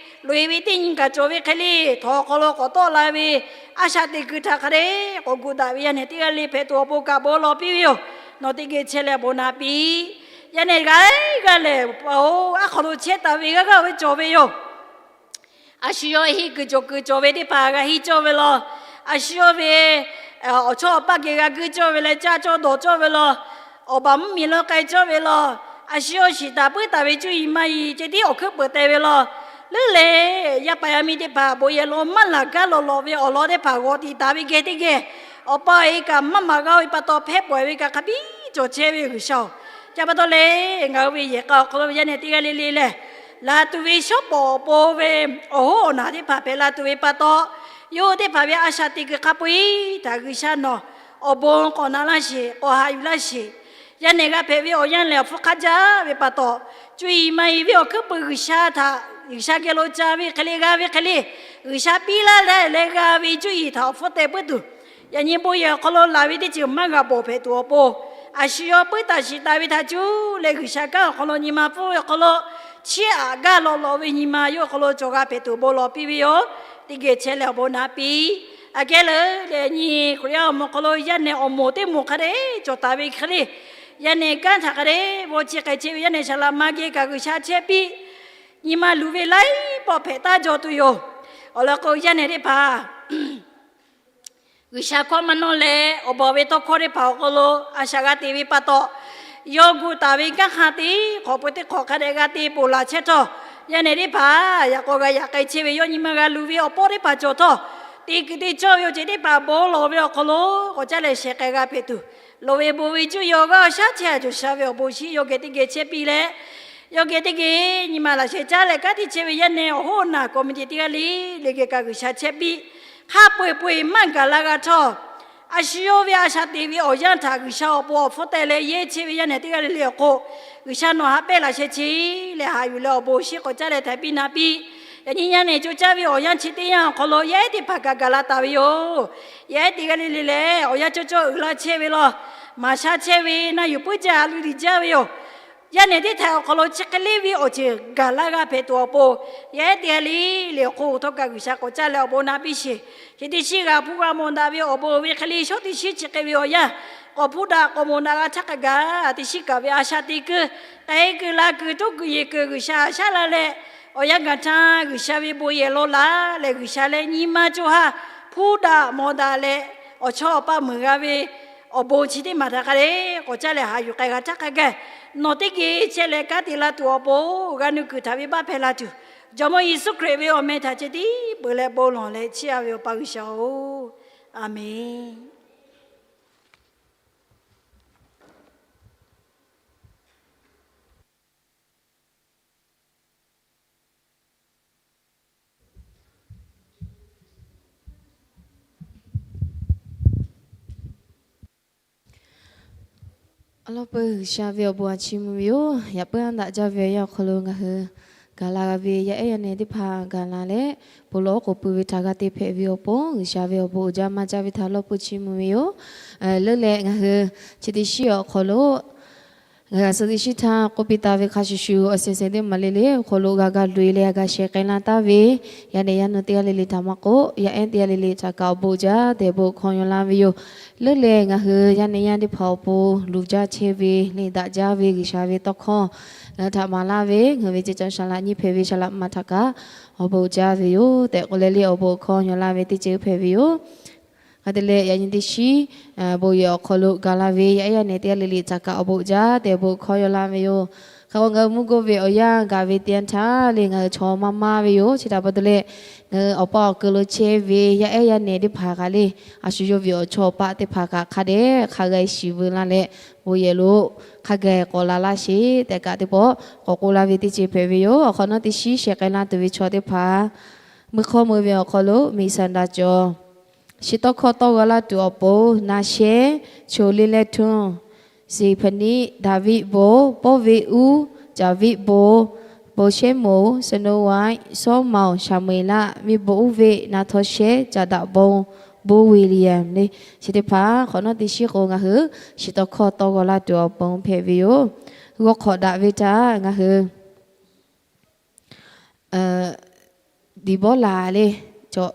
loꞈ e ve teˇ nyi kaꞈ cawˬ ve hk'e le, htawnˍ awˬ hk'aw lo k'awꞈ tawˆ la ve a shaꞈ teꞈ kuiˬ htaꞈ hk'a dehꞈ k'awꞈ gu daꞈ ve yaˇ nehˬ teˇ g'aˇ le hpehꞈ tuˬ awˬ pon kaꞈ bon lawˬ piˇ ve yoˬ. Nawˬ teˇ geh chehˇ leh bon naꞈ piˇ. Yaˇ nehˬ g'aˇ g'aˇ lehˬ, oˬ, aˉ hk'aw lo chehˇ taˍ ve g'aˇ g'aˇ ve cawˬ ve yoˬ. A shu yawˇ henˇ kuiˬ cawˬ kuiˬ cawˬ ve teˇ hpaˍ g'a henˇ cawˇ ve law. A shu yawˇ ve awˬ chawˇ awˬ paˇ geh g'a guiˇ cawˇ ve leh caˇ cawˇ dawˬ cawˇ ve law. Awˬ baˬ mvuhˇmiˬ lo k'ai cawˇ ve law. A shu yawˇ shiˍ taˍ puiˉ taˍ ve cuˇ yiˍ maˇ yiˍ ceh tiˉ awˬ hkuiˉ peuˍ teh ve law. Leuˉ leh, yaˇ paˍ yaˇ miˇ teˇ hpaˍ bon yehˬ lo maˇ laˬ gaˇ lawˬ lawˬ ve awˬ lawn teˇ hpaˍ g'aw tiꞈ taˍ ve geh teˇ geh, awˬ pa awˬ e kaꞈ maˇ maˍ g'a ve pa taw, hpehˇ pawˍ ve kaꞈ hk'a biˇ cawˬ chehˇ ve G'uiˬsha-oˬ. Chi pa taw leh, ngaˬ hui ve yehˬ k'a awˬ hk'aw lo ve yaˇ nehˬ teˇ g'aˇ le le lehˬ, laˬ tuˬ ve shawˉ pawˍ awˬ pon ve awˬ hoˉ awˬ naˬ teˇ hpaˍ hpehꞈ la tuˬ ve pa taw, yawˇ hui teˇ hpaˍ ve a shaꞈ teꞈ kuiˬ hk'a peu-e htaꞈ G'uiˬsha nawˬ awˬ bon k'awꞈ na laˇ sheˍ, k'awꞈ haꞈ yuˬ laˇ sheˍ. Yaˇ nehˬ g'a hpehꞈ ve awˬ yanˇ lehˬ, awˬ hpfuhˇ hk'aˇ jaˇ ve pa taw, cuˇ yiˍ maˇ yiˍ ve awˬ hkuiˉ peuˍ G'uiˬsha htaꞈ G'uiˬsha geh lo ca ve hk'e le, g'a ve hk'e le, G'uiˬsha piˇ laˇ leh leh g'a ve cuˇ yiˍ htaꞈ awˬ hpfuhˇ teh puiˉ tuˬ, yaꞈ nyi bon yehˬ awˬ hk'aw lo laˬ ve teˇ ceuˬ maˇ g'a bawˬ hpehꞈ tuˬ awˬ pon, a shu yawˇ puiˉ taˍ shiˍ taˍ ve htaꞈ cuˇ leh G'uiˬsha kanˉ awˬ hk'aw lo nyi ma pfuhˇ ve awˬ hk'aw lo, chiˇ aꞈ gaˇ lawꞈ lawꞈ ve nyi ma yawˇ awˬ hk'aw lo cawˬ g'a hpehꞈ tuˬ bon lawˬ piˇ ve yoˬ. Teˇ geh chehˇ leh awˬ bon naꞈ piˇ. Aꞈ kehˉ leuˉ leh, nyi Hkriꞈ yaˇ awˬ moˍ hk'aw lo yaˇ nehˬ awˬ moˍ teˇ moˍ hk'a dehꞈ cawˬ taˍ ve hk'e le, yaˇ nehˬ kanˉ htaꞈ hk'a dehꞈ bon chi hk'e chehˇ ve yaˇ nehˬ shaˍ laꞈ ma geh kaꞈ G'uiˬsha chehˇ piˇ. Nyi ma luˬ ve laiˉ pawˆ hpehꞈ taˉ jaw tuˬ yoˬ. Awˬ lawn k'o, yaˇ nehˬ teˇ hpaˍ G'uiˬsha hkawˇ maˇ nawˇ leh, awˬ baˬ ve tawˇ hkawˇ teˇ hpaˍ awˬ hk'aw lo a shaꞈ g'a te ve pa taw, yawˇ gu taˍ ve kanˉ hk'a teˇ hk'awꞈ peu teˇ hk'awꞈ hk'a dehꞈ g'a te ponˬ laˬ chehˇ htawˇ, yaˇ nehˬ teˇ hpaˍ yaꞈ k'aw g'a yaꞈ k'ai chehˇ ve yawˇ nyi ma g'a luˬ ve awˬ pawˆ teˇ hpaˍ cawˬ htawˇ, te kuiˬ te cawˇ ve awˬ ceuˬ teˇ hpaˍ bon lawˬ ve awˬ hk'aw lo k'awꞈ caˇ leh shehˍ k'ai g'a hpehꞈ tuˬ, loˍ ve bon ve cuˇ yiˍ awˬ g'aˇ awˬ shaˉ chehˇ a cawˬ sha ve awˬ bon shinˉ yawˇ geh teˇ geh chehˇ piˇ leh, yawˇ geh teˇ geh nyi ma laꞈ sheh caˉ leh kanˉ te chehˇ ve yaˇ nehˬ awˬ hoˉ naˬ k'awꞈ mi te teˇ g'aˇ le le geh kaꞈ G'uiˬsha chehˇ piˇ. Hk'a peu-eˬ peu-eˬ maˇ gaˬ la g'a htawˇ, a shu yawˇ ve a shaꞈ teꞈ ve awˬ yanˇ htaꞈ G'uiˬsha awˬ pon awˬ hpfuhˇ teh leh yehˇ chehˇ ve yaˇ nehˬ teˇ g'aˇ le le awˬ hk'oˆ, G'uiˬsha nawˬ haꞈ pehnˇ laꞈ sheh chi leh haꞈ yuˬ leh awˬ bon shinˉ k'awꞈ caˇ leh htaiˍ piˇ naꞈ piˇ. Yaꞈ nyi yaˇ nehˬ co caˇ ve awˬ yanˇ chi teˇ yanˇ awˬ hk'aw lo yaˇ ehˉ teˇ hpaˍ kaꞈ gaˬ la taˍ ve yoˬ. Yaˇ ehˉ teˇ g'aˇ le le lehˬ, awˬ yanˇ cawˇ cawˇ uiˍ la chehˇ ve law, maˍ sha chehˇ ve, na yuˬ puiˉ jaˇ a lu liˬ jaˇ ve yoˬ. Yaˇ nehˬ teˇ htaiꞈ awˬ hk'aw lo chi hk'e le ve awˬ ceuˬ gaˬ laˇ g'a hpehꞈ tuˬ awˬ pon, yaˇ ehˉ teˇ g'aˇ le le awˬ hk'oˆ htawˇ kaꞈ G'uiˬsha k'awꞈ caˇ leh awˬ bon naꞈ piˇ sheˍ. Chi teˇ shinˉ g'a hpuˇ g'a mawˬ daꞈ ve awˬ bon ve hk'e le, shawˉ teˇ shinˉ chi hk'e ve awˬ yanˇ k'awꞈ hpuˇ daꞈ k'awꞈ mawˬ daꞈ g'a htaˇ hk'a gaˬ, teˇ shinˉ kaꞈ ve a shaꞈ teꞈ kuiˬ, k'ai kuiˬ la kuiˬ toˉ kuiˬ yeˬ kuiˬ G'uiˬsha haꞈ shaˉ la leh, awˬ yanˇ gaˬ htaˇ G'uiˬsha ve bon yehˬ law laˬ leh G'uiˬsha leh nyi ma co ha hpuˇ daꞈ mawˬ daꞈ leh, awˬ chawˇ awˬ paˇ meuˬ g'a ve awˬ bon chi teˇ maˬ htaꞈ hk'a dehꞈ k'awꞈ caˇ leh haꞈ yuˬ k'ai g'a htaˇ hk'a gaˬ, nawˬ teˇ geh chehˇ leh kanˉ te la tuˬ awˬ pon g'a nuˇ kuiˬ htaꞈ ve baˆ hpehˇ la tuˬ, Jawˇmawˇ Yeˍsuˆ Hkriꞈ ve awˬ meh htaꞈ ceh tiˉ peuˬ leh bon lawˬ leh chiˇ aꞈ ve Awˬ pa G'uiˬsha-oˬ, Aˍmenˍ. Awˬ lawn peuˬ G'uiˬsha ve awˬ bon a chiˇ mvuh ve yoˬ. Yaꞈ puiˉ aˉ daꞈ jaˇ ve awˬ yanˇ awˬ hk'aw lo ngaˬ hui gaˬ la g'a ve yaˇ ehˉ yaˇ nehˬ teˇ hpaˍ gaˬ la leh, bon lawˬ oˉ k'oˍ pui ve htaꞈ g'a te hpehꞈ ve awˬ pon G'uiˬsha ve awˬ bon uiˍ jaˇ maˇ jaˇ ve htaꞈ lawˇ pui chiˇ mvuh ve yoˬ. Leuˉ leh ngaˬ hui chi teˇ shiˉ awˬ hk'aw lo ngaˬ hui a suh teˇ shiˉ htaˇ k'oˆ piˇ taˍ ve hk'a shuˍ shuˍ, awˬ sehˍ sehˍ teˇ maˬ le le awˬ hk'aw lo g'a ga loꞈ e leh g'a sheh k'ai la taˍ ve yaˇ nehˬ yaˇ nu teˇ g'aˇ le le htaꞈ maˇ k'oˆ, yaˇ ehˉ teˇ g'aˇ le le htaꞈ kaꞈ awˬ bon uiˍ jaˇ tehꞈ bon hkawˇ yaw laˇ ve yoˬ. Leuˉ leh ngaˬ hui yaˇ nehˬ yaˇ teˇ hpaˍ awˬ pon luˬ jaˇ chehˇ ve le daꞈ jaˇ ve G'uiˬsha ve tawˇ hkawˇ ngaˬ hui htaꞈ maˍ laˇ ve, ngaˬ hui ve ceˇ caˇ shaˍ laꞈ nyiˇ hpehꞈ ve shaˍ laꞈ ma htaꞈ kaꞈ awˬ bon uiˍ jaˇ ve yoˬ tehꞈ k'oˆ leh le awˬ bon hkawˇ yaw laˇ ve teˇ ceuˬ hpehꞈ ve yoˬ. Hk'a te leh yaꞈ nyi teˇ shiˉ bon yehˬ awˬ hk'aw lo gaˬ la ve yaˇ ehˉ yaˇ nehˬ teˇ g'aˇ le le htaꞈ kaꞈ awˬ bon uiˍ jaˇ tehꞈ bon hkawˇ yaw laˇ ve yoˬ. Hk'e k'o ngaˬ hui mvuhˇ g'uˇ ve awˬ yanˇ gaˬ ve teˇ yanˇ htaˇ le ngaˬ hui chaw maˇ maˇ ve yoˬ. Chi htaꞈ pa taw leh ngaˬ hui awˬ pa awˬ keu lo chehˇ ve yaˇ ehˉ yaˇ nehˬ teˇ hpaˍ kaꞈ le, a shu yawˇ ve awˬ chawˇ awˬ paˆ teˇ hpaˍ kaꞈ hk'a dehꞈ hk'a g'a shiˍ veu laˇ leh, bon yehˬ lo hk'a gaˬ k'awꞈ la laˇ sheˍ tehꞈ kaꞈ teˇ pawˆ k'awꞈ k'oˆ laˇ ve teˇ ceuˬ hpehꞈ ve yoˬ. Awˬ hk'awꞈ nawˉ teˇ shiˉ sheh k'ai laˇ tuˬ ve chaw teˇ hpaˍ mui hk'awˇ mui ve awˬ hk'aw lo miˬ saˍ daꞈ cawˬ. Chi tawˇ hkawˇ tawˇ g'aw laˇ tuˬ awˬ pon Naˍshehˇ, Choˍ le leh htuˇ, Siˍhpaˍniˆ, Daˍviˆ bon, Pawˇ ve uˉ, Caˍviˆ bon, Bon shehˉ moˍ, Saˍnoˇ waiˆ, Sawˉmaoˬ, Saˍmo-eˍlaˆ, miˇ bon uˉ veˆ, Naˍhtaw shehˉ, Caˍdaꞈ bon, Bon Weˍliˍyaˍ le. Chi teˇ hpaˍ hk'awꞈ nawˉ teˇ shiˉ k'o ngaˬ hui chi tawˇ hkawˇ tawˇ g'aw laˇ tuˬ awˬ pon hpehꞈ ve yoˬ. G'awˇ hk'awꞈ daꞈ ve htaꞈ ngaˬ hui Diˍbawˇlaˍ le, cawˬ,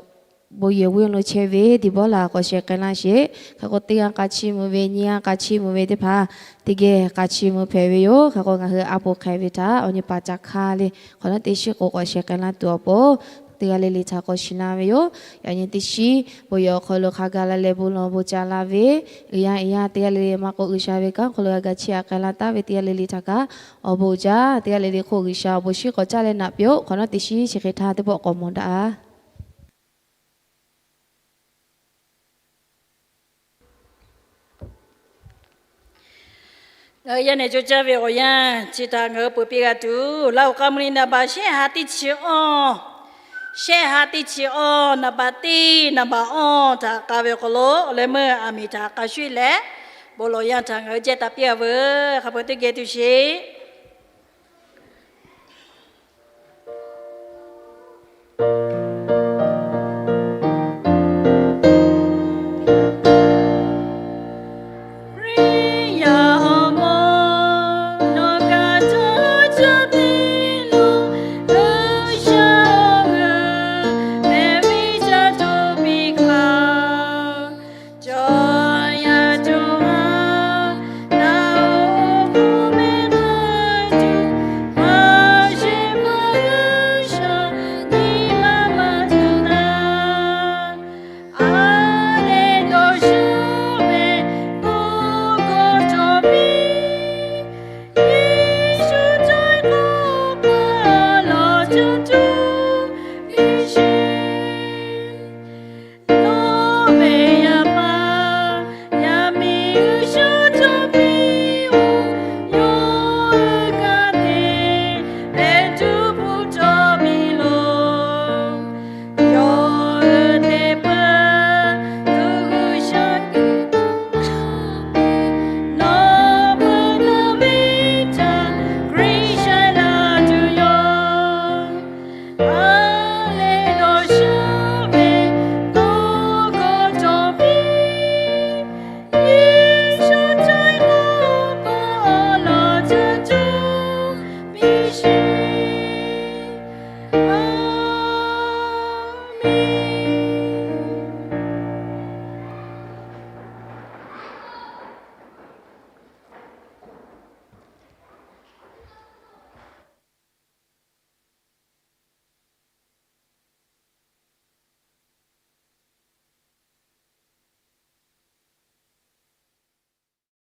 bon yehˬ g'uˇ lo chehˇ ve Diˍbawˇlaˍ k'awꞈ sheh k'ai laˇ sheˍ. Hk'e k'o teˇ g'aˇ k'a chiˇ mvuh ve, nyiˇ g'aˇ k'a chiˇ mvuh ve teˇ hpaˍ teˇ geh k'a chiˇ mvuh hpehꞈ ve yoˬ. Hk'e k'o ngaˬ hui a poˍ hk'e ve htaꞈ awˬ nyi paˍ ca hk'aˇ le hk'awꞈ nawˉ teˇ shiˉ k'o k'awꞈ sheh k'ai laˇ tuˬ awˬ pon teˇ g'aˇ le le htaꞈ k'awꞈ shiˍ laˇ ve yoˬ. Yaꞈ nyi teˇ shiˉ bon yehˬ awˬ hk'aw lo hk'a gaˬ la leh bon lawˬ bon ca la ve uiˍ yaˇ iˍ yaˇ teˇ g'aˇ le le maˇ k'oˆ, G'uiˬsha ve kanˉ hk'aw lo g'a ga chiˇ aꞈ k'ai laˇ taˍ ve teˇ g'aˇ le le htaꞈ kaꞈ awˬ bon uiˍ jaˇ. Teˇ g'aˇ le le hk'oˆ G'uiˬsha awˬ bon shinˉ k'awꞈ caˇ leh naꞈ piˇ-oˆ. Hk'awꞈ nawˉ teˇ shiˉ chi hk'e htaˇ teˇ pawˆ k'awꞈ mawˬ daꞈ. Ngaˬ hui yaˇ nehˬ co caˇ ve awˬ yanˇ chi htaꞈ ngaˬ hui peuˬ piˇ g'a tuˬ, Laˇhuˍ k'a mvuh liꞈ naˍ baˬ shehˆ ha teˇ chi awˇ, shehˆ ha teˇ chi awˇ naˍ baˬ teˇ naˍ baˬ awˇ htaꞈ k'a ve awˬ hk'aw lo awˬ leh meuˇ aˬ miˍ htaꞈ k'a shuˍ leh, bon lawˬ yanˇ htaꞈ ngaˬ hui jehˇ taˍ piˇ g'a veuˬ. Hk'a peu teˇ geh tuˬ sheˍ.